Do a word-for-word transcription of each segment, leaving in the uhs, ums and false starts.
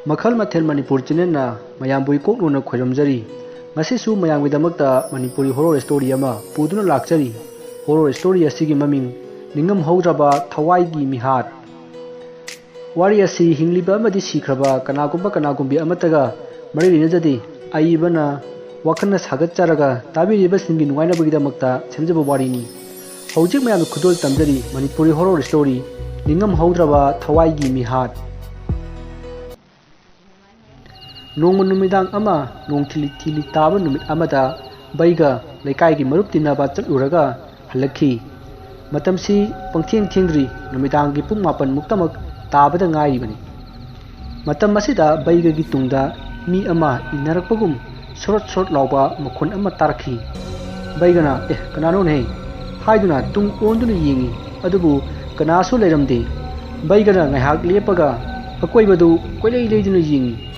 ꯃꯈꯜ ꯃꯊꯦꯜ ꯃꯅꯤꯄꯨꯔ ꯆꯦꯅꯦꯜꯅ ꯃꯌꯥꯝꯕꯨ ꯏꯀꯣꯛ ꯂꯨꯅ ꯈꯣꯏꯔꯝꯖꯔꯤ꯫ ꯉꯁꯤꯁꯨ ꯃꯌꯥꯝꯒꯤꯗꯃꯛꯇ ꯃꯅꯤꯄꯨꯔꯤ ꯍꯣꯔꯣꯔ ꯁ꯭ꯇꯣꯔꯤ ꯑꯃ ꯄꯨꯗꯨꯅ ꯂꯥꯛꯆꯔꯤ꯫ ꯍꯣꯔꯣꯔ ꯁ꯭ꯇꯣꯔꯤ ꯑꯁꯤꯒꯤ ꯃꯃꯤꯡ ꯅꯤꯡꯉꯝ ꯍꯧꯗ꯭ꯔꯕ ꯊꯋꯥꯏꯒꯤ ꯃꯤꯍꯥꯠ꯫ ꯋꯥꯔꯤ ꯑꯁꯤ ꯍꯤꯡꯂꯤꯕ ꯑꯃꯗꯤ ꯁꯤꯈ꯭ꯔꯕ ꯀꯅꯥꯒꯨꯝꯕ ꯀꯅꯥꯒꯨꯝꯕꯤ ꯑꯃꯠꯇꯒ ꯃꯔꯤ ꯂꯩꯅꯖꯗꯦ꯫ ꯑꯏꯕꯅ ꯋꯥꯈꯜꯅ ꯁꯥꯒꯠꯆꯔꯒ ꯇꯥꯕꯤꯔꯤꯕꯁꯤꯡꯒꯤ ꯅꯨꯡꯉꯥꯏꯅꯕꯒꯤꯗꯃꯛꯇ ꯁꯦꯝꯖꯕ ꯋꯥꯔꯤꯅꯤ꯫ ꯍꯧꯖꯤꯛ ꯃꯌꯥꯝꯅ ꯈꯨꯗꯣꯜ ꯇꯝꯖꯔꯤ ꯃꯅꯤꯄꯨꯔꯤ ꯍꯣꯔꯣꯔ ꯁ꯭ꯇꯣꯔꯤ ꯅꯤꯡꯉꯝ ꯍꯧꯗ꯭ꯔꯕ ꯊꯋꯥꯏꯒꯤ ꯃꯤꯍꯥꯠ꯫ ꯅꯣꯡꯃ ꯅꯨꯃꯤꯗꯥꯡ ꯑꯃ ꯅꯣꯡ ꯊꯤꯂꯤ ꯊꯤꯂꯤ ꯇꯥꯕ ꯅꯨꯃꯤꯠ ꯑꯃꯗ ꯕꯩꯒ ꯂꯩꯀꯥꯏꯒꯤ ꯃꯔꯨꯞ ꯇꯤꯟꯅꯕ ꯆꯠꯂꯨꯔꯒ ꯍꯜꯂꯛꯈꯤ꯫ ꯃꯇꯝꯁꯤ ꯄꯪꯊꯦꯡ ꯊꯦꯡꯗ꯭ꯔꯤ, ꯅꯨꯃꯤꯗꯥꯡꯒꯤ ꯄꯨꯡ ꯃꯥꯄꯟ ꯃꯨꯛꯇꯃꯛ ꯇꯥꯕꯗ ꯉꯥꯏꯔꯤꯕꯅꯤ꯫ ꯃꯇꯝ ꯑꯁꯤꯗ ꯕꯩꯒꯒꯤ ꯇꯨꯡꯗ ꯃꯤ ꯑꯃ ꯏꯟꯅꯔꯛꯄꯒꯨꯝ ꯁꯣꯔꯣꯠ ꯁꯣꯔꯣꯠ ꯂꯥꯎꯕ ꯃꯈꯣꯟ ꯑꯃ ꯇꯥꯔꯛꯈꯤ꯫ ꯕꯩꯒꯅ "ꯑꯦ, ꯀꯅꯥꯅꯣꯅꯦ?" ꯍꯥꯏꯗꯨꯅ ꯇꯨꯡ ꯑꯣꯟꯗꯨꯅ ꯌꯦꯡꯉꯤ, ꯑꯗꯨꯕꯨ ꯀꯅꯥꯁꯨ ꯂꯩꯔꯝꯗꯦ꯫ ꯕꯩꯒꯅ ꯉꯥꯏꯍꯥꯛ ꯂꯦꯞꯄꯒ ꯑꯀꯣꯏꯕꯗꯨ ꯀꯣꯏꯂꯩ ꯂꯩꯗꯨꯅ ꯌꯦꯡꯉꯤ꯫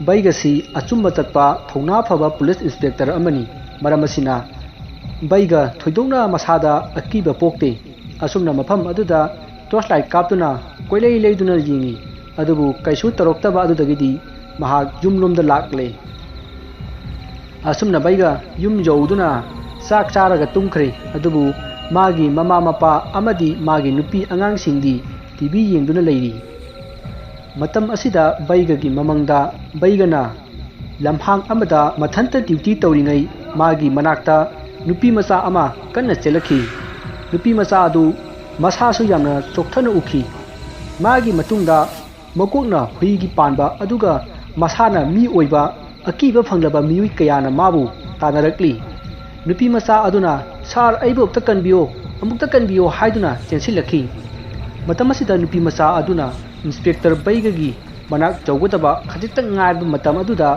ꯕꯩꯒꯁꯤ ꯑꯆꯨꯝꯕ ꯆꯠꯄ ꯊꯧꯅꯥ ꯐꯕ ꯄꯨꯂꯤꯁ ꯏꯟꯁꯄꯦꯛꯇꯔ ꯑꯃꯅꯤ꯫ ꯃꯔꯝ ꯑꯁꯤꯅ ꯕꯩꯒ ꯊꯣꯏꯗꯣꯛꯅ ꯃꯁꯥꯗ ꯑꯀꯤꯕ ꯄꯣꯛꯇꯦ꯫ ꯑꯁꯨꯝꯅ ꯃꯐꯝ ꯑꯗꯨꯗ ꯇꯣꯔꯆ ꯂꯥꯏꯠ ꯀꯥꯞꯇꯨꯅ ꯀꯣꯏꯂꯩ ꯂꯩꯗꯨꯅ ꯌꯦꯡꯉꯤ꯫ ꯑꯗꯨꯕꯨ ꯀꯩꯁꯨ ꯇꯧꯔꯛꯇꯕ ꯑꯗꯨꯗꯒꯤꯗꯤ ꯃꯍꯥꯛ ꯌꯨꯝꯂꯣꯝꯗ ꯂꯥꯛꯂꯦ꯫ ꯑꯁꯨꯝꯅ ꯕꯩꯒ ꯌꯨꯝ ꯌꯧꯗꯨꯅ ꯆꯥꯛ ꯆꯥꯔꯒ ꯇꯨꯝꯈ꯭ꯔꯦ꯫ ꯑꯗꯨꯕꯨ ꯃꯥꯒꯤ ꯃꯃꯥ ꯃꯄꯥ ꯑꯃꯗꯤ ꯃꯥꯒꯤ ꯅꯨꯄꯤ ꯑꯉꯥꯡꯁꯤꯡꯗꯤ ꯇꯤ ꯚꯤ ꯌꯦꯡꯗꯨꯅ ꯂꯩꯔꯤ꯫ ꯃꯇꯝ ꯑꯁꯤꯗ ꯕꯩꯒꯒꯤ ꯃꯃꯪꯗ ꯕꯩꯒꯅ ꯂꯝꯍꯥꯡ ꯑꯃꯗ ꯃꯊꯟꯇ ꯗ꯭ꯌꯨꯇꯤ ꯇꯧꯔꯤꯉꯩ ꯃꯥꯒꯤ ꯃꯅꯥꯛꯇ ꯅꯨꯄꯤ ꯃꯆꯥ ꯑꯃ ꯀꯟꯅ ꯆꯦꯜꯂꯛꯈꯤ꯫ ꯅꯨꯄꯤ ꯃꯆꯥ ꯑꯗꯨ ꯃꯁꯥꯁꯨ ꯌꯥꯝꯅ ꯆꯣꯛꯊꯅ ꯎꯈꯤ꯫ ꯃꯥꯒꯤ ꯃꯇꯨꯡꯗ ꯃꯀꯣꯛꯅ ꯍꯨꯏꯒꯤ ꯄꯥꯟꯕ ꯑꯗꯨꯒ ꯃꯁꯥꯅ ꯃꯤ ꯑꯣꯏꯕ ꯑꯀꯤꯕ ꯐꯪꯂꯕ ꯃꯤꯑꯣꯏ ꯀꯌꯥꯅ ꯃꯥꯕꯨ ꯇꯥꯟꯅꯔꯛꯂꯤ꯫ ꯅꯨꯄꯤ ꯃꯆꯥ ꯑꯗꯨꯅ, "ꯁꯥꯔ, ꯑꯩꯕꯨ ꯑꯃꯨꯛꯇ ꯀꯟꯕꯤꯌꯣ, ꯑꯃꯨꯛꯇ ꯀꯟꯕꯤꯌꯣ" ꯍꯥꯏꯗꯨꯅ ꯆꯦꯟꯁꯤꯜꯂꯛꯈꯤ꯫ ꯃꯇꯝ ꯑꯁꯤꯗ ꯅꯨꯄꯤ ꯃꯆꯥ ꯑꯗꯨꯅ ꯏꯟꯁꯄꯦꯛꯇꯔ ꯕꯩꯒꯒꯤ ꯃꯅꯥꯛ ꯌꯧꯒꯗꯕ ꯈꯖꯤꯛꯇꯪ ꯉꯥꯏꯔꯕ ꯃꯇꯝ ꯑꯗꯨꯗ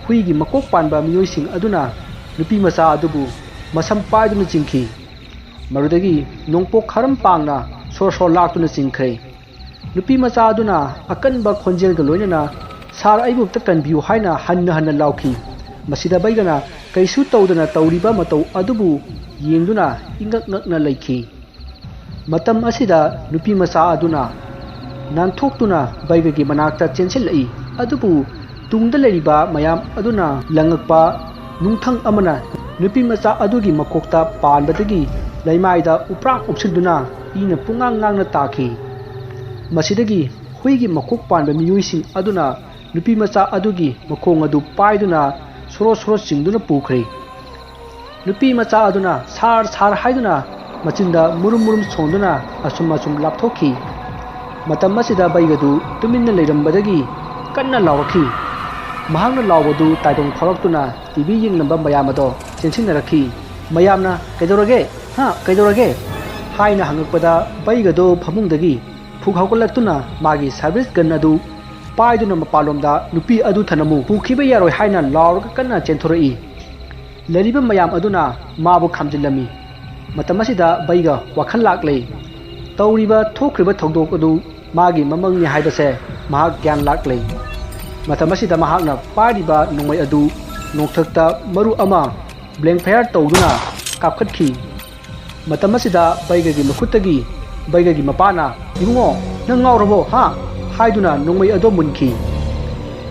ꯍꯨꯏꯒꯤ ꯃꯀꯣꯛ ꯄꯥꯟꯕ ꯃꯤꯑꯣꯏꯁꯤꯡ ꯑꯗꯨꯅ ꯅꯨꯄꯤ ꯃꯆꯥ ꯑꯗꯨꯕꯨ ꯃꯁꯝ ꯄꯥꯏꯗꯨꯅ ꯆꯤꯡꯈꯤ꯫ ꯃꯗꯨꯗꯒꯤ ꯅꯣꯡꯄꯣꯛ ꯈꯔꯝ ꯄꯥꯡꯅ ꯁꯣꯔ ꯁꯣꯔ ꯂꯥꯛꯇꯨꯅ ꯆꯤꯡꯈ꯭ꯔꯦ꯫ ꯅꯨꯄꯤ ꯃꯆꯥ ꯑꯗꯨꯅ ꯑꯀꯟꯕ ꯈꯣꯟꯖꯦꯜꯒ ꯂꯣꯏꯅꯅ, "ꯁꯥꯔ, ꯑꯩꯕꯨ ꯑꯝꯇ ꯀꯟꯕꯤꯌꯨ" ꯍꯥꯏꯅ ꯍꯟꯅ ꯍꯟꯅ ꯂꯥꯎꯈꯤ꯫ ꯃꯁꯤꯗ ꯕꯩꯒꯅ ꯀꯩꯁꯨ ꯇꯧꯗꯅ ꯇꯧꯔꯤꯕ ꯃꯇꯧ ꯑꯗꯨꯕꯨ ꯌꯦꯡꯗꯨꯅ ꯏꯉꯛ ꯉꯛꯅ ꯂꯩꯈꯤ꯫ ꯃꯇꯝ ꯑꯁꯤꯗ ꯅꯨꯄꯤ ꯃꯆꯥ ꯑꯗꯨꯅ ꯅꯥꯟꯊꯣꯛꯇꯨꯅ ꯕꯩꯒꯒꯤ ꯃꯅꯥꯛꯇ ꯆꯦꯟꯁꯤꯜꯂꯛꯏ꯫ ꯑꯗꯨꯕꯨ ꯇꯨꯡꯗ ꯂꯩꯔꯤꯕ ꯃꯌꯥꯝ ꯑꯗꯨꯅ ꯂꯪꯉꯛꯄ ꯅꯨꯡꯊꯪ ꯑꯃꯅ ꯅꯨꯄꯤ ꯃꯆꯥ ꯑꯗꯨꯒꯤ ꯃꯀꯣꯛꯇ ꯄꯥꯟꯕꯗꯒꯤ ꯂꯩꯃꯥꯏꯗ ꯎꯄ꯭ꯔꯥꯛ ꯎꯞꯁꯤꯟꯗꯨꯅ ꯏꯅ ꯄꯨꯡꯉꯥꯡ ꯉꯥꯡꯅ ꯇꯥꯈꯤ꯫ ꯃꯁꯤꯗꯒꯤ ꯍꯨꯏꯒꯤ ꯃꯀꯣꯛ ꯄꯥꯟꯕ ꯃꯤꯑꯣꯏꯁꯤꯡ ꯑꯗꯨꯅ ꯅꯨꯄꯤ ꯃꯆꯥ ꯑꯗꯨꯒꯤ ꯃꯈꯣꯡ ꯑꯗꯨ ꯄꯥꯏꯗꯨꯅ ꯁꯣꯔꯣ ꯁꯣꯔꯣ ꯆꯤꯡꯗꯨꯅ ꯄꯨꯈ꯭ꯔꯦ꯫ ꯅꯨꯄꯤ ꯃꯆꯥ ꯑꯗꯨꯅ "ꯁꯥꯔ, ꯁꯥꯔ" ꯍꯥꯏꯗꯨꯅ ꯃꯆꯤꯟꯗ ꯃꯨꯔꯨꯝ ꯃꯨꯔꯨꯝ ꯁꯣꯟꯗꯨꯅ ꯑꯁꯨꯝ ꯑꯁꯨꯝ ꯂꯥꯞꯊꯣꯛꯈꯤ꯫ ꯃꯇꯝ ꯑꯁꯤꯗ ꯕꯩꯒꯗꯨ ꯇꯨꯃꯤꯟꯅ ꯂꯩꯔꯝꯕꯗꯒꯤ ꯀꯟꯅ ꯂꯥꯎꯔꯛꯈꯤ꯫ ꯃꯍꯥꯛꯅ ꯂꯥꯎꯕꯗꯨ ꯇꯥꯏꯕꯪ ꯐꯥꯎꯔꯛꯇꯨꯅ ꯇꯤ ꯚꯤ ꯌꯦꯡꯂꯝꯕ ꯃꯌꯥꯝ ꯑꯗꯣ ꯆꯦꯟꯁꯤꯟꯅꯔꯛꯈꯤ꯫ ꯃꯌꯥꯝꯅ "ꯀꯩꯗꯧꯔꯒꯦ? ꯍꯥ, ꯀꯩꯗꯧꯔꯒꯦ?" ꯍꯥꯏꯅ ꯍꯪꯉꯛꯄꯗ ꯕꯩꯒꯗꯣ ꯐꯃꯨꯡꯗꯒꯤ ꯐꯨꯛ ꯍꯧꯒꯠꯂꯛꯇꯨꯅ ꯃꯥꯒꯤ ꯁꯥꯔꯚꯤꯁ ꯒꯟ ꯑꯗꯨ ꯄꯥꯏꯗꯨꯅ ꯃꯄꯥꯟꯂꯣꯝꯗ ꯅꯨꯄꯤ ꯑꯗꯨ ꯊꯅꯝꯃꯨ ꯄꯨꯈꯤꯕ ꯌꯥꯔꯣꯏ ꯍꯥꯏꯅ ꯂꯥꯎꯔꯒ ꯀꯟꯅ ꯆꯦꯟꯊꯣꯔꯛꯏ꯫ ꯂꯩꯔꯤꯕ ꯃꯌꯥꯝ ꯑꯗꯨꯅ ꯃꯥꯕꯨ ꯈꯥꯝꯖꯤꯜꯂꯝꯃꯤ꯫ ꯃꯇꯝ ꯑꯁꯤꯗ ꯕꯩꯒ ꯋꯥꯈꯜ ꯂꯥꯛꯂꯦ꯫ ꯇꯧꯔꯤꯕ ꯊꯣꯛꯈ꯭ꯔꯤꯕ ꯊꯧꯗꯣꯛ ꯑꯗꯨ ꯃꯥꯒꯤ ꯃꯃꯪꯅꯤ ꯍꯥꯏꯕꯁꯦ ꯃꯍꯥꯛ ꯒ꯭ꯌꯥꯟ ꯂꯥꯛꯂꯦ꯫ ꯃꯇꯝ ꯑꯁꯤꯗ ꯃꯍꯥꯛꯅ ꯄꯥꯏꯔꯤꯕ ꯅꯣꯡꯃꯩ ꯑꯗꯨ ꯅꯣꯡꯊꯛꯇ ꯃꯔꯨ ꯑꯃ ꯕ꯭ꯂꯦꯡ ꯐꯌꯥꯔ ꯇꯧꯗꯨꯅ ꯀꯥꯞꯈꯠꯈꯤ꯫ ꯃꯇꯝ ꯑꯁꯤꯗ ꯕꯩꯒꯒꯤ ꯃꯈꯨꯠꯇꯒꯤ ꯕꯩꯒꯒꯤ ꯃꯄꯥꯅ "ꯏꯕꯨꯡꯉꯣ, ꯅꯪ ꯉꯥꯎꯔꯕꯣ, ꯍꯥ?" ꯍꯥꯏꯗꯨꯅ ꯅꯣꯡꯃꯩ ꯑꯗꯣ ꯃꯨꯟꯈꯤ꯫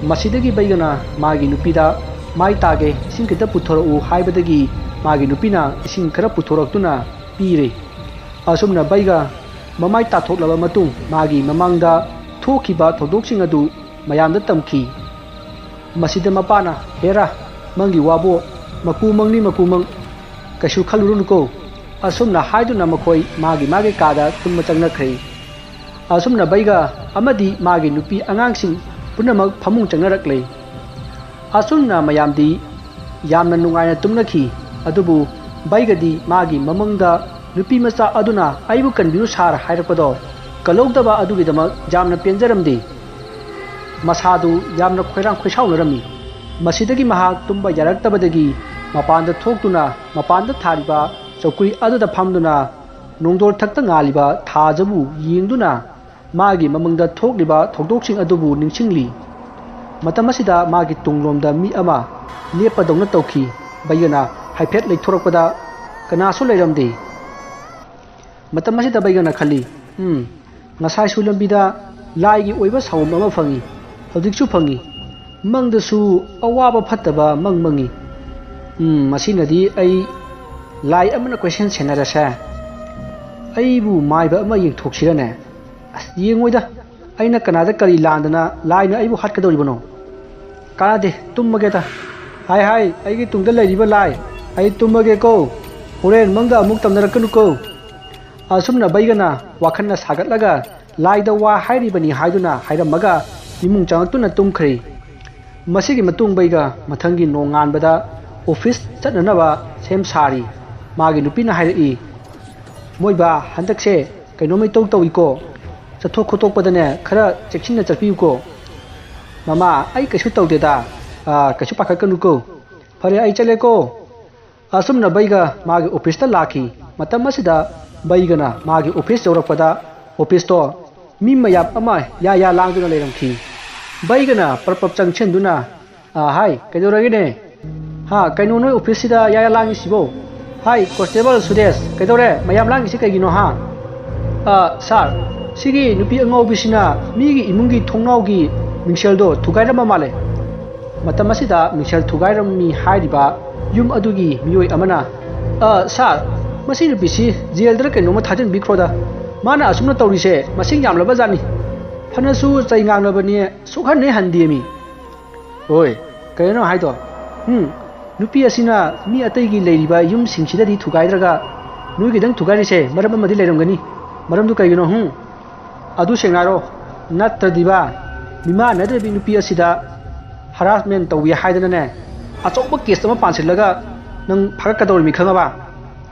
ꯃꯁꯤꯗꯒꯤ ꯕꯩꯒꯅ ꯃꯥꯒꯤ ꯅꯨꯄꯤꯗ "ꯃꯥꯏ ꯇꯥꯒꯦ, ꯏꯁꯤꯡ ꯈꯤꯇ ꯄꯨꯊꯣꯔꯛꯎ" ꯍꯥꯏꯕꯗꯒꯤ ꯃꯥꯒꯤ ꯅꯨꯄꯤꯅ ꯏꯁꯤꯡ ꯈꯔ ꯄꯨꯊꯣꯔꯛꯇꯨꯅ ꯄꯤꯔꯦ꯫ ꯑꯁꯨꯝꯅ ꯕꯩꯒ ꯃꯃꯥꯏ ꯇꯥꯊꯣꯛꯂꯕ ꯃꯇꯨꯡ ꯃꯥꯒꯤ ꯃꯃꯥꯡꯗ ꯊꯣꯛꯈꯤꯕ ꯊꯧꯗꯣꯛꯁꯤꯡ ꯑꯗꯨ ꯃꯌꯥꯝꯗ ꯇꯝꯈꯤ꯫ ꯃꯁꯤꯗ ꯃꯄꯥꯅ, "ꯍꯦꯔꯥ, ꯃꯪꯒꯤ ꯋꯥꯕꯨ, ꯃꯀꯨ ꯃꯪꯅꯤ ꯃꯀꯨ ꯃꯪ, ꯀꯩꯁꯨ ꯈꯜꯂꯨꯔꯨꯅꯨꯀꯣ꯫" ꯑꯁꯨꯝꯅ ꯍꯥꯏꯗꯨꯅ ꯃꯈꯣꯏ ꯃꯥꯒꯤ ꯃꯥꯒꯤ ꯀꯥꯗ ꯇꯨꯝꯕ ꯆꯪꯅꯈ꯭ꯔꯦ꯫ ꯑꯁꯨꯝꯅ ꯕꯩꯒ ꯑꯃꯗꯤ ꯃꯥꯒꯤ ꯅꯨꯄꯤ ꯑꯉꯥꯡꯁꯤꯡ ꯄꯨꯝꯅꯃꯛ ꯐꯃꯨꯡ ꯆꯪꯅꯔꯛꯂꯦ꯫ ꯑꯁꯨꯝꯅ ꯃꯌꯥꯝꯗꯤ ꯌꯥꯝꯅ ꯅꯨꯡꯉꯥꯏꯅ ꯇꯨꯝꯅꯈꯤ꯫ ꯑꯗꯨꯕꯨ ꯕꯩꯒꯗꯤ ꯃꯥꯒꯤ ꯃꯃꯪꯗ ꯅꯨꯄꯤ ꯃꯆꯥ ꯑꯗꯨꯅ "ꯑꯩꯕꯨ ꯀꯟꯕꯤꯌꯨ ꯁꯥꯔ" ꯍꯥꯏꯔꯛꯄꯗꯣ ꯀꯜꯍꯧꯗꯕ ꯑꯗꯨꯒꯤꯗꯃꯛ ꯌꯥꯝꯅ ꯄꯦꯟꯖꯔꯝꯗꯦ꯫ ꯃꯁꯥꯗꯨ ꯌꯥꯝꯅ ꯈꯣꯏꯔꯥꯡ ꯈꯣꯏꯁꯥꯎꯅꯔꯝꯃꯤ꯫ ꯃꯁꯤꯗꯒꯤ ꯃꯍꯥꯛ ꯇꯨꯝꯕ ꯌꯥꯔꯛꯇꯕꯗꯒꯤ ꯃꯄꯥꯟꯗ ꯊꯣꯛꯇꯨꯅ ꯃꯄꯥꯟꯗ ꯊꯥꯔꯤꯕ ꯆꯧꯀ꯭ꯔꯤ ꯑꯗꯨꯗ ꯐꯝꯗꯨꯅ ꯅꯣꯡꯗꯣꯜ ꯊꯛꯇ ꯉꯥꯜꯂꯤꯕ ꯊꯥꯖꯕꯨ ꯌꯦꯡꯗꯨꯅ ꯃꯥꯒꯤ ꯃꯃꯪꯗ ꯊꯣꯛꯂꯤꯕ ꯊꯧꯗꯣꯛꯁꯤꯡ ꯑꯗꯨꯕꯨ ꯅꯤꯡꯁꯤꯡꯂꯤ꯫ ꯃꯇꯝ ꯑꯁꯤꯗ ꯃꯥꯒꯤ ꯇꯨꯡꯂꯣꯝꯗ ꯃꯤ ꯑꯃ ꯂꯦꯞꯄꯗꯧꯅ ꯇꯧꯈꯤ꯫ ꯕꯩꯒꯅ ꯍꯥꯏꯐꯦꯠ ꯂꯩꯊꯣꯔꯛꯄꯗ ꯀꯅꯥꯁꯨ ꯂꯩꯔꯝꯗꯦ꯫ ꯃꯇꯝ ꯑꯁꯤꯗ ꯕꯩꯒꯅ ꯈꯜꯂꯤ, "ꯎꯝ, ꯉꯁꯥꯏꯁꯨ ꯂꯝꯕꯤꯗ ꯂꯥꯏꯒꯤ ꯑꯣꯏꯕ ꯁꯥꯎꯝ ꯑꯃ ꯐꯪꯉꯤ꯫ ꯍꯧꯖꯤꯛꯁꯨ ꯐꯪꯉꯤ꯫ ꯃꯪꯗꯁꯨ ꯑꯋꯥꯕ ꯐꯠꯇꯕ ꯃꯪ ꯃꯪꯉꯤ꯫ ꯎꯝ, ꯃꯁꯤꯅꯗꯤ ꯑꯩ ꯂꯥꯏ ꯑꯃꯅ ꯀꯣꯏꯁꯦꯟ ꯁꯦꯟꯅꯔꯁꯦ꯫ ꯑꯩꯕꯨ ꯃꯥꯏꯕ ꯑꯃ ꯌꯦꯡꯊꯣꯛꯁꯤꯔꯅꯦ? ꯑꯁ, ꯌꯦꯡꯉꯣꯏꯗ꯫ ꯑꯩꯅ ꯀꯅꯥꯗ ꯀꯔꯤ ꯂꯥꯟꯗꯅ ꯂꯥꯏꯅ ꯑꯩꯕꯨ ꯍꯥꯠꯀꯗꯧꯔꯤꯕꯅꯣ? ꯀꯥꯟꯅꯗꯦ, ꯇꯨꯝꯃꯒꯦꯗ꯫ ꯍꯥꯏ ꯍꯥꯏ, ꯑꯩꯒꯤ ꯇꯨꯡꯗ ꯂꯩꯔꯤꯕ ꯂꯥꯏ, ꯑꯩ ꯇꯨꯝꯃꯒꯦꯀꯣ꯫ ꯍꯣꯔꯦꯟ ꯃꯪꯗ ꯑꯃꯨꯛ ꯇꯝꯅꯔꯛꯀꯅꯨꯀꯣ꯫ ꯑꯁꯨꯝꯅ ꯕꯩꯒꯅ ꯋꯥꯈꯜꯅ ꯁꯥꯒꯠꯂꯒ ꯂꯥꯏꯗ ꯋꯥ ꯍꯥꯏꯔꯤꯕꯅꯤ ꯍꯥꯏꯗꯨꯅ ꯍꯥꯏꯔꯝꯃꯒ ꯏꯃꯨꯡ ꯆꯪꯉꯛꯇꯨꯅ ꯇꯨꯝꯈ꯭ꯔꯦ꯫ ꯃꯁꯤꯒꯤ ꯃꯇꯨꯡ ꯕꯩꯒ ꯃꯊꯪꯒꯤ ꯅꯣꯡꯉꯥꯟꯕꯗ ꯑꯣꯐꯤꯁ ꯆꯠꯅꯅꯕ ꯁꯦꯝ ꯁꯥꯔꯤ꯫ ꯃꯥꯒꯤ ꯅꯨꯄꯤꯅ ꯍꯥꯏꯔꯛꯏ, "ꯃꯣꯏꯕꯥ, ꯍꯟꯗꯛꯁꯦ ꯀꯩꯅꯣꯝꯃ ꯏꯇꯧ ꯇꯧꯏꯀꯣ꯫ ꯆꯠꯊꯣꯛ ꯈꯣꯠꯇꯣꯛꯄꯗꯅꯦ ꯈꯔ ꯆꯦꯛꯁꯤꯟꯅ ꯆꯠꯄꯤꯌꯨꯀꯣ꯫" "ꯃꯃꯥ, ꯑꯩ ꯀꯩꯁꯨ ꯇꯧꯗꯦꯗ꯫ ꯑꯥ, ꯀꯩꯁꯨ ꯄꯥꯈꯠꯀꯅꯨꯀꯣ꯫ ꯐꯔꯦ, ꯑꯩ ꯆꯠꯂꯦꯀꯣ꯫" ꯑꯁꯨꯝꯅ ꯕꯩꯒ ꯃꯥꯒꯤ ꯑꯣꯐꯤꯁꯇ ꯂꯥꯛꯈꯤ꯫ ꯃꯇꯝ ꯑꯁꯤꯗ ꯕꯩꯒꯅ ꯃꯥꯒꯤ ꯑꯣꯐꯤꯁ ꯌꯧꯔꯛꯄꯗ ꯑꯣꯐꯤꯁꯇꯣ ꯃꯤ ꯃꯌꯥꯝ ꯑꯃ ꯌꯥ ꯌꯥ ꯂꯥꯡꯗꯨꯅ ꯂꯩꯔꯝꯈꯤ꯫ ꯕꯩꯒꯅ ꯄꯔꯞ ꯄꯔꯞ ꯆꯪꯁꯤꯟꯗꯨꯅ, "ꯑꯥ, ꯍꯥꯏ, ꯀꯩꯗꯧꯔꯒꯦꯅꯦ? ꯍꯥ, ꯀꯩꯅꯣ ꯅꯣꯏ ꯑꯣꯐꯤꯁꯁꯤꯗ ꯌꯥ ꯌꯥ ꯂꯥꯡꯉꯤꯁꯤꯕꯣ? ꯍꯥꯏ, ꯀꯣꯟꯁꯇꯦꯕꯜ ꯁꯨꯔꯦꯁ, ꯀꯩꯗꯧꯔꯦ? ꯃꯌꯥꯝ ꯂꯥꯡꯉꯤꯁꯤ ꯀꯩꯒꯤꯅꯣ, ꯍꯥ?" "ꯑ, ꯁꯥꯔ, ꯁꯤꯒꯤ ꯅꯨꯄꯤ ꯑꯉꯥꯎꯕꯤꯁꯤꯅ ꯃꯤꯒꯤ ꯏꯃꯨꯡꯒꯤ ꯊꯣꯡꯅꯥꯎꯒꯤ ꯃꯤꯡꯁꯦꯜꯗꯣ ꯊꯨꯒꯥꯏꯔꯝꯕ ꯃꯥꯜꯂꯦ꯫" ꯃꯇꯝ ꯑꯁꯤꯗ ꯃꯤꯡꯁꯦꯜ ꯊꯨꯒꯥꯏꯔꯝꯃꯤ ꯍꯥꯏꯔꯤꯕ ꯌꯨꯝ ꯑꯗꯨꯒꯤ ꯃꯤꯑꯣꯏ ꯑꯃꯅ, "ꯑ, ꯁꯥꯔ, ꯃꯁꯤ ꯅꯨꯄꯤꯁꯤ ꯖꯦꯜꯗꯔ ꯀꯩꯅꯣꯝꯃ ꯊꯥꯖꯤꯟꯕꯤꯈ꯭ꯔꯣꯗ꯫ ꯃꯥꯅ ꯑꯁꯨꯝꯅ ꯇꯧꯔꯤꯁꯦ ꯃꯁꯤꯡ ꯌꯥꯝꯂꯕ ꯖꯥꯠꯅꯤ꯫ ꯐꯅꯁꯨ ꯆꯩ ꯉꯥꯡꯂꯕꯅꯤ, ꯁꯨꯛꯍꯟ ꯍꯦꯛ ꯍꯟꯗꯦꯃꯤ꯫" "ꯍꯣꯏ, ꯀꯩꯅꯣ ꯍꯥꯏꯗꯣ? ꯎꯝ, ꯅꯨꯄꯤ ꯑꯁꯤꯅ ꯃꯤ ꯑꯇꯩꯒꯤ ꯂꯩꯔꯤꯕ ꯌꯨꯝꯁꯤꯡꯁꯤꯗꯗꯤ ꯊꯨꯒꯥꯏꯗ꯭ꯔꯒ ꯅꯣꯏꯒꯤꯗꯪ ꯊꯨꯒꯥꯏꯔꯤꯁꯦ ꯃꯔꯝ ꯑꯃꯗꯤ ꯂꯩꯔꯝꯒꯅꯤ꯫ ꯃꯔꯝꯗꯨ ꯀꯩꯒꯤꯅꯣ, ꯍꯨꯝ? ꯑꯗꯨ ꯁꯦꯡꯅ ꯍꯥꯏꯔꯣ꯫ ꯅꯠꯇ꯭ꯔꯗꯤꯕ, ꯃꯤꯃꯥꯟꯅꯗ꯭ꯔꯕꯤ ꯅꯨꯄꯤ ꯑꯁꯤꯗ ꯍꯔꯥꯁꯃꯦꯟ ꯇꯧꯏ ꯍꯥꯏꯗꯅꯅꯦ, ꯑꯆꯧꯕ ꯀꯦꯁ ꯑꯃ ꯄꯥꯟꯁꯤꯜꯂꯒ ꯅꯪ ꯐꯥꯒꯠꯀꯗꯧꯔꯤꯃꯤ, ꯈꯪꯉꯕ?"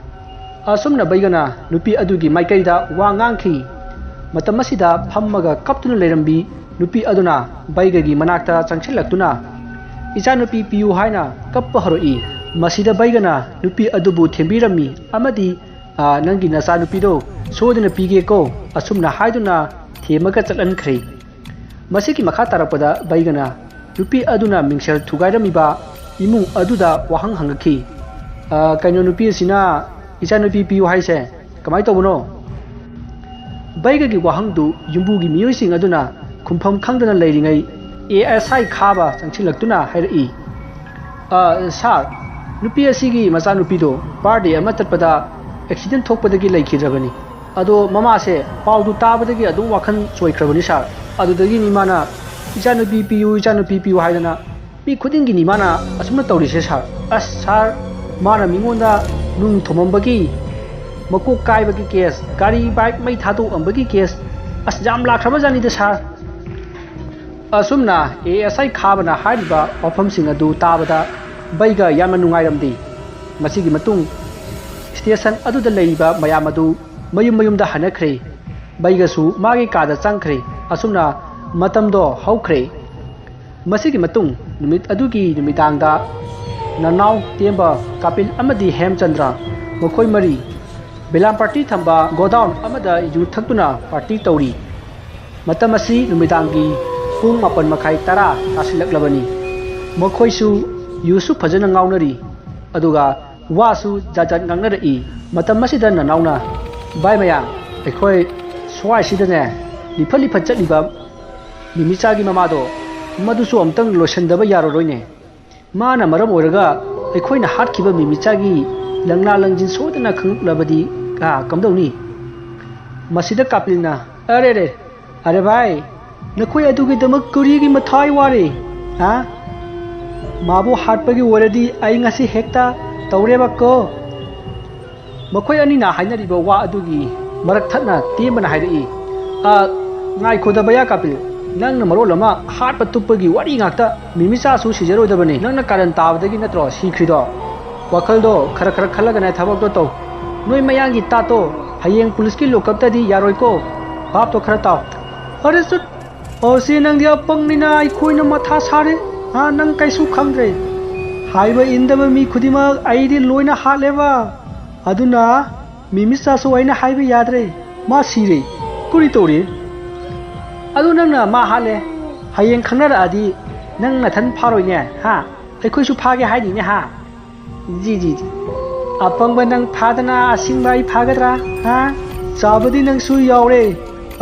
ꯑꯁꯨꯝꯅ ꯕꯩꯒꯅ ꯅꯨꯄꯤ ꯑꯗꯨꯒꯤ ꯃꯥꯏꯀꯩꯗ ꯋꯥ ꯉꯥꯡꯈꯤ꯫ ꯃꯇꯝ ꯑꯁꯤꯗ ꯐꯝꯃꯒ ꯀꯞꯇꯨꯅ ꯂꯩꯔꯝꯕꯤ ꯅꯨꯄꯤ ꯑꯗꯨꯅ ꯕꯩꯒꯒꯤ ꯃꯅꯥꯛꯇ ꯆꯪꯁꯤꯜꯂꯛꯇꯨꯅ, "ꯏꯆꯥꯅꯨꯄꯤ ꯄꯤꯌꯨ" ꯍꯥꯏꯅ ꯀꯞꯄ ꯍꯧꯔꯛꯏ꯫ ꯃꯁꯤꯗ ꯕꯩꯒꯅ ꯅꯨꯄꯤ ꯑꯗꯨꯕꯨ ꯊꯦꯝꯕꯤꯔꯝꯃꯤ ꯑꯃꯗꯤ, "ꯑ, ꯅꯪꯒꯤ ꯅꯆꯥꯅꯨꯄꯤꯗꯣ ꯁꯣꯏꯗꯅ ꯄꯤꯒꯦꯀꯣ," ꯑꯁꯨꯝꯅ ꯍꯥꯏꯗꯨꯅ ꯊꯦꯝꯃꯒ ꯆꯠꯍꯟꯈ꯭ꯔꯦ꯫ ꯃꯁꯤꯒꯤ ꯃꯈꯥ ꯇꯥꯔꯛꯄꯗ ꯕꯩꯒꯅ ꯅꯨꯄꯤ ꯑꯗꯨꯅ ꯃꯤꯡꯁꯦꯜ ꯊꯨꯒꯥꯏꯔꯝꯃꯤꯕ ꯏꯃꯨꯡ ꯑꯗꯨꯗ ꯋꯥꯍꯪ ꯍꯪꯉꯛꯈꯤ꯫ "ꯑ, ꯀꯩꯅꯣ, ꯅꯨꯄꯤ ꯑꯁꯤꯅ ꯏꯆꯥꯅꯨꯄꯤ ꯄꯤꯌꯨ ꯍꯥꯏꯁꯦ ꯀꯃꯥꯏꯅ ꯇꯧꯕꯅꯣ?" ꯕꯩꯒꯒꯤ ꯋꯥꯍꯪꯗꯨ ꯌꯨꯝꯕꯨꯒꯤ ꯃꯤꯑꯣꯏꯁꯤꯡ ꯑꯗꯨꯅ ꯈꯨꯝꯐꯝ ꯈꯪꯗꯅ ꯂꯩꯔꯤꯉꯩ, ꯑꯦ ꯑꯦꯁ ꯑꯥꯏ ꯈꯥꯕ ꯆꯪꯁꯤꯜꯂꯛꯇꯨꯅ ꯍꯥꯏꯔꯛꯏ, "ꯑ, ꯁꯥꯔ, ꯅꯨꯄꯤ ꯑꯁꯤꯒꯤ ꯃꯆꯥꯅꯨꯄꯤꯗꯣ ꯕꯥꯔꯗꯦ ꯑꯃ ꯆꯠꯄꯗ ꯑꯦꯛꯁꯤꯗꯦꯟ ꯊꯣꯛꯄꯗꯒꯤ ꯂꯩꯈꯤꯗ꯭ꯔꯕꯅꯤ꯫ ꯑꯗꯣ ꯃꯃꯥꯁꯦ ꯄꯥꯎꯗꯨ ꯇꯥꯕꯗꯒꯤ ꯑꯗꯨꯝ ꯋꯥꯈꯜ ꯆꯣꯏꯈ꯭ꯔꯕꯅꯤ ꯁꯥꯔ꯫ ꯑꯗꯨꯗꯒꯤꯅꯤ ꯃꯥꯅ 'ꯏꯆꯥꯅꯨꯄꯤ ꯄꯤꯌꯨ, ꯏꯆꯥꯅꯨꯄꯤ ꯄꯤꯌꯨ' ꯍꯥꯏꯗꯅ ꯃꯤ ꯈꯨꯗꯤꯡꯒꯤꯅꯤ ꯃꯥꯅ ꯑꯁꯨꯝꯅ ꯇꯧꯔꯤꯁꯦ ꯁꯥꯔ꯫ ꯑꯁ ꯁꯥꯔ, ꯃꯥꯅ ꯃꯤꯉꯣꯟꯗ ꯅꯨꯡ ꯊꯣꯝꯃꯝꯕꯒꯤ, ꯃꯀꯣꯛ ꯀꯥꯏꯕꯒꯤ ꯀꯦꯁ, ꯒꯥꯔꯤ ꯕꯥꯏꯛ ꯃꯩ ꯊꯥꯗꯣꯛꯑꯝꯕꯒꯤ ꯀꯦꯁ, ꯑꯁ ꯌꯥꯝ ꯂꯥꯛꯈ꯭ꯔꯕ ꯖꯥꯠꯅꯤꯗ ꯁꯥꯔ"꯫ ꯑꯁꯨꯝꯅ ꯑꯦ ꯑꯦꯁ ꯑꯥꯏ ꯈꯥꯕꯅ ꯍꯥꯏꯔꯤꯕ ꯋꯥꯐꯝꯁꯤꯡ ꯑꯗꯨ ꯇꯥꯕꯗ ꯕꯩꯒ ꯌꯥꯝꯅ ꯅꯨꯡꯉꯥꯏꯔꯝꯗꯦ꯫ ꯃꯁꯤꯒꯤ ꯃꯇꯨꯡ ꯁ꯭ꯇꯦꯁꯟ ꯑꯗꯨꯗ ꯂꯩꯔꯤꯕ ꯃꯌꯥꯝ ꯑꯗꯨ ꯃꯌꯨꯝ ꯃꯌꯨꯝꯗ ꯍꯟꯅꯈ꯭ꯔꯦ꯫ ꯕꯩꯒꯁꯨ ꯃꯥꯒꯤ ꯀꯥꯗ ꯆꯪꯈ꯭ꯔꯦ꯫ ꯑꯁꯨꯝꯅ ꯃꯇꯝꯗꯣ ꯍꯧꯈ꯭ꯔꯦ꯫ ꯃꯁꯤꯒꯤ ꯃꯇꯨꯡ ꯅꯨꯃꯤꯠ ꯑꯗꯨꯒꯤ ꯅꯨꯃꯤꯗꯥꯡꯗ ꯅꯅꯥꯎ ꯇꯦꯝꯕ, ꯀꯥꯄꯤꯜ ꯑꯃꯗꯤ ꯍꯦꯝꯆꯟꯗ꯭ꯔ, ꯃꯈꯣꯏ ꯃꯔꯤ ꯕꯦꯂꯥꯝꯄꯥꯔꯇꯤ ꯊꯝꯕ ꯒꯣꯗꯥꯎꯟ ꯑꯃꯗ ꯌꯨ ꯊꯛꯇꯨꯅ ꯄꯥꯔꯇꯤ ꯇꯧꯔꯤ꯫ ꯃꯇꯝ ꯑꯁꯤ ꯅꯨꯃꯤꯗꯥꯡꯒꯤ ꯄꯨꯡ ꯃꯥꯄꯟ ꯃꯈꯥꯏ, ꯇꯔꯥ ꯇꯥꯁꯤꯜꯂꯛꯂꯕꯅꯤ꯫ ꯃꯈꯣꯏꯁꯨ ꯌꯨꯁꯨ ꯐꯖꯅ ꯉꯥꯎꯅꯔꯤ, ꯑꯗꯨꯒ ꯋꯥꯁꯨ ꯖꯥꯠ ꯖꯥꯠ ꯉꯥꯡꯅꯔꯛꯏ꯫ ꯃꯇꯝ ꯑꯁꯤꯗ ꯅꯅꯥꯎꯅ, "ꯚꯥꯏ ꯃꯌꯥꯝ, ꯑꯩꯈꯣꯏ ꯁ꯭ꯋꯥꯏꯁꯤꯗꯅꯦ ꯂꯤꯐꯠ ꯂꯤꯐꯠ ꯆꯠꯂꯤꯕ ꯃꯤꯃꯤꯆꯥꯒꯤ ꯃꯃꯥꯗꯣ, ꯃꯗꯨꯁꯨ ꯑꯝꯇꯪ ꯂꯣꯏꯁꯤꯟꯗꯕ ꯌꯥꯔꯔꯣꯏꯅꯦ꯫ ꯃꯥꯅ ꯃꯔꯝ ꯑꯣꯏꯔꯒ ꯑꯩꯈꯣꯏꯅ ꯍꯥꯠꯈꯤꯕ ꯃꯤꯃꯤꯆꯥꯒꯤ ꯂꯪꯂꯥ ꯂꯪꯖꯤꯟ ꯁꯣꯏꯗꯅ ꯈꯪꯂꯛꯂꯕꯗꯤ, ꯑꯥ, ꯀꯝꯗꯧꯅꯤ?" ꯃꯁꯤꯗ ꯀꯥꯄꯤꯜꯅ, "ꯑꯔꯦ ꯔꯦ, ꯑꯔꯦ ꯚꯥꯏ, ꯅꯈꯣꯏ ꯑꯗꯨꯒꯤꯗꯃꯛ ꯀꯔꯤꯒꯤ ꯃꯊꯥꯏ ꯋꯥꯔꯤ? ꯍꯥ? ꯃꯥꯕꯨ ꯍꯥꯠꯄꯒꯤ ꯑꯣꯏꯔꯗꯤ ꯑꯩ ꯉꯁꯤ ꯍꯦꯛꯇ ꯇꯧꯔꯦꯕꯀꯣ"꯫ ꯃꯈꯣꯏ ꯑꯅꯤꯅ ꯍꯥꯏꯅꯔꯤꯕ ꯋꯥ ꯑꯗꯨꯒꯤ ꯃꯔꯛ ꯊꯠꯅ ꯇꯦꯝꯕꯅ ꯍꯥꯏꯔꯛꯏ, "ꯑ, ꯉꯥꯏꯈꯣꯗ ꯚꯌꯥ ꯀꯥꯄꯤꯜ, ꯅꯪꯅ ꯃꯔꯣꯜ ꯑꯃ ꯍꯥꯠꯄ ꯇꯨꯞꯄꯒꯤ ꯋꯥꯔꯤ ꯉꯥꯛꯇ꯫ ꯃꯤꯃꯤꯆꯥꯁꯨ ꯁꯤꯖꯔꯣꯏꯗꯕꯅꯤ, ꯅꯪꯅ ꯀꯥꯔꯟ ꯇꯥꯕꯗꯒꯤ ꯅꯠꯇ꯭ꯔꯣ ꯁꯤꯈ꯭ꯔꯤꯗꯣ? ꯋꯥꯈꯜꯗꯣ ꯈꯔ ꯈꯔ ꯈꯜꯂꯒꯅꯦ ꯊꯕꯛꯇꯣ ꯇꯧ꯫ ꯅꯣꯏ ꯃꯌꯥꯡꯒꯤ ꯇꯥꯠꯇꯣ ꯍꯌꯦꯡ ꯄꯨꯂꯤꯁꯀꯤ ꯂꯣꯀꯞꯇꯗꯤ ꯌꯥꯔꯣꯏꯀꯣ꯫ ꯚꯥꯞꯇꯣ ꯈꯔ ꯇꯥꯎ"꯫ "ꯑꯔꯦ ꯆꯨꯠ! ꯑꯣ ꯁꯤ ꯅꯪꯗꯤ ꯑꯄꯪꯅꯤꯅ ꯑꯩꯈꯣꯏꯅ ꯃꯊꯥ ꯁꯥꯔꯦ꯫ ꯍꯥ, ꯅꯪ ꯀꯩꯁꯨ ꯈꯪꯗ꯭ꯔꯦ꯫ ꯍꯥꯏꯕ ꯏꯟꯗꯕ ꯃꯤ ꯈꯨꯗꯤꯡꯃꯛ ꯑꯩꯗꯤ ꯂꯣꯏꯅ ꯍꯥꯠꯂꯦꯕ꯫ ꯑꯗꯨꯅ ꯃꯤꯃꯤꯆꯥꯁꯨ ꯑꯩꯅ ꯍꯥꯏꯕ ꯌꯥꯗ꯭ꯔꯦ꯫ ꯃꯥ ꯁꯤꯔꯦ꯫ ꯀꯨꯔꯤ ꯇꯧꯔꯤ? ꯑꯗꯨ ꯅꯪꯅ ꯃꯥ ꯍꯥꯠꯂꯦ꯫ ꯍꯌꯦꯡ ꯈꯪꯅꯔꯛꯑꯗꯤ ꯅꯪ ꯅꯊꯟ ꯐꯥꯔꯣꯏꯅꯦ, ꯍꯥ? ꯑꯩꯈꯣꯏꯁꯨ ꯐꯥꯒꯦ ꯍꯥꯏꯅꯤꯅꯦ, ꯍꯥ?" "G, G, G. ꯑꯄꯪꯕ ꯅꯪ ꯐꯥꯗꯅ ꯑꯁꯤꯡꯕ ꯑꯩ ꯐꯥꯒꯗ꯭ꯔꯥ? ꯍꯥ? ꯆꯥꯕꯗꯤ ꯅꯪꯁꯨ ꯌꯥꯎꯔꯦ,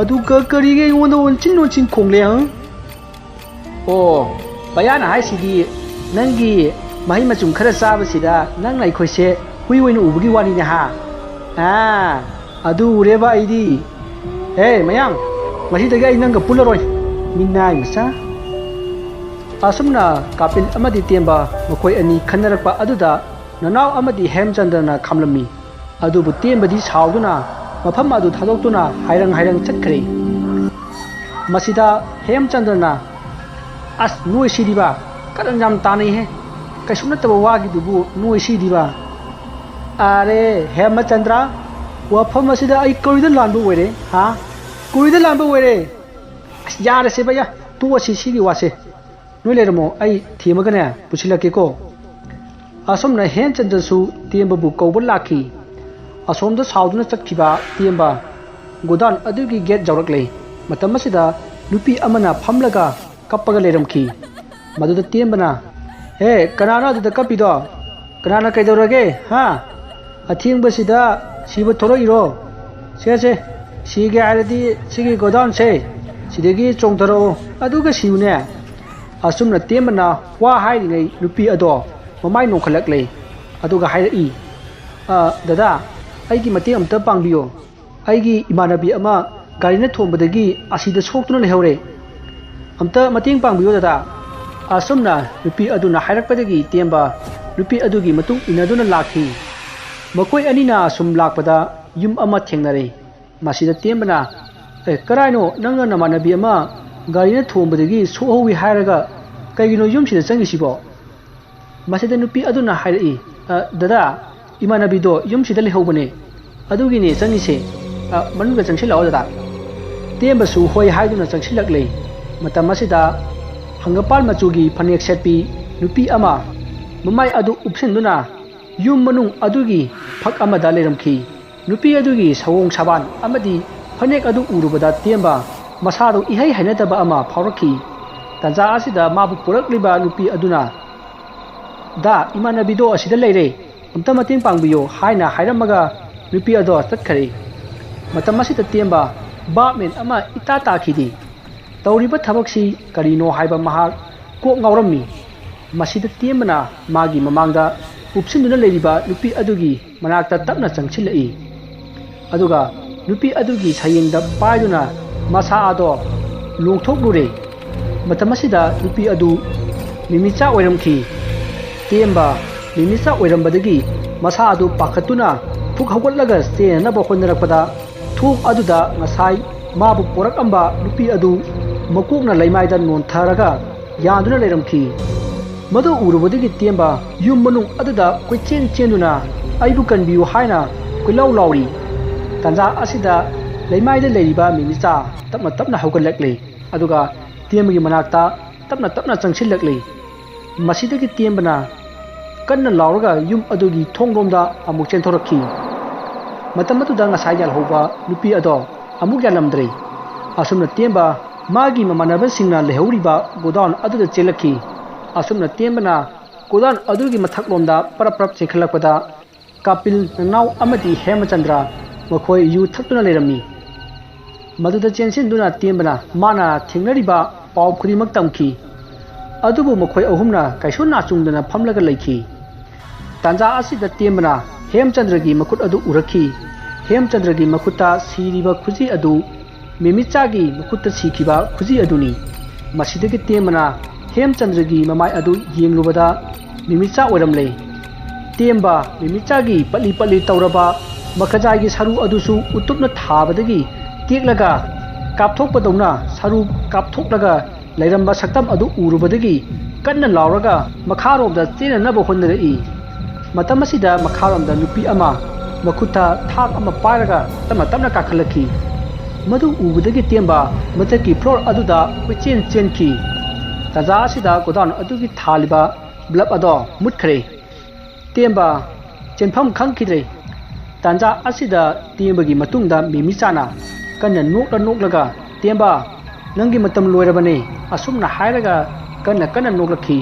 ꯑꯗꯨꯒ ꯀꯔꯤꯒꯤ ꯑꯩꯉꯣꯟꯗ ꯑꯣꯟꯁꯤꯟ ꯑꯣꯟꯁꯤꯟ ꯈꯣꯡꯂꯦ, ꯍꯪ? ꯑꯣ, ꯕꯌꯥꯅ ꯍꯥꯏꯁꯤꯗꯤ ꯅꯪꯒꯤ ꯃꯍꯩ ꯃꯆꯨꯝ ꯈꯔ ꯆꯥꯕꯁꯤꯗ ꯅꯪꯅ ꯑꯩꯈꯣꯏꯁꯦ ꯍꯨꯏ ꯑꯣꯏꯅ ꯎꯕꯒꯤ ꯋꯥꯅꯤꯅꯦ ꯍꯥ? ꯑꯥ, ꯑꯗꯨ ꯎꯔꯦꯕ ꯑꯩꯗꯤ꯫ ꯍꯦ ꯃꯌꯥꯡ, ꯉꯁꯤꯗꯒꯤ ꯑꯩ ꯅꯪꯒ ꯄꯨꯜꯂꯔꯣꯏ, ꯃꯤꯅꯥꯏ ꯃꯆꯥ꯫ ꯑꯁꯨꯝꯅ ꯀꯥꯄꯤꯜ ꯑꯃꯗꯤ ꯇꯦꯝꯕ ꯃꯈꯣꯏ ꯑꯅꯤ ꯈꯟꯅꯔꯛꯄ ꯑꯗꯨꯗ ꯅꯅꯥꯎ ꯑꯃꯗꯤ ꯍꯦꯝꯆꯟꯗ꯭ꯔꯅ ꯈꯥꯝꯂꯝꯃꯤ꯫ ꯑꯗꯨꯕꯨ ꯇꯦꯝꯕꯗꯤ ꯁꯥꯎꯗꯨꯅ ꯃꯐꯝ ꯑꯗꯨ ꯊꯥꯗꯣꯛꯇꯨꯅ ꯍꯥꯏꯔꯪ ꯍꯥꯏꯔꯪ ꯆꯠꯈ꯭ꯔꯦ꯫ ꯃꯁꯤꯗ ꯍꯦꯝꯆꯟꯗ꯭ꯔꯅ, "ꯑꯁ, ꯅꯣꯏ ꯁꯤꯗꯤꯕ, ꯀꯔꯟ ꯌꯥꯝ ꯇꯥꯅꯩꯍꯦ꯫ ꯀꯩꯁꯨ ꯅꯠꯇꯕ ꯋꯥꯒꯤꯗꯨꯕꯨ ꯅꯣꯏ ꯁꯤꯗꯤꯕ꯫ ꯑꯔꯦ, ꯍꯦꯃꯆꯟꯗ꯭ꯔ, ꯋꯥꯐꯝ ꯑꯁꯤꯗ ꯑꯩ ꯀꯔꯤꯗ ꯂꯥꯟꯕ ꯑꯣꯏꯔꯦ, ꯍꯥ? ꯀꯔꯤꯗ ꯂꯥꯟꯕ ꯑꯣꯏꯔꯦ? ꯑꯁ, ꯌꯥꯔꯦꯁꯦ ꯚꯩꯌꯥ, ꯇꯣꯛꯑꯁꯤ ꯁꯤꯒꯤ ꯋꯥꯁꯦ꯫ ꯅꯣꯏ ꯂꯩꯔꯝꯃꯣ, ꯑꯩ ꯊꯦꯝꯃꯒꯅꯦ ꯄꯨꯁꯤꯜꯂꯛꯀꯦꯀꯣ꯫" ꯑꯁꯨꯝꯅ ꯍꯦꯝꯆꯟꯗ꯭ꯔꯁꯨ ꯇꯦꯝꯕꯕꯨ ꯀꯧꯕ ꯂꯥꯛꯈꯤ꯫ ꯑꯁꯣꯝꯗ ꯁꯥꯎꯗꯨꯅ ꯆꯠꯈꯤꯕ ꯇꯦꯝꯕ ꯒꯣꯗꯥꯎꯟ ꯑꯗꯨꯒꯤ ꯒꯦꯠ ꯌꯧꯔꯛꯂꯦ꯫ ꯃꯇꯝ ꯑꯁꯤꯗ ꯅꯨꯄꯤ ꯑꯃꯅ ꯐꯝꯂꯒ ꯀꯞꯄꯒ ꯂꯩꯔꯝꯈꯤ꯫ ꯃꯗꯨꯗ ꯇꯦꯝꯕꯅ, "ꯍꯦ, ꯀꯅꯥꯅꯣ ꯑꯗꯨꯗ ꯀꯞꯄꯤꯗꯣ? ꯀꯅꯥꯅ ꯀꯩꯗꯧꯔꯒꯦ, ꯍꯥ? ꯑꯊꯦꯡꯕꯁꯤꯗ ꯁꯤꯕ ꯊꯣꯔꯛꯏꯔꯣ? ꯁꯦ, ꯁꯦ, ꯁꯤꯒꯦ ꯍꯥꯏꯔꯗꯤ ꯁꯤꯒꯤ ꯒꯣꯗꯥꯎꯟꯁꯦ ꯁꯤꯗꯒꯤ ꯆꯣꯡꯊꯔꯛꯑꯣ, ꯑꯗꯨꯒ ꯁꯤꯌꯨꯅꯦ꯫" ꯑꯁꯨꯝꯅ ꯇꯦꯝꯕꯅ ꯋꯥ ꯍꯥꯏꯔꯤꯉꯩ ꯅꯨꯄꯤ ꯑꯗꯣ ꯃꯃꯥꯏ ꯅꯣꯡꯈꯠꯂꯛꯂꯦ꯫ ꯑꯗꯨꯒ ꯍꯥꯏꯔꯛꯏ, "ꯑ, ꯗꯗꯥ, ꯑꯩꯒꯤ ꯃꯇꯦꯡ ꯑꯝꯇ ꯄꯥꯡꯕꯤꯌꯨ꯫ ꯑꯩꯒꯤ ꯏꯃꯥꯟꯅꯕꯤ ꯑꯃ ꯒꯥꯔꯤꯅ ꯊꯣꯝꯕꯗꯒꯤ ꯑꯁꯤꯗ ꯁꯣꯛꯇꯨꯅ ꯂꯩꯍꯧꯔꯦ꯫ ꯑꯝꯇ ꯃꯇꯦꯡ ꯄꯥꯡꯕꯤꯌꯨ ꯗꯗꯥ꯫" ꯑꯁꯨꯝꯅ ꯅꯨꯄꯤ ꯑꯗꯨꯅ ꯍꯥꯏꯔꯛꯄꯗꯒꯤ ꯇꯦꯝꯕ ꯅꯨꯄꯤ ꯑꯗꯨꯒꯤ ꯃꯇꯨꯡ ꯏꯟꯅꯗꯨꯅ ꯂꯥꯛꯈꯤ꯫ ꯃꯈꯣꯏ ꯑꯅꯤꯅ ꯁꯨꯝ ꯂꯥꯛꯄꯗ ꯌꯨꯝ ꯑꯃ ꯊꯦꯡꯅꯔꯦ꯫ ꯃꯁꯤꯗ ꯇꯦꯝꯕꯅ, "ꯑꯦ, ꯀꯔꯥꯏꯅꯣ ꯅꯪꯅ ꯅꯃꯥꯟꯅꯕꯤ ꯑꯃ ꯒꯥꯔꯤꯅ ꯊꯣꯝꯕꯗꯒꯤ ꯁꯣꯛꯍꯧꯋꯤ ꯍꯥꯏꯔꯒ ꯀꯩꯒꯤꯅꯣ ꯌꯨꯝꯁꯤꯗ ꯆꯪꯉꯤꯁꯤꯕꯣ?" ꯃꯁꯤꯗ ꯅꯨꯄꯤ ꯑꯗꯨꯅ ꯍꯥꯏꯔꯛꯏ, "ꯑ, ꯗꯗꯥ, ꯏꯃꯥꯟꯅꯕꯤꯗꯣ ꯌꯨꯝꯁꯤꯗ ꯂꯩꯍꯧꯕꯅꯦ, ꯑꯗꯨꯒꯤꯅꯦ ꯆꯪꯉꯤꯁꯦ꯫ ꯑ, ꯃꯅꯨꯡꯗ ꯆꯪꯁꯤꯜꯂꯛꯑꯣ ꯗꯗꯥ꯫" ꯇꯦꯝꯕꯁꯨ ꯍꯣꯏ ꯍꯥꯏꯗꯨꯅ ꯆꯪꯁꯤꯜꯂꯛꯂꯦ꯫ ꯃꯇꯝ ꯑꯁꯤꯗ ꯍꯪꯒꯄꯥꯜ ꯃꯆꯨꯒꯤ ꯐꯅꯦꯛ ꯁꯦꯠꯄꯤ ꯅꯨꯄꯤ ꯑꯃ ꯃꯃꯥꯏ ꯑꯗꯨ ꯎꯞꯁꯤꯟꯗꯨꯅ ꯌꯨꯝ ꯃꯅꯨꯡ ꯑꯗꯨꯒꯤ ꯐꯛ ꯑꯃꯗ ꯂꯩꯔꯝꯈꯤ꯫ ꯅꯨꯄꯤ ꯑꯗꯨꯒꯤ ꯁꯑꯣꯡ ꯁꯥꯕꯥꯟ ꯑꯃꯗꯤ ꯐꯅꯦꯛ ꯑꯗꯨ ꯎꯔꯨꯕꯗ ꯇꯦꯝꯕ ꯃꯁꯥꯗꯨ ꯏꯍꯩ ꯍꯩꯅꯗꯕ ꯑꯃ ꯐꯥꯎꯔꯛꯈꯤ꯫ ꯇꯥꯟꯖꯥ ꯑꯁꯤꯗ ꯃꯥꯕꯨ ꯄꯨꯔꯛꯂꯤꯕ ꯅꯨꯄꯤ ꯑꯗꯨꯅ, "ꯗꯥ, ꯏꯃꯥꯟꯅꯕꯤꯗꯣ ꯑꯁꯤꯗ ꯂꯩꯔꯦ, ꯑꯝꯇ ꯃꯇꯦꯡ ꯄꯥꯡꯕꯤꯌꯣ" ꯍꯥꯏꯅ ꯍꯥꯏꯔꯝꯃꯒ ꯅꯨꯄꯤ ꯑꯗꯣ ꯆꯠꯈꯔꯦ꯫ ꯃꯇꯝ ꯑꯁꯤꯗ ꯇꯦꯝꯕ ꯚꯥꯞꯃꯦꯟ ꯑꯃ ꯏꯇꯥ ꯇꯥꯈꯤꯗꯦ꯫ ꯇꯧꯔꯤꯕ ꯊꯕꯛꯁꯤ ꯀꯔꯤꯅꯣ ꯍꯥꯏꯕ ꯃꯍꯥꯛ ꯀꯣꯛ ꯉꯥꯎꯔꯝꯃꯤ꯫ ꯃꯁꯤꯗ ꯇꯦꯝꯕꯅ ꯃꯥꯒꯤ ꯃꯃꯥꯡꯗ ꯎꯞꯁꯤꯟꯗꯨꯅ ꯂꯩꯔꯤꯕ ꯅꯨꯄꯤ ꯑꯗꯨꯒꯤ ꯃꯅꯥꯛꯇ ꯇꯞꯅ ꯆꯪꯁꯤꯜꯂꯛꯏ꯫ ꯑꯗꯨꯒ ꯅꯨꯄꯤ ꯑꯗꯨꯒꯤ ꯁꯌꯦꯡꯗ ꯄꯥꯏꯗꯨꯅ ꯃꯁꯥ ꯑꯗꯣ ꯂꯣꯡꯊꯣꯛꯂꯨꯔꯦ꯫ ꯃꯇꯝ ꯑꯁꯤꯗ ꯅꯨꯄꯤ ꯑꯗꯨ ꯃꯤꯃꯤꯆꯥ ꯑꯣꯏꯔꯝꯈꯤ꯫ ꯇꯦꯝꯕ ꯃꯤꯃꯤꯆꯥ ꯑꯣꯏꯔꯝꯕꯗꯒꯤ ꯃꯁꯥ ꯑꯗꯨ ꯄꯥꯈꯠꯇꯨꯅ ꯐꯨꯛ ꯍꯧꯒꯠꯂꯒ ꯆꯦꯟꯅꯅꯕ ꯍꯣꯠꯅꯔꯛꯄꯗ, ꯊꯣꯡ ꯑꯗꯨꯗ ꯉꯁꯥꯏ ꯃꯥꯕꯨ ꯄꯣꯔꯛꯂꯝꯕ ꯅꯨꯄꯤ ꯑꯗꯨ ꯃꯀꯣꯛꯅ ꯂꯩꯃꯥꯏꯗ ꯅꯣꯟꯊꯔꯒ ꯌꯥꯟꯗꯨꯅ ꯂꯩꯔꯝꯈꯤ꯫ ꯃꯗꯨ ꯎꯔꯨꯕꯗꯒꯤ ꯇꯦꯝꯕ ꯌꯨꯝ ꯃꯅꯨꯡ ꯑꯗꯨꯗ ꯀꯣꯏꯆꯦꯟ ꯆꯦꯟꯗꯨꯅ "ꯑꯩꯕꯨ ꯀꯟꯕꯤꯌꯨ" ꯍꯥꯏꯅ ꯀꯣꯏꯂꯥꯎ ꯂꯥꯎꯔꯤ꯫ ꯇꯥꯟꯖꯥ ꯑꯁꯤꯗ ꯂꯩꯃꯥꯏꯗ ꯂꯩꯔꯤꯕ ꯃꯤꯃꯤꯆꯥ ꯇꯞꯅ ꯇꯞꯅ ꯍꯧꯒꯠꯂꯛꯂꯦ, ꯑꯗꯨꯒ ꯇꯦꯝꯕꯒꯤ ꯃꯅꯥꯛꯇ ꯇꯞꯅ ꯇꯞꯅ ꯆꯪꯁꯤꯜꯂꯛꯂꯦ꯫ ꯃꯁꯤꯗꯒꯤ ꯇꯦꯝꯕꯅ ꯀꯟꯅ ꯂꯥꯎꯔꯒ ꯌꯨꯝ ꯑꯗꯨꯒꯤ ꯊꯣꯡꯂꯣꯝꯗ ꯑꯃꯨꯛ ꯆꯦꯟꯊꯣꯔꯛꯈꯤ꯫ ꯃꯇꯝ ꯑꯗꯨꯗ ꯉꯁꯥꯏ ꯌꯥꯜꯍꯧꯕ ꯅꯨꯄꯤ ꯑꯗꯣ ꯑꯃꯨꯛ ꯌꯥꯜꯂꯝꯗ꯭ꯔꯦ꯫ ꯑꯁꯨꯝꯅ ꯇꯦꯝꯕ ꯃꯥꯒꯤ ꯃꯃꯥꯟꯅꯕꯁꯤꯡꯅ ꯂꯩꯍꯧꯔꯤꯕ ꯒꯣꯗꯥꯎꯟ ꯑꯗꯨꯗ ꯆꯦꯜꯂꯛꯈꯤ꯫ ꯑꯁꯨꯝꯅ ꯇꯦꯝꯕꯅ ꯒꯣꯗꯥꯎꯟ ꯑꯗꯨꯒꯤ ꯃꯊꯛꯂꯣꯝꯗ ꯄꯔꯞ ꯄꯔꯞ ꯆꯦꯟꯈꯠꯂꯛꯄꯗ, ꯀꯥꯄꯤꯜ ꯅꯅꯥꯎ ꯑꯃꯗꯤ ꯍꯦꯃꯆꯟꯗ꯭ꯔ ꯃꯈꯣꯏ ꯌꯨ ꯊꯛꯇꯨꯅ ꯂꯩꯔꯝꯃꯤ꯫ ꯃꯗꯨꯗ ꯆꯦꯟꯁꯤꯟꯗꯨꯅ ꯇꯦꯝꯕꯅ ꯃꯥꯅ ꯊꯦꯡꯅꯔꯤꯕ ꯄꯥꯎ ꯈꯨꯗꯤꯡꯃꯛ ꯇꯝꯈꯤ꯫ ꯑꯗꯨꯕꯨ ꯃꯈꯣꯏ ꯑꯍꯨꯝꯅ ꯀꯩꯁꯨ ꯅꯥꯆꯨꯡꯗꯅ ꯐꯝꯂꯒ ꯂꯩꯈꯤ꯫ ꯇꯥꯟꯖꯥ ꯑꯁꯤꯗ ꯇꯦꯝꯕꯅ ꯍꯦꯝꯆꯟꯗ꯭ꯔꯒꯤ ꯃꯈꯨꯠ ꯑꯗꯨ ꯎꯔꯛꯈꯤ꯫ ꯍꯦꯝꯆꯟꯗ꯭ꯔꯒꯤ ꯃꯈꯨꯠꯇ ꯁꯤꯔꯤꯕ ꯈꯨꯖꯤ ꯑꯗꯨ ꯃꯤꯃꯤꯆꯥꯒꯤ ꯃꯈꯨꯠꯇ ꯁꯤꯈꯤꯕ ꯈꯨꯖꯤ ꯑꯗꯨꯅꯤ꯫ ꯃꯁꯤꯗꯒꯤ ꯇꯦꯝꯕꯅ ꯍꯦꯝꯆꯟꯗ꯭ꯔꯒꯤ ꯃꯃꯥꯏ ꯑꯗꯨ ꯌꯦꯡꯂꯨꯕꯗ ꯃꯤꯃꯤꯆꯥ ꯑꯣꯏꯔꯝꯂꯦ꯫ ꯇꯦꯝꯕ ꯃꯤꯃꯤꯆꯥꯒꯤ ꯄꯠꯂꯤ ꯄꯠꯂꯤ ꯇꯧꯔꯕ ꯃꯈꯖꯥꯏꯒꯤ ꯁꯔꯨ ꯑꯗꯨꯁꯨ ꯎꯇꯨꯞꯅ ꯊꯥꯕꯗꯒꯤ ꯇꯦꯛꯂꯒ ꯀꯥꯞꯊꯣꯛꯄꯗꯧꯅ ꯁꯔꯨ ꯀꯥꯞꯊꯣꯛꯂꯒ ꯂꯩꯔꯝꯕ ꯁꯛꯇꯝ ꯑꯗꯨ ꯎꯔꯨꯕꯗꯒꯤ ꯀꯟꯅ ꯂꯥꯎꯔꯒ ꯃꯈꯥꯔꯣꯝꯗ ꯆꯦꯟꯅꯅꯕ ꯍꯣꯠꯅꯔꯛꯏ꯫ ꯃꯇꯝ ꯑꯁꯤꯗ ꯃꯈꯥꯔꯣꯝꯗ ꯅꯨꯄꯤ ꯑꯃ ꯃꯈꯨꯠꯇ ꯊꯥꯡ ꯑꯃ ꯄꯥꯏꯔꯒ ꯇꯞꯅ ꯇꯞꯅ ꯀꯥꯈꯠꯂꯛꯈꯤ꯫ ꯃꯗꯨ ꯎꯕꯗꯒꯤ ꯇꯦꯝꯕ ꯃꯊꯛꯀꯤ ꯐ꯭ꯂꯣꯔ ꯑꯗꯨꯗ ꯀꯣꯏꯆꯦꯟ ꯆꯦꯟꯈꯤ꯫ ꯇꯥꯟꯖꯥ ꯑꯁꯤꯗ ꯒꯣꯗꯥꯎꯟ ꯑꯗꯨꯒꯤ ꯊꯥꯜꯂꯤꯕ ꯕ꯭ꯂꯕ ꯑꯗꯣ ꯃꯨꯠꯈ꯭ꯔꯦ꯫ ꯇꯦꯝꯕ ꯆꯦꯟꯐꯝ ꯈꯪꯈꯤꯗ꯭ꯔꯦ꯫ ꯇꯥꯟꯖꯥ ꯑꯁꯤꯗ ꯇꯦꯝꯕꯒꯤ ꯃꯇꯨꯡꯗ ꯃꯤꯃꯤꯆꯥꯅ ꯀꯟꯅ ꯅꯣꯛꯂ ꯅꯣꯛꯂꯒ, "ꯇꯦꯝꯕ, ꯅꯪꯒꯤ ꯃꯇꯝ ꯂꯣꯏꯔꯕꯅꯦ," ꯑꯁꯨꯝꯅ ꯍꯥꯏꯔꯒ ꯀꯟꯅ ꯀꯟꯅ ꯅꯣꯛꯂꯛꯈꯤ꯫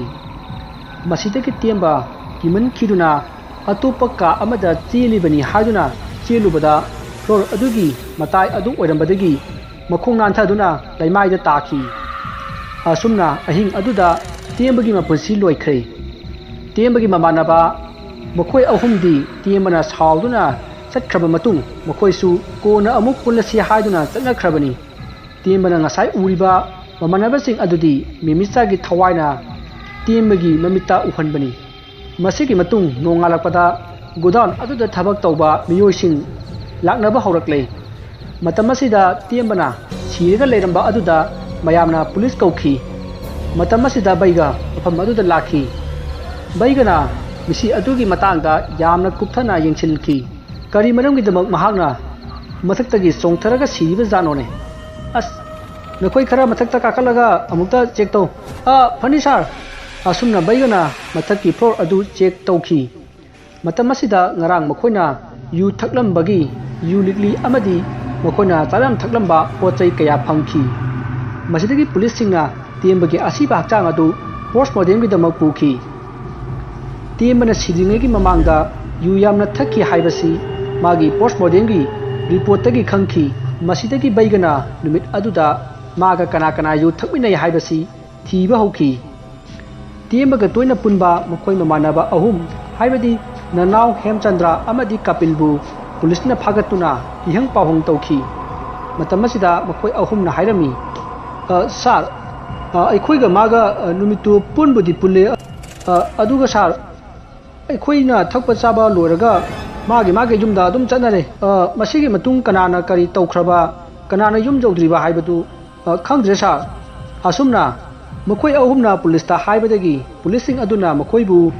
ꯃꯁꯤꯗꯒꯤ ꯇꯦꯝꯕ ꯀꯤꯃꯟꯈꯤꯗꯨꯅ ꯑꯇꯣꯞꯄ ꯀꯥ ꯑꯃꯗ ꯆꯦꯜꯂꯤꯕꯅꯤ ꯍꯥꯏꯗꯨꯅ ꯆꯦꯜꯂꯨꯕꯗ, ꯐ꯭ꯂꯣꯔ ꯑꯗꯨꯒꯤ ꯃꯇꯥꯏ ꯑꯗꯨ ꯑꯣꯏꯔꯝꯕꯗꯒꯤ ꯃꯈꯣꯡ ꯅꯥꯟꯊꯗꯨꯅ ꯂꯩꯃꯥꯏꯗ ꯇꯥꯈꯤ꯫ ꯑꯁꯨꯝꯅ ꯑꯍꯤꯡ ꯑꯗꯨꯗ ꯇꯦꯝꯕꯒꯤ ꯃꯄꯨꯟꯁꯤ ꯂꯣꯏꯈ꯭ꯔꯦ꯫ ꯇꯦꯝꯕꯒꯤ ꯃꯃꯥꯟꯅꯕ ꯃꯈꯣꯏ ꯑꯍꯨꯝꯗꯤ ꯇꯦꯝꯕꯅ ꯁꯥꯎꯗꯨꯅ ꯆꯠꯈ꯭ꯔꯕ ꯃꯇꯨꯡ ꯃꯈꯣꯏꯁꯨ ꯀꯣꯟꯅ ꯑꯃꯨꯛ ꯄꯨꯜꯂꯁꯤ ꯍꯥꯏꯗꯨꯅ ꯆꯠꯅꯈ꯭ꯔꯕꯅꯤ꯫ ꯇꯦꯝꯕꯅ ꯉꯁꯥꯏ ꯎꯔꯤꯕ ꯃꯃꯥꯟꯅꯕꯁꯤꯡ ꯑꯗꯨꯗꯤ ꯃꯤꯃꯤꯆꯥꯒꯤ ꯊꯋꯥꯏꯅ ꯇꯦꯝꯕꯒꯤ ꯃꯃꯤꯠꯇ ꯎꯍꯟꯕꯅꯤ꯫ ꯃꯁꯤꯒꯤ ꯃꯇꯨꯡ ꯅꯣꯡꯉꯥꯜꯂꯛꯄꯗ ꯒꯣꯗꯥꯎꯟ ꯑꯗꯨꯗ ꯊꯕꯛ ꯇꯧꯕ ꯃꯤꯑꯣꯏꯁꯤꯡ ꯂꯥꯛꯅꯕ ꯍꯧꯔꯛꯂꯦ꯫ ꯃꯇꯝ ꯑꯁꯤꯗ ꯇꯦꯝꯕꯅ ꯁꯤꯔꯒ ꯂꯩꯔꯝꯕ ꯑꯗꯨꯗ ꯃꯌꯥꯝꯅ ꯄꯨꯂꯤꯁ ꯀꯧꯈꯤ꯫ ꯃꯇꯝ ꯑꯁꯤꯗ ꯕꯩꯒ ꯃꯐꯝ ꯑꯗꯨꯗ ꯂꯥꯛꯈꯤ꯫ ꯕꯩꯒꯅ ꯃꯤꯁꯤ ꯑꯗꯨꯒꯤ ꯃꯇꯥꯡꯗ ꯌꯥꯝꯅ ꯀꯨꯞꯊꯅ ꯌꯦꯡꯁꯤꯟꯈꯤ꯫ ꯀꯔꯤ ꯃꯔꯝꯒꯤꯗꯃꯛ ꯃꯍꯥꯛꯅ ꯃꯊꯛꯇꯒꯤ ꯆꯣꯡꯊꯔꯒ ꯁꯤꯔꯤꯕ ꯖꯥꯠꯅꯣꯅꯦ? ꯑꯁ, ꯅꯈꯣꯏ ꯈꯔ ꯃꯊꯛꯇ ꯀꯥꯈꯠꯂꯒ ꯑꯃꯨꯛꯇ ꯆꯦꯛ ꯇꯧ꯫ ꯑ, ꯐꯅꯤ ꯁꯥꯔ꯫ ꯑꯁꯨꯝꯅ ꯕꯩꯒꯅ ꯃꯊꯛꯀꯤ ꯐ꯭ꯂꯣꯔ ꯑꯗꯨ ꯆꯦꯛ ꯇꯧꯈꯤ꯫ ꯃꯇꯝ ꯑꯁꯤꯗ ꯉꯔꯥꯡ ꯃꯈꯣꯏꯅ ꯌꯨ ꯊꯛꯂꯝꯕꯒꯤ ꯌꯨ ꯂꯤꯛꯂꯤ ꯑꯃꯗꯤ ꯃꯈꯣꯏꯅ ꯆꯥꯔꯝ ꯊꯛꯂꯝꯕ ꯄꯣꯠ ꯆꯩ ꯀꯌꯥ ꯐꯪꯈꯤ꯫ ꯃꯁꯤꯗꯒꯤ ꯄꯨꯂꯤꯁꯁꯤꯡꯅ ꯇꯦꯝꯕꯒꯤ ꯑꯁꯤꯕ ꯍꯛꯆꯥꯡ ꯑꯗꯨ ꯄꯣꯁꯃꯣꯔꯇꯦꯝꯒꯤꯗꯃꯛ ꯄꯨꯈꯤ꯫ ꯇꯦꯝꯕꯅ ꯁꯤꯗ꯭ꯔꯤꯉꯩꯒꯤ ꯃꯃꯥꯡꯗ ꯌꯨ ꯌꯥꯝꯅ ꯊꯛꯈꯤ ꯍꯥꯏꯕꯁꯤ ꯃꯥꯒꯤ ꯄꯣꯁꯃꯣꯔꯇꯦꯝꯒꯤ ꯔꯤꯄꯣꯔꯠꯇꯒꯤ ꯈꯪꯈꯤ꯫ ꯃꯁꯤꯗꯒꯤ ꯕꯩꯒꯅ ꯅꯨꯃꯤꯠ ꯑꯗꯨꯗ ꯃꯥꯒ ꯀꯅꯥ ꯀꯅꯥ ꯌꯨ ꯊꯛꯃꯤꯟꯅꯩ ꯍꯥꯏꯕꯁꯤ ꯊꯤꯕ ꯍꯧꯈꯤ꯫ ꯇꯦꯝꯕꯒ ꯇꯣꯏꯅ ꯄꯨꯟꯕ ꯃꯈꯣꯏ ꯃꯃꯥꯟꯅꯕ ꯑꯍꯨꯝ, ꯍꯥꯏꯕꯗꯤ ꯅꯅꯥꯎ ꯍꯦꯝꯆꯟꯗ꯭ꯔ ꯑꯃꯗꯤ ꯀꯥꯄꯤꯜꯕꯨ ꯄꯨꯂꯤꯁꯅ ꯐꯥꯒꯠꯇꯨꯅ ꯏꯍꯪ ꯄꯥꯎꯍꯪ ꯇꯧꯈꯤ꯫ ꯃꯇꯝ ꯑꯁꯤꯗ ꯃꯈꯣꯏ ꯑꯍꯨꯝꯅ ꯍꯥꯏꯔꯝꯃꯤ, "ꯑ, ꯁꯥꯔ, ꯑ, ꯑꯩꯈꯣꯏꯒ ꯃꯥꯒ, ꯑ, ꯅꯨꯃꯤꯠꯇꯨ ꯄꯨꯟꯕꯨꯗꯤ ꯄꯨꯜꯂꯦ, ꯑ, ꯑꯗꯨꯒ ꯁꯥꯔ, ꯑꯩꯈꯣꯏꯅ ꯊꯛꯄ ꯆꯥꯕ ꯂꯣꯏꯔꯒ ꯃꯥꯒꯤ ꯃꯥꯒꯤ ꯌꯨꯝꯗ ꯑꯗꯨꯝ ꯆꯠꯅꯔꯦ꯫ ꯑ, ꯃꯁꯤꯒꯤ ꯃꯇꯨꯡ ꯀꯅꯥꯅ ꯀꯔꯤ ꯇꯧꯈ꯭ꯔꯕ, ꯀꯅꯥꯅ ꯌꯨꯝ ꯌꯧꯗ꯭ꯔꯤꯕ ꯍꯥꯏꯕꯗꯨ, ꯑ, ꯈꯪꯗ꯭ꯔꯦ ꯁꯥꯔ꯫" ꯑꯁꯨꯝꯅ ꯃꯈꯣꯏ ꯑꯍꯨꯝꯅ ꯄꯨꯂꯤꯁꯇ ꯍꯥꯏꯕꯗꯒꯤ ꯄꯨꯂꯤꯁꯁꯤꯡ ꯑꯗꯨꯅ ꯃꯈꯣꯏꯕꯨ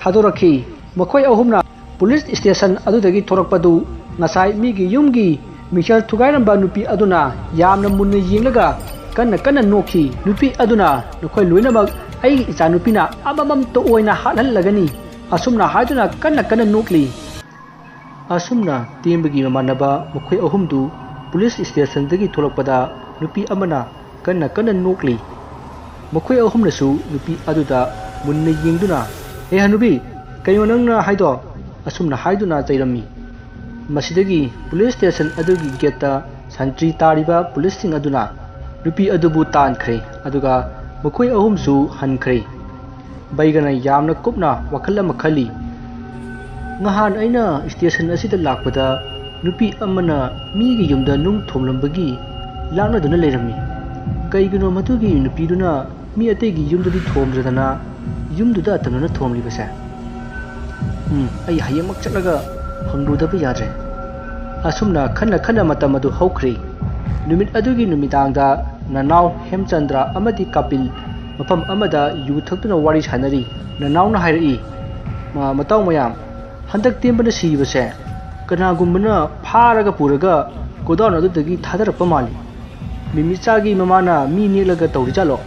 ꯊꯥꯗꯣꯔꯛꯈꯤ꯫ ꯃꯈꯣꯏ ꯑꯍꯨꯝꯅ ꯄꯨꯂꯤꯁ ꯁ꯭ꯇꯦꯁꯟ ꯑꯗꯨꯗꯒꯤ ꯊꯣꯔꯛꯄꯗꯨ ꯉꯁꯥꯏ ꯃꯤꯒꯤ ꯌꯨꯝꯒꯤ ꯃꯤꯡꯁꯦꯜ ꯊꯨꯒꯥꯏꯔꯝꯕ ꯅꯨꯄꯤ ꯑꯗꯨꯅ ꯌꯥꯝꯅ ꯃꯨꯟꯅ ꯌꯦꯡꯂꯒ ꯀꯟꯅ ꯀꯟꯅ ꯅꯣꯛꯈꯤ꯫ ꯅꯨꯄꯤ ꯑꯗꯨꯅ, "ꯅꯈꯣꯏ ꯂꯣꯏꯅꯃꯛ ꯑꯩꯒꯤ ꯏꯆꯥꯅꯨꯄꯤꯅ ꯑꯃꯃꯝꯇ ꯑꯣꯏꯅ ꯍꯥꯠꯍꯜꯂꯒꯅꯤ," ꯑꯁꯨꯝꯅ ꯍꯥꯏꯗꯨꯅ ꯀꯟꯅ ꯀꯟꯅ ꯅꯣꯛꯂꯤ꯫ ꯑꯁꯨꯝꯅ ꯇꯦꯝꯕꯒꯤ ꯃꯃꯥꯟꯅꯕ ꯃꯈꯣꯏ ꯑꯍꯨꯝꯗꯨ ꯄꯨꯂꯤꯁ ꯁ꯭ꯇꯦꯁꯟꯗꯒꯤ ꯊꯣꯛꯂꯛꯄꯗ ꯅꯨꯄꯤ ꯑꯃꯅ ꯀꯟꯅ ꯀꯟꯅ ꯅꯣꯛꯂꯤ꯫ ꯃꯈꯣꯏ ꯑꯍꯨꯝꯅꯁꯨ ꯅꯨꯄꯤ ꯑꯗꯨꯗ ꯃꯨꯟꯅ ꯌꯦꯡꯗꯨꯅ, "ꯑꯦ ꯍꯅꯨꯕꯤ, ꯀꯩꯅꯣ ꯅꯪꯅ ꯍꯥꯏꯗꯣ?" ꯑꯁꯨꯝꯅ ꯍꯥꯏꯗꯨꯅ ꯆꯩꯔꯝꯃꯤ꯫ ꯃꯁꯤꯗꯒꯤ ꯄꯨꯂꯤꯁ ꯁ꯭ꯇꯦꯁꯟ ꯑꯗꯨꯒꯤ ꯒꯦꯠꯇ ꯁꯟꯇ꯭ꯔꯤ ꯇꯥꯔꯤꯕ ꯄꯨꯂꯤꯁꯁꯤꯡ ꯑꯗꯨꯅ ꯅꯨꯄꯤ ꯑꯗꯨꯕꯨ ꯇꯥꯟꯈ꯭ꯔꯦ, ꯑꯗꯨꯒ ꯃꯈꯣꯏ ꯑꯍꯨꯝꯁꯨ ꯍꯟꯈ꯭ꯔꯦ꯫ ꯕꯩꯒꯅ ꯌꯥꯝꯅ ꯀꯨꯞꯅ ꯋꯥꯈꯜ ꯑꯃ ꯈꯜꯂꯤ꯫ "ꯉꯍꯥꯟ ꯑꯩꯅ ꯁ꯭ꯇꯦꯁꯟ ꯑꯁꯤꯗ ꯂꯥꯛꯄꯗ ꯅꯨꯄꯤ ꯑꯃꯅ ꯃꯤꯒꯤ ꯌꯨꯝꯗ ꯅꯨꯡ ꯊꯣꯝꯂꯝꯕꯒꯤ ꯂꯥꯛꯅꯗꯨꯅ ꯂꯩꯔꯝꯃꯤ꯫ ꯀꯩꯒꯤꯅꯣ ꯃꯗꯨꯒꯤ ꯅꯨꯄꯤꯗꯨꯅ ꯃꯤ ꯑꯇꯩꯒꯤ ꯌꯨꯝꯗꯗꯤ ꯊꯣꯝꯗ꯭ꯔꯗꯅ ꯌꯨꯝꯗꯨꯗ ꯑꯇꯝꯅꯅ ꯊꯣꯝꯂꯤꯕꯁꯦ? ꯎꯝ, ꯑꯩ ꯍꯌꯦꯡꯃꯛ ꯆꯠꯂꯒ ꯍꯪꯂꯨꯗꯕ ꯌꯥꯗ꯭ꯔꯦ꯫" ꯑꯁꯨꯝꯅ ꯈꯟꯅ ꯈꯟꯅ ꯃꯇꯝ ꯑꯗꯨ ꯍꯧꯈ꯭ꯔꯦ꯫ ꯅꯨꯃꯤꯠ ꯑꯗꯨꯒꯤ ꯅꯨꯃꯤꯗꯥꯡꯗ ꯅꯅꯥꯎ ꯍꯦꯝꯆꯟꯗ꯭ꯔ ꯑꯃꯗꯤ ꯀꯥꯄꯤꯜ ꯃꯐꯝ ꯑꯃꯗ ꯌꯨ ꯊꯛꯇꯨꯅ ꯋꯥꯔꯤ ꯁꯥꯟꯅꯔꯤ꯫ ꯅꯅꯥꯎꯅ ꯍꯥꯏꯔꯛꯏ, "ꯃ-, ꯃꯇꯥꯎ ꯃꯌꯥꯝ, ꯍꯟꯗꯛ ꯇꯦꯝꯕꯅ ꯁꯤꯕꯁꯦ ꯀꯅꯥꯒꯨꯝꯕꯅ ꯐꯥꯔꯒ ꯄꯨꯔꯒ ꯒꯣꯗꯥꯎꯟ ꯑꯗꯨꯗꯒꯤ ꯊꯥꯗꯔꯛꯄ ꯃꯥꯜꯂꯤ꯫ ꯃꯤꯃꯤꯆꯥꯒꯤ ꯃꯃꯥꯅ ꯃꯤ ꯅꯦꯛꯂꯒ ꯇꯧꯔꯤꯖꯥꯠꯂꯣ?"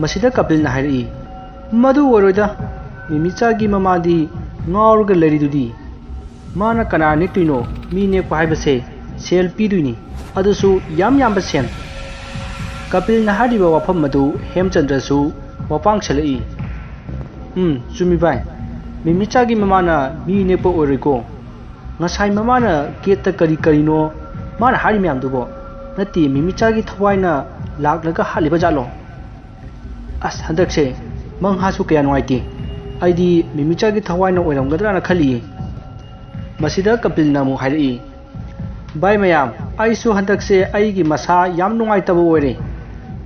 ꯃꯁꯤꯗ ꯀꯥꯄꯤꯜꯅ ꯍꯥꯏꯔꯛꯏ, "ꯃꯗꯨ ꯑꯣꯏꯔꯣꯏꯗ, ꯃꯤꯃꯤꯆꯥꯒꯤ ꯃꯃꯥꯗꯤ ꯉꯥꯎꯔꯒ ꯂꯩꯔꯤꯗꯨꯗꯤ꯫ ꯃꯥꯅ ꯀꯅꯥ ꯅꯦꯛꯇꯣꯏꯅꯣ? ꯃꯤ ꯅꯦꯛꯄ ꯍꯥꯏꯕꯁꯦ ꯁꯦꯜ ꯄꯤꯗꯣꯏꯅꯤ, ꯑꯗꯨꯁꯨ ꯌꯥꯝ ꯌꯥꯝꯕ ꯁꯦꯜ꯫" ꯀꯥꯄꯤꯜꯅ ꯍꯥꯏꯔꯤꯕ ꯋꯥꯐꯝ ꯑꯗꯨ ꯍꯦꯝꯆꯟꯗ꯭ꯔꯁꯨ ꯋꯥꯄꯥꯡ ꯁꯜꯂꯛꯏ꯫ "ꯎꯝ, ꯆꯨꯝꯃꯤ ꯚꯥꯏ, ꯃꯤꯃꯤꯆꯥꯒꯤ ꯃꯃꯥꯅ ꯃꯤ ꯅꯦꯛꯄ ꯑꯣꯏꯔꯣꯏꯀꯣ꯫ ꯉꯁꯥꯏ ꯃꯃꯥꯅ ꯒꯦꯠꯇ ꯀꯔꯤ ꯀꯔꯤꯅꯣ ꯃꯥꯅ ꯍꯥꯏꯔꯤ ꯃꯌꯥꯝꯗꯨꯕꯣ? ꯅꯠꯇꯦ, ꯃꯤꯃꯤꯆꯥꯒꯤ ꯊꯋꯥꯏꯅ ꯂꯥꯛꯂꯒ ꯍꯥꯠꯂꯤꯕ ꯖꯥꯠꯂꯣ? ꯑꯁ, ꯍꯟꯗꯛꯁꯦ ꯃꯪꯍꯥꯁꯨ ꯀꯌꯥ ꯅꯨꯡꯉꯥꯏꯇꯦ꯫ ꯑꯩꯗꯤ ꯃꯤꯃꯤꯆꯥꯒꯤ ꯊꯋꯥꯏꯅ ꯑꯣꯏꯔꯝꯒꯗ꯭ꯔꯥꯅ ꯈꯜꯂꯤꯌꯦ꯫" ꯃꯁꯤꯗ ꯀꯄꯤꯜꯅ ꯑꯃꯨꯛ ꯍꯥꯏꯔꯛꯏ, "ꯚꯥꯏ ꯃꯌꯥꯝ, ꯑꯩꯁꯨ ꯍꯟꯗꯛꯁꯦ ꯑꯩꯒꯤ ꯃꯁꯥ ꯌꯥꯝ ꯅꯨꯡꯉꯥꯏꯇꯕ ꯑꯣꯏꯔꯦ꯫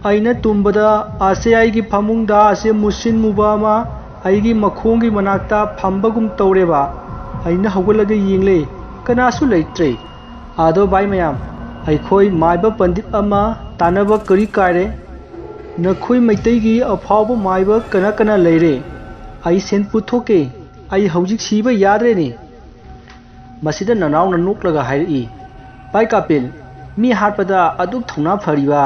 ꯑꯩꯅ ꯇꯨꯝꯕꯗ ꯑꯁꯦ ꯑꯩꯒꯤ ꯐꯃꯨꯡꯗ ꯑꯁꯦ ꯃꯨꯁꯤꯟ ꯃꯨꯕ ꯑꯃ ꯑꯩꯒꯤ ꯃꯈꯣꯡꯒꯤ ꯃꯅꯥꯛꯇ ꯐꯝꯕꯒꯨꯝ ꯇꯧꯔꯦꯕ꯫ ꯑꯩꯅ ꯍꯧꯒꯠꯂꯒ ꯌꯦꯡꯂꯦ, ꯀꯅꯥꯁꯨ ꯂꯩꯇ꯭ꯔꯦ꯫ ꯑꯗꯣ ꯚꯥꯏ ꯃꯌꯥꯝ, ꯑꯩꯈꯣꯏ ꯃꯥꯏꯕ ꯄꯟꯗꯤꯠ ꯑꯃ ꯇꯥꯟꯅꯕ ꯀꯔꯤ ꯀꯥꯏꯔꯦ? ꯅꯈꯣꯏ ꯃꯩꯇꯩꯒꯤ ꯑꯐꯥꯎꯕ ꯃꯥꯏꯕ ꯀꯅꯥ ꯀꯅꯥ ꯂꯩꯔꯦ? ꯑꯩ ꯁꯦꯟ ꯄꯨꯊꯣꯛꯀꯦ꯫ ꯑꯩ ꯍꯧꯖꯤꯛ ꯁꯤꯕ ꯌꯥꯗ꯭ꯔꯦꯅꯦ꯫" ꯃꯁꯤꯗ ꯅꯅꯥꯎꯅ ꯅꯣꯛꯂꯒ ꯍꯥꯏꯔꯛꯏ, "ꯚꯥꯏ ꯀꯥꯄꯤꯜ, ꯃꯤ ꯍꯥꯠꯄꯗ ꯑꯗꯨꯛ ꯊꯧꯅꯥ ꯐꯔꯤꯕ,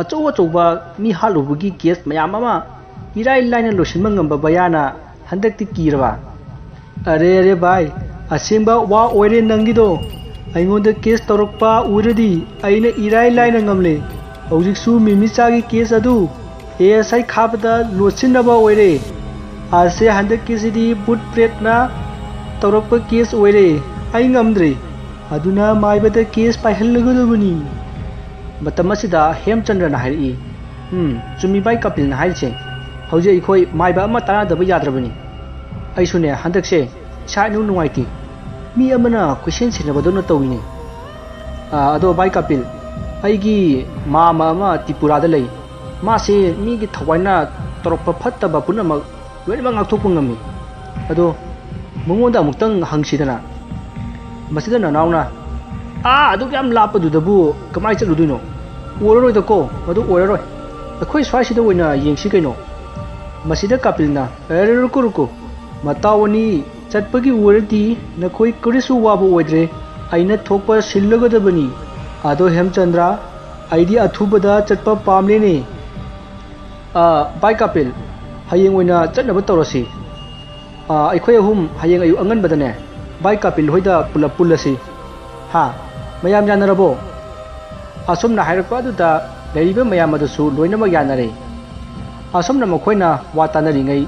ꯑꯆꯧ ꯑꯆꯧꯕ ꯃꯤ ꯍꯥꯠꯂꯨꯕꯒꯤ ꯀꯦꯁ ꯃꯌꯥꯝ ꯑꯃ ꯏꯔꯥꯏ ꯂꯥꯏꯅ ꯂꯣꯏꯁꯤꯟꯕ ꯉꯝꯕ ꯚꯌꯥꯅ ꯍꯟꯗꯛꯇꯤ ꯀꯤꯔꯕ?" "ꯑꯔꯦ, ꯑꯔꯦ ꯚꯥꯏ, ꯑꯁꯦꯡꯕ ꯋꯥ ꯑꯣꯏꯔꯦ ꯅꯪꯒꯤꯗꯣ꯫ ꯑꯩꯉꯣꯟꯗ ꯀꯦꯁ ꯇꯧꯔꯛꯄ ꯑꯣꯏꯔꯗꯤ ꯑꯩꯅ ꯏꯔꯥꯏ ꯂꯥꯏꯅ ꯉꯝꯂꯦ꯫ ꯍꯧꯖꯤꯛꯁꯨ ꯃꯤꯃꯤꯆꯥꯒꯤ ꯀꯦꯁ ꯑꯗꯨ ꯑꯦ ꯑꯦꯁ ꯑꯥꯏ ꯈꯥꯕꯗ ꯂꯣꯠꯁꯤꯟꯅꯕ ꯑꯣꯏꯔꯦ꯫ ꯑꯁꯦ ꯍꯟꯗꯛꯀꯤꯁꯤꯗꯤ ꯕꯨꯠ ꯄ꯭ꯔꯦꯠꯅ ꯇꯧꯔꯛꯄ ꯀꯦꯁ ꯑꯣꯏꯔꯦ꯫ ꯑꯩ ꯉꯝꯗ꯭ꯔꯦ꯫ ꯑꯗꯨꯅ ꯃꯥꯏꯕꯗ ꯀꯦꯁ ꯄꯥꯏꯍꯜꯂꯒꯗꯕꯅꯤ꯫ ꯃꯇꯝ ꯑꯁꯤꯗ ꯍꯦꯝꯆꯟꯗ꯭ꯔꯅ ꯍꯥꯏꯔꯛꯏ, "ꯎꯝ, ꯆꯨꯝꯃꯤ ꯚꯥꯏ ꯀꯥꯄꯤꯜꯅ ꯍꯥꯏꯔꯤꯁꯦ꯫ ꯍꯧꯖꯤꯛ ꯑꯩꯈꯣꯏ ꯃꯥꯏꯕ ꯑꯃ ꯇꯥꯟꯅꯗꯕ ꯌꯥꯗ꯭ꯔꯕꯅꯤ꯫ ꯑꯩꯁꯨꯅꯦ ꯍꯟꯗꯛꯁꯦ ꯏꯁꯥ ꯏꯅꯨꯡ ꯅꯨꯡꯉꯥꯏꯇꯦ꯫ ꯃꯤ ꯑꯃꯅ ꯀꯣꯏꯁꯦꯟ ꯁꯦꯟꯅꯕꯗꯧꯅ ꯇꯧꯏꯅꯦ꯫ ꯑꯥ, ꯑꯗꯣ ꯚꯥꯏ ꯀꯥꯄꯤꯜ, ꯑꯩꯒꯤ ꯃꯥꯃ ꯑꯃ ꯇ꯭ꯔꯤꯄꯨꯔꯥꯗ ꯂꯩ꯫ ꯃꯥꯁꯦ ꯃꯤꯒꯤ ꯊꯋꯥꯏꯅ ꯇꯧꯔꯛꯄ ꯐꯠꯇꯕ ꯄꯨꯝꯅꯃꯛ ꯂꯣꯏꯅꯃꯛ ꯉꯥꯛꯊꯣꯛꯄ ꯉꯝꯃꯤ꯫ ꯑꯗꯣ ꯃꯉꯣꯟꯗ ꯑꯃꯨꯛꯇꯪ ꯍꯪꯁꯤꯗꯅ꯫" ꯃꯁꯤꯗ ꯅꯅꯥꯎꯅ, "ꯑꯥ, ꯑꯗꯨꯛ ꯌꯥꯝ ꯂꯥꯞꯄꯗꯨꯗꯕꯨ ꯀꯃꯥꯏ ꯆꯠꯂꯨꯗꯣꯏꯅꯣ? ꯑꯣꯏꯔꯔꯣꯏꯗꯀꯣ, ꯃꯗꯨ ꯑꯣꯏꯔꯔꯣꯏ꯫ ꯑꯩꯈꯣꯏ ꯁ꯭ꯋꯥꯏꯁꯤꯗ ꯑꯣꯏꯅ ꯌꯦꯡꯁꯤ ꯀꯩꯅꯣ꯫" ꯃꯁꯤꯗ ꯀꯥꯄꯤꯜꯅ, "ꯑꯦ, ꯔꯨꯀꯨ, ꯔꯨꯀꯨ꯫ ꯃꯇꯥꯎ ꯑꯅꯤ ꯆꯠꯄꯒꯤ ꯑꯣꯏꯔꯗꯤ ꯅꯈꯣꯏ ꯀꯔꯤꯁꯨ ꯋꯥꯕ ꯑꯣꯏꯗ꯭ꯔꯦ꯫ ꯑꯩꯅ ꯊꯣꯛꯄ ꯁꯤꯜꯂꯒꯗꯕꯅꯤ꯫ ꯑꯗꯣ ꯍꯦꯝꯆꯟꯗ꯭ꯔ, ꯑꯩꯗꯤ ꯑꯊꯨꯕꯗ ꯆꯠꯄ ꯄꯥꯝꯂꯦꯅꯦ꯫" "ꯑ, ꯚꯥꯏ ꯀꯥꯄꯤꯜ, ꯍꯌꯦꯡ ꯑꯣꯏꯅ ꯆꯠꯅꯕ ꯇꯧꯔꯁꯤ꯫ ꯑ, ꯑꯩꯈꯣꯏ ꯑꯍꯨꯝ ꯍꯌꯦꯡ ꯑꯌꯨꯛ ꯑꯉꯟꯕꯗꯅꯦ ꯚꯥꯏ ꯀꯥꯄꯤꯜ ꯍꯣꯏꯗ ꯄꯨꯂꯞ ꯄꯨꯜꯂꯁꯤ꯫" "ꯍꯥ? ꯃꯌꯥꯝ ꯌꯥꯅꯔꯕꯣ?" ꯑꯁꯨꯝꯅ ꯍꯥꯏꯔꯛꯄ ꯑꯗꯨꯗ ꯂꯩꯔꯤꯕ ꯃꯌꯥꯝ ꯑꯗꯨꯁꯨ ꯂꯣꯏꯅꯃꯛ ꯌꯥꯅꯔꯦ꯫ ꯑꯁꯨꯝꯅ ꯃꯈꯣꯏꯅ ꯋꯥ ꯇꯥꯅꯔꯤꯉꯩ,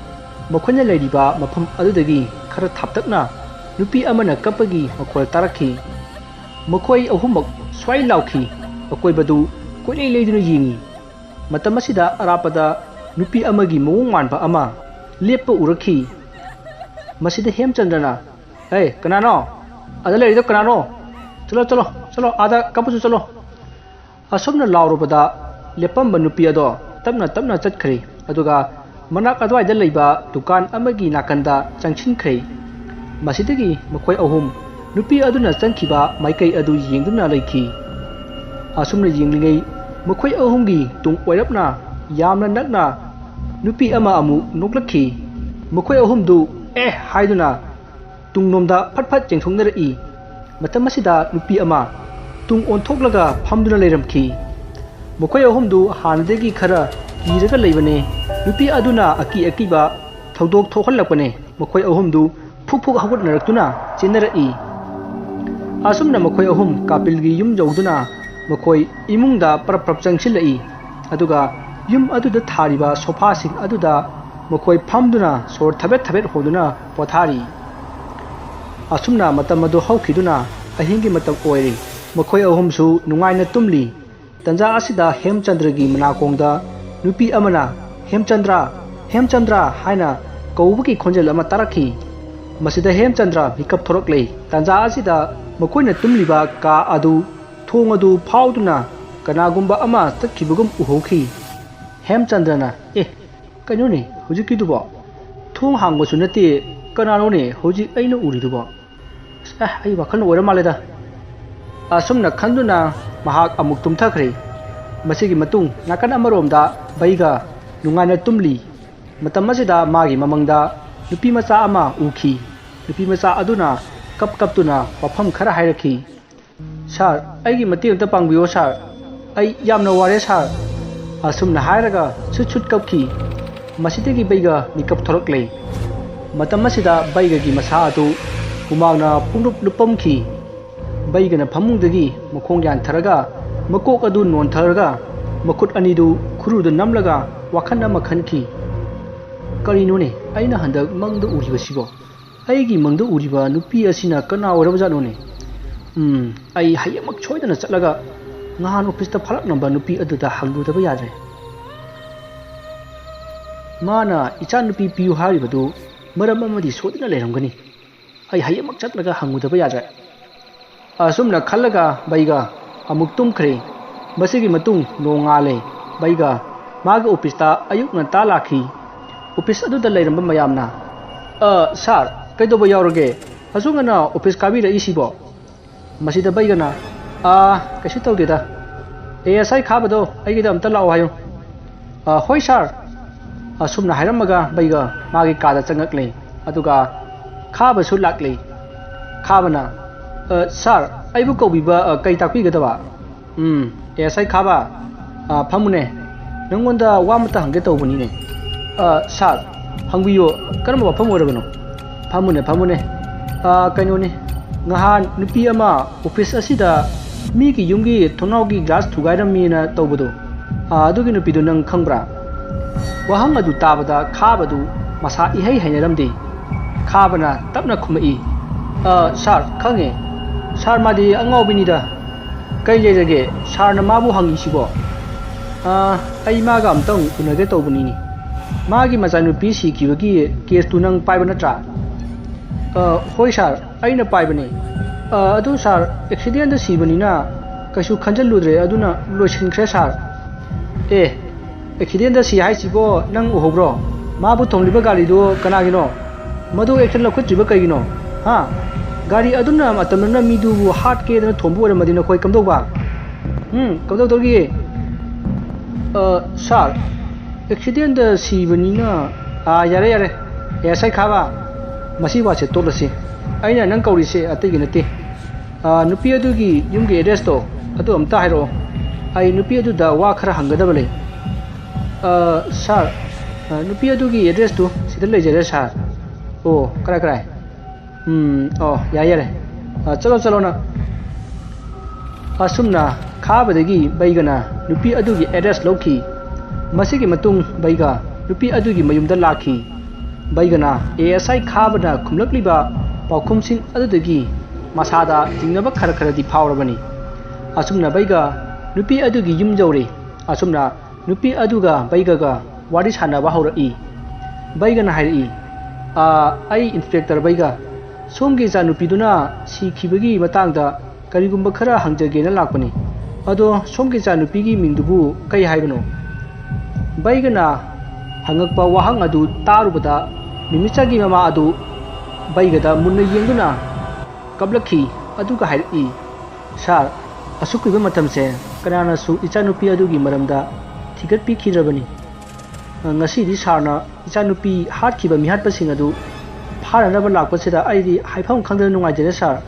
ꯃꯈꯣꯏꯅ ꯂꯩꯔꯤꯕ ꯃꯐꯝ ꯑꯗꯨꯗꯒꯤ ꯈꯔ ꯊꯥꯞꯇꯛꯅ ꯅꯨꯄꯤ ꯑꯃꯅ ꯀꯞꯄꯒꯤ ꯃꯈꯣꯜ ꯇꯥꯔꯛꯈꯤ꯫ ꯃꯈꯣꯏ ꯑꯍꯨꯝꯃꯛ ꯁ꯭ꯋꯥꯏ ꯂꯥꯎꯈꯤ꯫ ꯑꯀꯣꯏꯕꯗꯨ ꯀꯣꯏꯂꯩ ꯂꯩꯗꯨꯅ ꯌꯦꯡꯉꯤ꯫ ꯃꯇꯝ ꯑꯁꯤꯗ ꯑꯔꯥꯞꯄꯗ ꯅꯨꯄꯤ ꯑꯃꯒꯤ ꯃꯑꯣꯡ ꯃꯥꯟꯕ ꯑꯃ ꯂꯦꯞꯄ ꯎꯔꯛꯈꯤ꯫ ꯃꯁꯤꯗ ꯍꯦꯝꯆꯟꯗ꯭ꯔꯅ, "ꯑꯦ, ꯀꯅꯥꯅꯣ? ꯑꯗ ꯂꯩꯔꯤꯗꯣ ꯀꯅꯥꯅꯣ? ꯆꯠꯂꯣ, ꯆꯠꯂꯣ, ꯆꯠꯂꯣ, ꯑꯥꯗ ꯀꯞꯄꯁꯨ ꯆꯠꯂꯣ꯫" ꯑꯁꯨꯝꯅ ꯂꯥꯎꯔꯨꯕꯗ ꯂꯦꯞꯄꯝꯕ ꯅꯨꯄꯤ ꯑꯗꯣ ꯇꯞꯅ ꯇꯞꯅ ꯆꯠꯈ꯭ꯔꯦ꯫ ꯑꯗꯨꯒ ꯃꯅꯥꯛ ꯑꯗꯨꯋꯥꯏꯗ ꯂꯩꯕ ꯗꯨꯀꯥꯟ ꯑꯃꯒꯤ ꯅꯥꯀꯟꯗ ꯆꯪꯁꯤꯟꯈ꯭ꯔꯦ꯫ ꯃꯁꯤꯗꯒꯤ ꯃꯈꯣꯏ ꯑꯍꯨꯝ ꯅꯨꯄꯤ ꯑꯗꯨꯅ ꯆꯪꯈꯤꯕ ꯃꯥꯏꯀꯩ ꯑꯗꯨ ꯌꯦꯡꯗꯨꯅ ꯂꯩꯈꯤ꯫ ꯑꯁꯨꯝꯅ ꯌꯦꯡꯂꯤꯉꯩ ꯃꯈꯣꯏ ꯑꯍꯨꯝꯒꯤ ꯇꯨꯡ ꯑꯣꯏꯔꯞꯅ ꯌꯥꯝꯅ ꯅꯛꯅ ꯅꯨꯄꯤ ꯑꯃ ꯑꯃꯨꯛ ꯅꯣꯛꯂꯛꯈꯤ꯫ ꯃꯈꯣꯏ ꯑꯍꯨꯝꯗꯨ "ꯑꯦ" ꯍꯥꯏꯗꯨꯅ ꯇꯨꯡꯂꯣꯝꯗ ꯐꯠ ꯐꯠ ꯆꯦꯡꯊꯣꯛꯅꯔꯛꯏ꯫ ꯃꯇꯝ ꯑꯁꯤꯗ ꯅꯨꯄꯤ ꯑꯃ ꯇꯨꯡ ꯑꯣꯟꯊꯣꯛꯂꯒ ꯐꯝꯗꯨꯅ ꯂꯩꯔꯝꯈꯤ꯫ ꯃꯈꯣꯏ ꯑꯍꯨꯝꯗꯨ ꯍꯥꯟꯅꯗꯒꯤ ꯈꯔ ꯀꯤꯔꯒ ꯂꯩꯕꯅꯦ꯫ ꯅꯨꯄꯤ ꯑꯗꯨꯅ ꯑꯀꯤ ꯑꯀꯤꯕ ꯊꯧꯗꯣꯛ ꯊꯣꯛꯍꯜꯂꯛꯄꯅꯦ꯫ ꯃꯈꯣꯏ ꯑꯍꯨꯝꯗꯨ ꯐꯨꯛ ꯐꯨꯛ ꯍꯧꯒꯠꯅꯔꯛꯇꯨꯅ ꯆꯦꯟꯅꯔꯛꯏ꯫ ꯑꯁꯨꯝꯅ ꯃꯈꯣꯏ ꯑꯍꯨꯝ ꯀꯥꯄꯤꯜꯒꯤ ꯌꯨꯝ ꯌꯧꯗꯨꯅ ꯃꯈꯣꯏ ꯏꯃꯨꯡꯗ ꯄꯔꯞ ꯄꯔꯞ ꯆꯪꯁꯤꯜꯂꯛꯏ꯫ ꯑꯗꯨꯒ ꯌꯨꯝ ꯑꯗꯨꯗ ꯊꯥꯔꯤꯕ ꯁꯣꯐꯥꯁꯤꯡ ꯑꯗꯨꯗ ꯃꯈꯣꯏ ꯐꯝꯗꯨꯅ ꯁꯣꯔ ꯊꯕꯦꯠ ꯊꯕꯦꯠ ꯍꯣꯟꯗꯨꯅ ꯄꯣꯊꯥꯔꯤ꯫ ꯑꯁꯨꯝꯅ ꯃꯇꯝ ꯑꯗꯨ ꯍꯧꯈꯤꯗꯨꯅ ꯑꯍꯤꯡꯒꯤ ꯃꯇꯝ ꯑꯣꯏꯔꯦ꯫ ꯃꯈꯣꯏ ꯑꯍꯨꯝꯁꯨ ꯅꯨꯡꯉꯥꯏꯅ ꯇꯨꯝꯂꯤ꯫ ꯇꯟꯖꯥ ꯑꯁꯤꯗ ꯍꯦꯝꯆꯟꯗ꯭ꯔꯒꯤ ꯃꯅꯥꯀꯣꯡꯗ ꯅꯨꯄꯤ ꯑꯃꯅ, "ꯍꯦꯝꯆꯟꯗ꯭ꯔ, ꯍꯦꯝꯆꯟꯗ꯭ꯔ" ꯍꯥꯏꯅ ꯀꯧꯕꯒꯤ ꯈꯣꯟꯖꯦꯜ ꯑꯃ ꯇꯥꯔꯛꯈꯤ꯫ ꯃꯁꯤꯗ ꯍꯦꯝꯆꯟꯗ꯭ꯔ ꯃꯤꯀꯞ ꯊꯣꯔꯛꯂꯦ꯫ ꯇꯟꯖꯥ ꯑꯁꯤꯗ ꯃꯈꯣꯏꯅ ꯇꯨꯝꯂꯤꯕ ꯀꯥ ꯑꯗꯨ, ꯊꯣꯡ ꯑꯗꯨ ꯐꯥꯎꯗꯨꯅ ꯀꯅꯥꯒꯨꯝꯕ ꯑꯃ ꯆꯠꯈꯤꯕꯒꯨꯝ ꯎꯍꯧꯈꯤ꯫ ꯍꯦꯝꯆꯟꯗ꯭ꯔꯅ, "ꯑꯦ, ꯀꯩꯅꯣꯅꯦ ꯍꯧꯖꯤꯛꯀꯤꯗꯨꯕꯣ? ꯊꯣꯡ ꯍꯥꯡꯕꯁꯨ ꯅꯠꯇꯦ, ꯀꯅꯥꯅꯣꯅꯦ ꯍꯧꯖꯤꯛ ꯑꯩꯅ ꯎꯔꯤꯗꯨꯕꯣ? ꯑꯁ, ꯑꯦ, ꯑꯩ ꯋꯥꯈꯜꯅ ꯑꯣꯏꯔ ꯃꯥꯜꯂꯦꯗ"꯫ ꯑꯁꯨꯝꯅ ꯈꯟꯗꯨꯅ ꯃꯍꯥꯛ ꯑꯃꯨꯛ ꯇꯨꯝꯊꯈ꯭ꯔꯦ꯫ ꯃꯁꯤꯒꯤ ꯃꯇꯨꯡ ꯅꯥꯀꯟ ꯑꯃꯔꯣꯝꯗ ꯕꯩꯒ ꯅꯨꯡꯉꯥꯏꯅ ꯇꯨꯝꯂꯤ꯫ ꯃꯇꯝ ꯑꯁꯤꯗ ꯃꯥꯒꯤ ꯃꯃꯪꯗ ꯅꯨꯄꯤ ꯃꯆꯥ ꯑꯃ ꯎꯈꯤ꯫ ꯅꯨꯄꯤ ꯃꯆꯥ ꯑꯗꯨꯅ ꯀꯞ ꯀꯞꯇꯨꯅ ꯋꯥꯐꯝ ꯈꯔ ꯍꯥꯏꯔꯛꯈꯤ꯫ "ꯁꯥꯔ, ꯑꯩꯒꯤ ꯃꯇꯦꯡ ꯑꯝꯇ ꯄꯥꯡꯕꯤꯌꯣ ꯁꯥꯔ, ꯑꯩ ꯌꯥꯝꯅ ꯋꯥꯔꯦ ꯁꯥꯔ"꯫ ꯑꯁꯨꯝꯅ ꯍꯥꯏꯔꯒ ꯁꯨꯠ ꯁꯨꯠ ꯀꯞꯈꯤ꯫ ꯃꯁꯤꯗꯒꯤ ꯕꯩꯒ ꯃꯤꯀꯞ ꯊꯣꯔꯛꯂꯦ꯫ ꯃꯇꯝ ꯑꯁꯤꯗ ꯕꯩꯒꯒꯤ ꯃꯁꯥ ꯑꯗꯨ ꯍꯨꯃꯥꯡꯅ ꯄꯨꯡꯂꯨꯞ ꯂꯨꯞꯄꯝꯈꯤ꯫ ꯕꯩꯒꯅ ꯐꯃꯨꯡꯗꯒꯤ ꯃꯈꯣꯡ ꯌꯥꯟꯊꯔꯒ ꯃꯀꯣꯛ ꯑꯗꯨ ꯅꯣꯟꯊꯔꯒ ꯃꯈꯨꯠ ꯑꯅꯤꯗꯨ ꯈꯨꯔꯨꯗ ꯅꯝꯂꯒ ꯋꯥꯈꯜ ꯑꯃ ꯈꯟꯈꯤ꯫ "ꯀꯔꯤꯅꯣꯅꯦ ꯑꯩꯅ ꯍꯟꯗꯛ ꯃꯪꯗ ꯎꯔꯤꯕꯁꯤꯕꯣ? ꯑꯩꯒꯤ ꯃꯪꯗ ꯎꯔꯤꯕ ꯅꯨꯄꯤ ꯑꯁꯤꯅ ꯀꯅꯥ ꯑꯣꯏꯔꯕꯖꯥꯠꯅꯣꯅꯦ? ꯎꯝ, ꯑꯩ ꯍꯌꯦꯡꯃꯛ ꯁꯣꯏꯗꯅ ꯆꯠꯂꯒ ꯅꯍꯥꯟ ꯑꯣꯐꯤꯁꯇ ꯐꯥꯔꯛꯅꯕ ꯅꯨꯄꯤ ꯑꯗꯨꯗ ꯍꯪꯂꯨꯗꯕ ꯌꯥꯗ꯭ꯔꯦ꯫ ꯃꯥꯅ ꯏꯆꯥꯅꯨꯄꯤ ꯄꯤꯌꯨ ꯍꯥꯏꯔꯤꯕꯗꯨ ꯃꯔꯝ ꯑꯃꯗꯤ ꯁꯣꯏꯗꯅ ꯂꯩꯔꯝꯒꯅꯤ꯫ ꯑꯩ ꯍꯌꯦꯡꯃꯛ ꯆꯠꯂꯒ ꯍꯪꯉꯨꯗꯕ ꯌꯥꯗ꯭ꯔꯦ"꯫ ꯑꯁꯨꯝꯅ ꯈꯜꯂꯒ ꯕꯩꯒ ꯑꯃꯨꯛ ꯇꯨꯝꯈ꯭ꯔꯦ꯫ ꯃꯁꯤꯒꯤ ꯃꯇꯨꯡ ꯅꯣꯡꯉꯥꯜꯂꯦ꯫ ꯕꯩꯒ ꯃꯥꯒꯤ ꯑꯣꯐꯤꯁꯇ ꯑꯌꯨꯛ ꯉꯟꯇꯥ ꯂꯥꯛꯈꯤ꯫ ꯑꯣꯐꯤꯁ ꯑꯗꯨꯗ ꯂꯩꯔꯝꯕ ꯃꯌꯥꯝꯅ, "ꯑ, ꯁꯥꯔ, ꯀꯩꯗꯧꯕ ꯌꯥꯎꯔꯒꯦ? ꯑꯁꯨꯛ ꯉꯟꯅ ꯑꯣꯐꯤꯁ ꯀꯥꯕꯤꯔꯛꯏꯁꯤꯕꯣ?" ꯃꯁꯤꯗ ꯕꯩꯒꯅ, "ꯑꯥ, ꯀꯩꯁꯨ ꯇꯧꯗꯦꯗ, ꯑꯦ ꯑꯦꯁ ꯑꯥꯏ ꯈꯥꯕꯗꯣ ꯑꯩꯒꯤꯗ ꯑꯝꯇ ꯂꯥꯛꯑꯣ ꯍꯥꯏꯌꯨ"꯫ "ꯑ, ꯍꯣꯏ ꯁꯥꯔ"꯫ ꯑꯁꯨꯝꯅ ꯍꯥꯏꯔꯝꯃꯒ ꯕꯩꯒ ꯃꯥꯒꯤ ꯀꯥꯗ ꯆꯪꯉꯛꯂꯦ꯫ ꯑꯗꯨꯒ ꯈꯥꯕꯁꯨ ꯂꯥꯛꯂꯦ꯫ ꯈꯥꯕꯅ, "ꯑ, ꯁꯥꯔ, ꯑꯩꯕꯨ ꯀꯧꯕꯤꯕ, ꯑ, ꯀꯩ ꯇꯥꯛꯄꯤꯒꯗꯕ?" "ꯎꯝ, ꯑꯦ ꯑꯦꯁ ꯑꯥꯏ ꯈꯥꯕ, ꯑ, ꯐꯝꯃꯨꯅꯦ꯫ ꯅꯪꯉꯣꯟꯗ ꯋꯥ ꯑꯃꯇ ꯍꯪꯒꯦ ꯇꯧꯕꯅꯤꯅꯦ"꯫ "ꯑ, ꯁꯥꯔ, ꯍꯪꯕꯤꯌꯨ, ꯀꯔꯝꯕ ꯋꯥꯐꯝ ꯑꯣꯏꯔꯕꯅꯣ?" "ꯐꯝꯃꯨꯅꯦ, ꯐꯝꯃꯨꯅꯦ꯫ ꯑ, ꯀꯩꯅꯣꯅꯤ, ꯉꯍꯥꯟ ꯅꯨꯄꯤ ꯑꯃ ꯑꯣꯐꯤꯁ ꯑꯁꯤꯗ ꯃꯤꯒꯤ ꯌꯨꯝꯒꯤ ꯊꯣꯡꯅꯥꯎꯒꯤ ꯒ꯭ꯂꯥꯁ ꯊꯨꯒꯥꯏꯔꯝꯃꯤꯅ ꯇꯧꯕꯗꯣ, ꯑ, ꯑꯗꯨꯒꯤ ꯅꯨꯄꯤꯗꯨ ꯅꯪ ꯈꯪꯕ꯭ꯔꯥ?" ꯋꯥꯍꯪ ꯑꯗꯨ ꯇꯥꯕꯗ ꯈꯥꯕꯗꯨ ꯃꯁꯥ ꯏꯍꯩ ꯍꯩꯅꯔꯝꯗꯦ꯫ ꯈꯥꯕꯅ ꯇꯞꯅ ꯈꯨꯝꯃꯛꯏ, ꯑ, ꯁꯥꯔ, ꯈꯪꯉꯦ꯫ ꯁꯥꯔ, ꯃꯥꯗꯤ ꯑꯉꯥꯎꯕꯤꯅꯤꯗ꯫ ꯀꯩ ꯂꯩꯔꯒꯦ? ꯁꯥꯔꯅ ꯃꯥꯕꯨ ꯍꯪꯉꯤꯁꯤꯕꯣ? ꯑ, ꯑꯩ ꯃꯥꯒ ꯑꯝꯇꯪ ꯎꯅꯒꯦ ꯇꯧꯕꯅꯤꯅꯦ꯫ ꯃꯥꯒꯤ ꯃꯆꯥꯅꯨꯄꯤ ꯁꯤꯈꯤꯕꯒꯤ ꯀꯦꯁꯇꯨ ꯅꯪ ꯄꯥꯏꯕ ꯅꯠꯇ꯭ꯔꯥ? ꯑ, ꯍꯣꯏ ꯁꯥꯔ, ꯑꯩꯅ ꯄꯥꯏꯕꯅꯤ꯫ ꯑ, ꯑꯗꯨ ꯁꯥꯔ, ꯑꯦꯛꯁꯤꯗꯦꯟꯗ ꯁꯤꯕꯅꯤꯅ ꯀꯩꯁꯨ ꯈꯟꯖꯜꯂꯨꯗ꯭ꯔꯦ, ꯑꯗꯨꯅ ꯂꯣꯏꯁꯤꯟꯈ꯭ꯔꯦ ꯁꯥꯔ꯫ ꯑꯦ, ꯑꯦꯛꯁꯤꯗꯦꯟꯗ ꯁꯤ ꯍꯥꯏꯁꯤꯕꯣ, ꯅꯪ ꯎꯍꯧꯕ꯭ꯔꯣ? ꯃꯥꯕꯨ ꯊꯣꯝꯂꯤꯕ ꯒꯥꯔꯤꯗꯨ ꯀꯅꯥꯒꯤꯅꯣ? ꯃꯗꯨ ꯑꯦꯛꯁꯟ ꯂꯧꯈꯠꯇ꯭ꯔꯤꯕ ꯀꯩꯒꯤꯅꯣ? ꯍꯥ? ꯒꯥꯔꯤ ꯑꯗꯨꯅ ꯃꯇꯝꯗꯨꯅ ꯃꯤꯗꯨꯕꯨ ꯍꯥꯠꯀꯦꯗꯅ ꯊꯣꯝꯕ ꯑꯣꯏꯔꯝꯃꯗꯤ ꯅꯈꯣꯏ ꯀꯝꯗꯧꯕ? ꯎꯝ, ꯀꯝꯗꯧꯗꯧꯔꯤ? ꯑ, ꯁꯥꯔ, ꯑꯦꯛꯁꯤꯗꯦꯟꯗ ꯁꯤꯕꯅꯤꯅ, ꯑꯥ, ꯌꯥꯔꯦ, ꯌꯥꯔꯦ꯫ ꯑꯦ, ꯑꯦꯁ ꯑꯥꯏ ꯈꯥꯕ, ꯃꯁꯤ ꯋꯥꯁꯦ ꯇꯣꯛꯂꯁꯤ꯫ ꯑꯩꯅ ꯅꯪ ꯀꯧꯔꯤꯁꯦ ꯑꯇꯩꯒꯤ ꯅꯠꯇꯦ꯫ ꯑ, ꯅꯨꯄꯤ ꯑꯗꯨꯒꯤ ꯌꯨꯝꯒꯤ ꯑꯦꯗ꯭ꯔꯦꯁꯇꯣ ꯑꯗꯨ ꯑꯝꯇ ꯍꯥꯏꯔꯛꯑꯣ꯫ ꯑꯩ ꯅꯨꯄꯤ ꯑꯗꯨꯗ ꯋꯥ ꯈꯔ ꯍꯪꯒꯗꯕ ꯂꯩ꯫ ꯑ, ꯁꯥꯔ, ꯑ, ꯅꯨꯄꯤ ꯑꯗꯨꯒꯤ ꯑꯦꯗ꯭ꯔꯦꯁꯇꯨ ꯁꯤꯗ ꯂꯩꯖꯔꯦ, ꯁꯥꯔ꯫ ꯑꯣ, ꯀꯔꯥꯏ, ꯀꯔꯥꯏ? ꯎꯝ, ꯑꯣ, ꯌꯥꯏ, ꯌꯥꯔꯦ꯫ ꯑ, ꯆꯠꯂꯣ, ꯆꯠꯂꯣ ꯅꯪ꯫ ꯑꯁꯨꯝꯅ ꯈꯥꯕꯗꯒꯤ ꯕꯩꯒꯅ ꯅꯨꯄꯤ ꯑꯗꯨꯒꯤ ꯑꯦꯗ꯭ꯔꯦꯁ ꯂꯧꯈꯤ꯫ ꯃꯁꯤꯒꯤ ꯃꯇꯨꯡ ꯕꯩꯒ ꯅꯨꯄꯤ ꯑꯗꯨꯒꯤ ꯃꯌꯨꯝꯗ ꯂꯥꯛꯈꯤ꯫ ꯕꯩꯒꯅ ꯑꯦ ꯑꯦꯁ ꯑꯥꯏ ꯈꯥꯕꯅ ꯈꯨꯝꯂꯛꯂꯤꯕ ꯄꯥꯎꯈꯨꯝꯁꯤꯡ ꯑꯗꯨꯗꯒꯤ ꯃꯁꯥꯗ ꯆꯤꯡꯅꯕ ꯈꯔ ꯈꯔꯗꯤ ꯐꯥꯎꯔꯕꯅꯤ꯫ ꯑꯁꯨꯝꯅ ꯕꯩꯒ ꯅꯨꯄꯤ ꯑꯗꯨꯒꯤ ꯌꯨꯝ ꯌꯧꯔꯦ꯫ ꯑꯁꯨꯝꯅ ꯅꯨꯄꯤ ꯑꯗꯨꯒ ꯕꯩꯒꯒ ꯋꯥꯔꯤ ꯁꯥꯟꯅꯕ ꯍꯧꯔꯛꯏ꯫ ꯕꯩꯒꯅ ꯍꯥꯏꯔꯛꯏ, "ꯑꯥ, ꯑꯩ ꯏꯟꯁꯄꯦꯛꯇꯔ ꯕꯩꯒ, ꯁꯣꯝꯒꯤ ꯏꯆꯥꯅꯨꯄꯤꯗꯨꯅ ꯁꯤꯈꯤꯕꯒꯤ ꯃꯇꯥꯡꯗ ꯀꯔꯤꯒꯨꯝꯕ ꯈꯔ ꯍꯪꯖꯒꯦꯅ ꯂꯥꯛꯄꯅꯤ꯫ ꯑꯗꯣ ꯁꯣꯝꯒꯤ ꯏꯆꯥꯅꯨꯄꯤꯒꯤ ꯃꯤꯡꯗꯨꯕꯨ ꯀꯩ ꯍꯥꯏꯕꯅꯣ?" ꯕꯩꯒꯅ ꯍꯪꯉꯛꯄ ꯋꯥꯍꯪ ꯑꯗꯨ ꯇꯥꯔꯨꯕꯗ ꯃꯤꯃꯤꯆꯥꯒꯤ ꯃꯃꯥ ꯑꯗꯨ ꯕꯩꯒꯗ ꯃꯨꯟꯅ ꯌꯦꯡꯗꯨꯅ ꯀꯞꯂꯛꯈꯤ꯫ ꯑꯗꯨꯒ ꯍꯥꯏꯔꯛꯏ, "ꯁꯥꯔ, ꯑꯁꯨꯛ ꯀꯨꯏꯕ ꯃꯇꯝꯁꯦ ꯀꯅꯥꯅꯁꯨ ꯏꯆꯥꯅꯨꯄꯤ ꯑꯗꯨꯒꯤ ꯃꯔꯝꯗ ꯊꯤꯒꯠꯄꯤꯈꯤꯗ꯭ꯔꯕꯅꯤ꯫ ꯉꯁꯤꯗꯤ ꯁꯥꯔꯅ ꯏꯆꯥꯅꯨꯄꯤ ꯍꯥꯠꯈꯤꯕ ꯃꯤꯍꯥꯠꯄꯁꯤꯡ ꯑꯗꯨ ꯐꯥꯅꯅꯕ ꯂꯥꯛꯄꯁꯤꯗ ꯑꯩꯗꯤ ꯍꯥꯏꯐꯝ ꯈꯪꯗꯅ ꯅꯨꯡꯉꯥꯏꯖꯔꯦ ꯁꯥꯔ꯫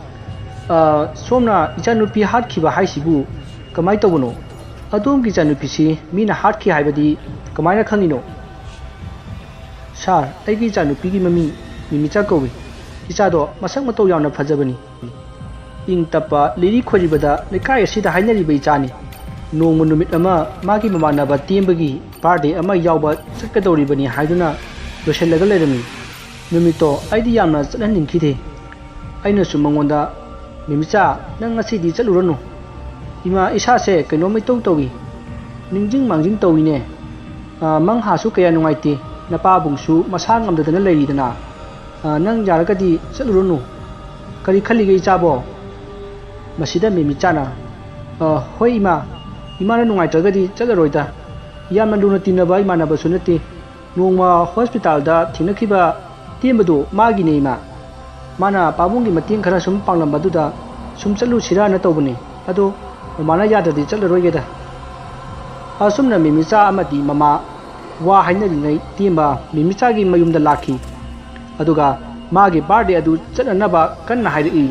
ꯑ, ꯁꯣꯝꯅ ꯏꯆꯥꯅꯨꯄꯤ ꯍꯥꯠꯈꯤꯕ ꯍꯥꯏꯁꯤꯕꯨ ꯀꯃꯥꯏꯅ ꯇꯧꯕꯅꯣ? ꯑꯗꯣꯝꯒꯤ ꯏꯆꯥꯅꯨꯄꯤꯁꯤ ꯃꯤꯅ ꯍꯥꯠꯈꯤ ꯍꯥꯏꯕꯗꯤ ꯀꯃꯥꯏꯅ ꯈꯪꯉꯤꯅꯣ?" "ꯁꯥꯔ, ꯑꯩꯒꯤ ꯏꯆꯥꯅꯨꯄꯤꯒꯤ ꯃꯃꯤꯡ ꯃꯤꯃꯤꯆꯥ ꯀꯧꯏ꯫ ꯏꯆꯥꯗꯣ ꯃꯁꯛ ꯃꯇꯧ ꯌꯥꯝꯅ ꯐꯖꯕꯅꯤ꯫ ꯏꯪ ꯇꯞꯄ, ꯂꯤꯔꯤ ꯈꯣꯏꯔꯤꯕꯗ ꯂꯩꯀꯥꯏ ꯑꯁꯤꯗ ꯍꯥꯏꯅꯔꯤꯕ ꯏꯆꯥꯅꯤ꯫ ꯅꯣꯡꯃ ꯅꯨꯃꯤꯠ ꯑꯃ ꯃꯥꯒꯤ ꯃꯃꯥꯟꯅꯕ ꯇꯦꯝꯕꯒꯤ ꯕꯥꯔꯗꯦ ꯑꯃ ꯌꯥꯎꯕ ꯆꯠꯀꯗꯧꯔꯤꯕꯅꯤ ꯍꯥꯏꯗꯨꯅ ꯂꯣꯏꯁꯤꯜꯂꯒ ꯂꯩꯔꯝꯃꯤ꯫ ꯅꯨꯃꯤꯠꯇꯣ ꯑꯩꯗꯤ ꯌꯥꯝꯅ ꯆꯠꯍꯟꯅꯤꯡꯈꯤꯗꯦ꯫ ꯑꯩꯅꯁꯨ ꯃꯉꯣꯟꯗ, "ꯃꯦꯃꯤꯆꯥ, ꯅꯪ ꯉꯁꯤꯗꯤ ꯆꯠꯂꯨꯔꯅꯨ꯫ ꯏꯃꯥ, ꯏꯁꯥꯁꯦ ꯀꯩꯅꯣꯝ ꯏꯇꯧ ꯇꯧꯏ꯫ ꯅꯤꯡꯖꯤꯡ ꯃꯥꯡꯖꯤꯡ ꯇꯧꯏꯅꯦ꯫ ꯑ, ꯃꯪꯍꯥꯁꯨ ꯀꯌꯥ ꯅꯨꯡꯉꯥꯏꯇꯦ꯫ ꯅꯄꯥꯕꯨꯡꯁꯨ ꯃꯁꯥ ꯉꯝꯗꯗꯅ ꯂꯩꯔꯤꯗꯅ꯫ ꯑ, ꯅꯪ ꯌꯥꯔꯒꯗꯤ ꯆꯠꯂꯨꯔꯅꯨ꯫ ꯀꯔꯤ ꯈꯜꯂꯤꯒꯦ ꯏꯆꯥꯕꯣ?" ꯃꯁꯤꯗ ꯃꯦꯃꯤꯆꯥꯅ, "ꯑ, ꯍꯣꯏ ꯏꯃꯥ, ꯏꯃꯥꯅ ꯅꯨꯡꯉꯥꯏꯇ꯭ꯔꯒꯗꯤ ꯆꯠꯂꯔꯣꯏꯗ꯫ ꯌꯥꯝꯅ ꯂꯨꯅ ꯇꯤꯟꯅꯕ ꯏꯃꯥꯟꯅꯕꯁꯨ ꯅꯠꯇꯦ꯫ ꯅꯣꯡꯃ ꯍꯣꯁꯄꯤꯇꯥꯜꯗ ꯊꯦꯡꯅꯈꯤꯕ ꯇꯦꯝꯕꯗꯣ ꯃꯥꯒꯤꯅꯦ ꯏꯃꯥ꯫ ꯃꯥꯅ ꯄꯥꯕꯨꯡꯒꯤ ꯃꯇꯦꯡ ꯈꯔ ꯁꯨꯝ ꯄꯥꯡꯂꯝꯕꯗꯨꯗ ꯁꯨꯝ ꯆꯠꯂꯨꯁꯤꯔꯥꯅ ꯇꯧꯕꯅꯤ꯫ ꯑꯗꯣ ꯃꯃꯥꯅ ꯌꯥꯗ꯭ꯔꯗꯤ ꯆꯠꯂꯔꯣꯏꯒꯦꯗ꯫" ꯑꯁꯨꯝꯅ ꯃꯦꯃꯤꯆꯥ ꯑꯃꯗꯤ ꯃꯃꯥ ꯋꯥ ꯍꯥꯏꯅꯔꯤꯉꯩ ꯇꯦꯝꯕ ꯃꯦꯃꯤꯆꯥꯒꯤ ꯃꯌꯨꯝꯗ ꯂꯥꯛꯈꯤ꯫ ꯑꯗꯨꯒ ꯃꯥꯒꯤ ꯕꯥꯔꯗꯦ ꯑꯗꯨ ꯆꯠꯅꯅꯕ ꯀꯟꯅ ꯍꯥꯏꯔꯛꯏ꯫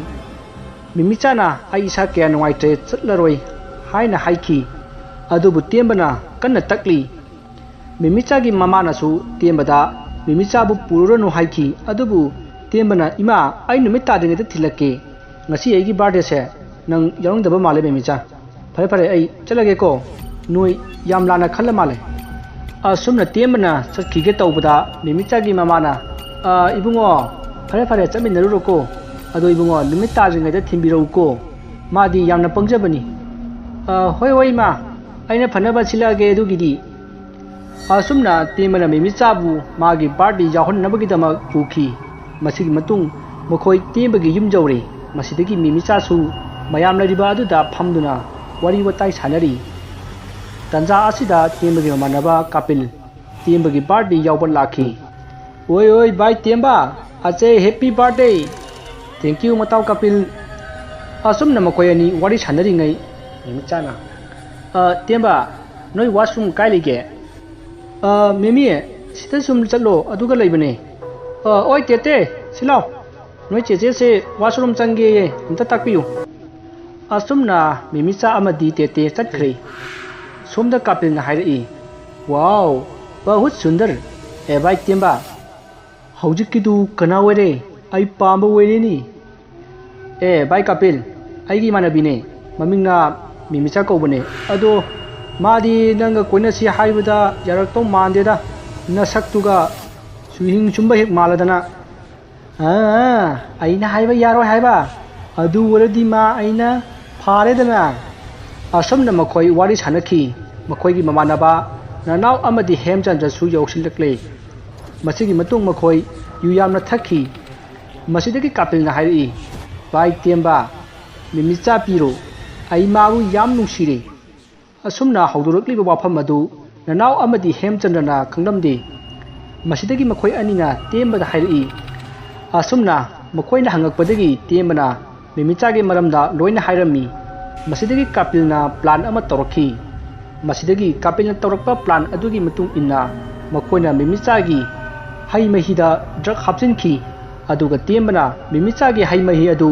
ꯃꯦꯃꯤꯆꯥꯅ "ꯑꯩ ꯏꯁꯥ ꯀꯌꯥ ꯅꯨꯡꯉꯥꯏꯇ꯭ꯔꯦ, ꯆꯠꯂꯔꯣꯏ" ꯍꯥꯏꯅ ꯍꯥꯏꯈꯤ꯫ ꯑꯗꯨꯕꯨ ꯇꯦꯝꯕꯅ ꯀꯟꯅ ꯇꯛꯂꯤ꯫ ꯃꯦꯃꯤꯆꯥꯒꯤ ꯃꯃꯥꯅꯁꯨ ꯇꯦꯝꯕꯗ ꯃꯦꯃꯤꯆꯥꯕꯨ ꯄꯨꯔꯨꯔꯅꯨ ꯍꯥꯏꯈꯤ꯫ ꯑꯗꯨꯕꯨ ꯇꯦꯝꯕꯅ, "ꯏꯃꯥ, ꯑꯩ ꯅꯨꯃꯤꯠ ꯇꯥꯗ꯭ꯔꯤꯉꯩꯗ ꯊꯤꯜꯂꯛꯀꯦ꯫ ꯉꯁꯤ ꯑꯩꯒꯤ ꯕꯥꯔꯗꯦꯁꯦ ꯅꯪ ꯌꯥꯎꯅꯤꯡꯗꯕ ꯃꯥꯜꯂꯦ ꯃꯦꯃꯤꯆꯥ꯫ ꯐꯔꯦ ꯐꯔꯦ, ꯑꯩ ꯆꯠꯂꯒꯦꯀꯣ꯫ ꯅꯣꯏ ꯌꯥꯝ ꯂꯥꯟꯅ ꯈꯜꯂ ꯃꯥꯜꯂꯦ꯫" ꯑꯁꯨꯝꯅ ꯇꯦꯝꯕꯅ ꯆꯠꯈꯤꯒꯦ ꯇꯧꯕꯗ ꯃꯦꯃꯤꯆꯥꯒꯤ ꯃꯃꯥꯅ, "ꯑ, ꯏꯕꯨꯡꯉꯣ, ꯐꯔꯦ ꯐꯔꯦ, ꯆꯠꯃꯤꯟꯅꯔꯨꯔꯣꯀꯣ꯫ ꯑꯗꯣ ꯏꯕꯨꯡꯉꯣ, ꯅꯨꯃꯤꯠ ꯇꯥꯗ꯭ꯔꯤꯉꯩꯗ ꯊꯤꯟꯕꯤꯔꯛꯎꯀꯣ꯫ ꯃꯥꯗꯤ ꯌꯥꯝꯅ ꯄꯪꯖꯕꯅꯤ꯫" "ꯑ, ꯍꯣꯏ ꯍꯣꯏ ꯏꯃꯥ, ꯑꯩꯅ ꯐꯅꯕ ꯁꯤꯜꯂꯛꯑꯒꯦ ꯑꯗꯨꯒꯤꯗꯤ꯫" ꯑꯁꯨꯝꯅ ꯇꯦꯝꯕꯅ ꯃꯦꯃꯤꯆꯥꯕꯨ ꯃꯥꯒꯤ ꯕꯥꯔꯗꯦ ꯌꯥꯎꯍꯟꯅꯕꯒꯤꯗꯃꯛ ꯄꯨꯈꯤ꯫ ꯃꯁꯤꯒꯤ ꯃꯇꯨꯡ ꯃꯈꯣꯏ ꯇꯦꯝꯕꯒꯤ ꯌꯨꯝ ꯌꯧꯔꯦ꯫ ꯃꯁꯤꯗꯒꯤ ꯃꯦꯃꯤꯆꯥꯁꯨ ꯃꯌꯥꯝ ꯂꯩꯔꯤꯕ ꯑꯗꯨꯗ ꯐꯝꯗꯨꯅ ꯋꯥꯔꯤ ꯋꯥꯇꯥꯏ ꯁꯥꯟꯅꯔꯤ꯫ ꯇꯟꯖꯥ ꯑꯁꯤꯗ ꯇꯦꯝꯕꯒꯤ ꯃꯃꯥꯟꯅꯕ ꯀꯥꯄꯤꯜ ꯇꯦꯝꯕꯒꯤ ꯕꯥꯔꯗꯦ ꯌꯥꯎꯕ ꯂꯥꯛꯈꯤ꯫ "ꯑꯣꯏ ꯑꯣꯏ ꯚꯥꯏ ꯇꯦꯝꯕ, ꯑꯆꯦ ꯍꯦꯄꯤ ꯕꯥꯔꯗꯦ!" "ꯊꯦꯡꯀ꯭ꯌꯨ ꯃꯇꯥꯎ ꯀꯥꯄꯤꯜ꯫" ꯑꯁꯨꯝꯅ ꯃꯈꯣꯏ ꯑꯅꯤ ꯋꯥꯔꯤ ꯁꯥꯟꯅꯔꯤꯉꯩ ꯃꯦꯃꯤꯆꯥꯅ, "ꯑ, ꯇꯦꯝꯕ, ꯅꯣꯏ ꯋꯥꯁꯔꯨꯝ ꯀꯥꯏ ꯂꯩꯒꯦ?" "ꯑ, ꯃꯦꯃꯤ, ꯁꯤꯗ ꯁꯨꯝ ꯆꯠꯂꯣ, ꯑꯗꯨꯒ ꯂꯩꯕꯅꯦ꯫" "ꯑ, ꯑꯣꯏ ꯇꯦꯇꯦ, ꯁꯤ ꯂꯥꯎ꯫ ꯅꯣꯏ ꯆꯦꯆꯦꯁꯦ ꯋꯥꯁꯔꯨꯝ ꯆꯪꯒꯦꯌꯦ, ꯑꯝꯇ ꯇꯥꯛꯄꯤꯌꯨ꯫" ꯑꯁꯨꯝꯅ ꯃꯦꯃꯤꯆꯥ ꯑꯃꯗꯤ ꯇꯦꯇꯦ ꯆꯠꯈ꯭ꯔꯦ꯫ ꯁꯣꯝꯗ ꯀꯥꯄꯤꯜꯅ ꯍꯥꯏꯔꯛꯏ, "ꯋꯥꯎ, ꯕꯍꯨꯠ ꯁꯨꯟꯗꯔ꯫ ꯑꯦ ꯚꯥꯏ ꯇꯦꯝꯕ, ꯍꯧꯖꯤꯛꯀꯤꯗꯨ ꯀꯅꯥ ꯑꯣꯏꯔꯦ? ꯑꯩ ꯄꯥꯝꯕ ꯑꯣꯏꯔꯦꯅꯦ꯫" "ꯑꯦ ꯚꯥꯏ ꯀꯥꯄꯤꯜ, ꯑꯩꯒꯤ ꯏꯃꯥꯟꯅꯕꯤꯅꯦ꯫ ꯃꯃꯤꯡꯅ ꯃꯦꯃꯤꯆꯥ ꯀꯧꯕꯅꯦ꯫ ꯑꯗꯣ ꯃꯥꯗꯤ ꯅꯪꯒ ꯀꯣꯏꯅꯁꯤ ꯍꯥꯏꯕꯗ ꯌꯥꯔꯛꯇꯧ ꯃꯥꯟꯗꯦꯗ, ꯅꯁꯛꯇꯨꯒ ꯆꯨꯍꯤꯡ ꯆꯨꯝꯕ ꯍꯦꯛ ꯃꯥꯜꯂꯗꯅ꯫" ꯑꯥ, ꯑꯩꯅ ꯍꯥꯏꯕ ꯌꯥꯔꯣꯏ ꯍꯥꯏꯕ? ꯑꯗꯨ ꯑꯣꯏꯔꯗꯤ ꯃꯥ ꯑꯩꯅ ꯐꯥꯔꯦꯗꯅ꯫ ꯑꯁꯨꯝꯅ ꯃꯈꯣꯏ ꯋꯥꯔꯤ ꯁꯥꯟꯅꯈꯤ꯫ ꯃꯈꯣꯏꯒꯤ ꯃꯃꯥꯟꯅꯕ ꯅꯅꯥꯎ ꯑꯃꯗꯤ ꯍꯦꯝꯆꯟꯗ꯭ꯔꯁꯨ ꯌꯧꯁꯤꯜꯂꯛꯂꯦ꯫ ꯃꯁꯤꯒꯤ ꯃꯇꯨꯡ ꯃꯈꯣꯏ ꯌꯨ ꯌꯥꯝꯅ ꯊꯛꯈꯤ꯫ ꯃꯁꯤꯗꯒꯤ ꯀꯥꯄꯤꯜꯅ ꯍꯥꯏꯔꯛꯏ, "ꯚꯥꯏ ꯇꯦꯝꯕ, ꯃꯤꯃꯤꯆꯥ ꯄꯤꯔꯣ꯫ ꯑꯩ ꯃꯥꯕꯨ ꯌꯥꯝ ꯅꯨꯡꯁꯤꯔꯦ꯫" ꯑꯁꯨꯝꯅ ꯍꯧꯗꯣꯔꯛꯂꯤꯕ ꯋꯥꯐꯝ ꯑꯗꯨ ꯅꯅꯥꯎ ꯑꯃꯗꯤ ꯍꯦꯝꯆꯟꯗ꯭ꯔꯅ ꯈꯪꯂꯝꯗꯦ꯫ ꯃꯁꯤꯗꯒꯤ ꯃꯈꯣꯏ ꯑꯅꯤꯅ ꯇꯦꯝꯕꯗ ꯍꯥꯏꯔꯛꯏ꯫ ꯑꯁꯨꯝꯅ ꯃꯈꯣꯏꯅ ꯍꯪꯉꯛꯄꯗꯒꯤ ꯇꯦꯝꯕꯅ ꯃꯤꯃꯤꯆꯥꯒꯤ ꯃꯔꯝꯗ ꯂꯣꯏꯅ ꯍꯥꯏꯔꯝꯃꯤ꯫ ꯃꯁꯤꯗꯒꯤ ꯀꯥꯄꯤꯜꯅ ꯄ꯭ꯂꯥꯟ ꯑꯃ ꯇꯧꯔꯛꯈꯤ꯫ ꯃꯁꯤꯗꯒꯤ ꯀꯥꯄꯤꯜꯅ ꯇꯧꯔꯛꯄ ꯄ꯭ꯂꯥꯟ ꯑꯗꯨꯒꯤ ꯃꯇꯨꯡ ꯏꯟꯅ ꯃꯈꯣꯏꯅ ꯃꯤꯃꯤꯆꯥꯒꯤ ꯍꯩ ꯃꯍꯤꯗ ꯗ꯭ꯔꯒ ꯍꯥꯞꯆꯤꯟꯈꯤ꯫ ꯑꯗꯨꯒ ꯇꯦꯝꯕꯅ ꯃꯤꯃꯤꯆꯥꯒꯤ ꯍꯩ ꯃꯍꯤ ꯑꯗꯨ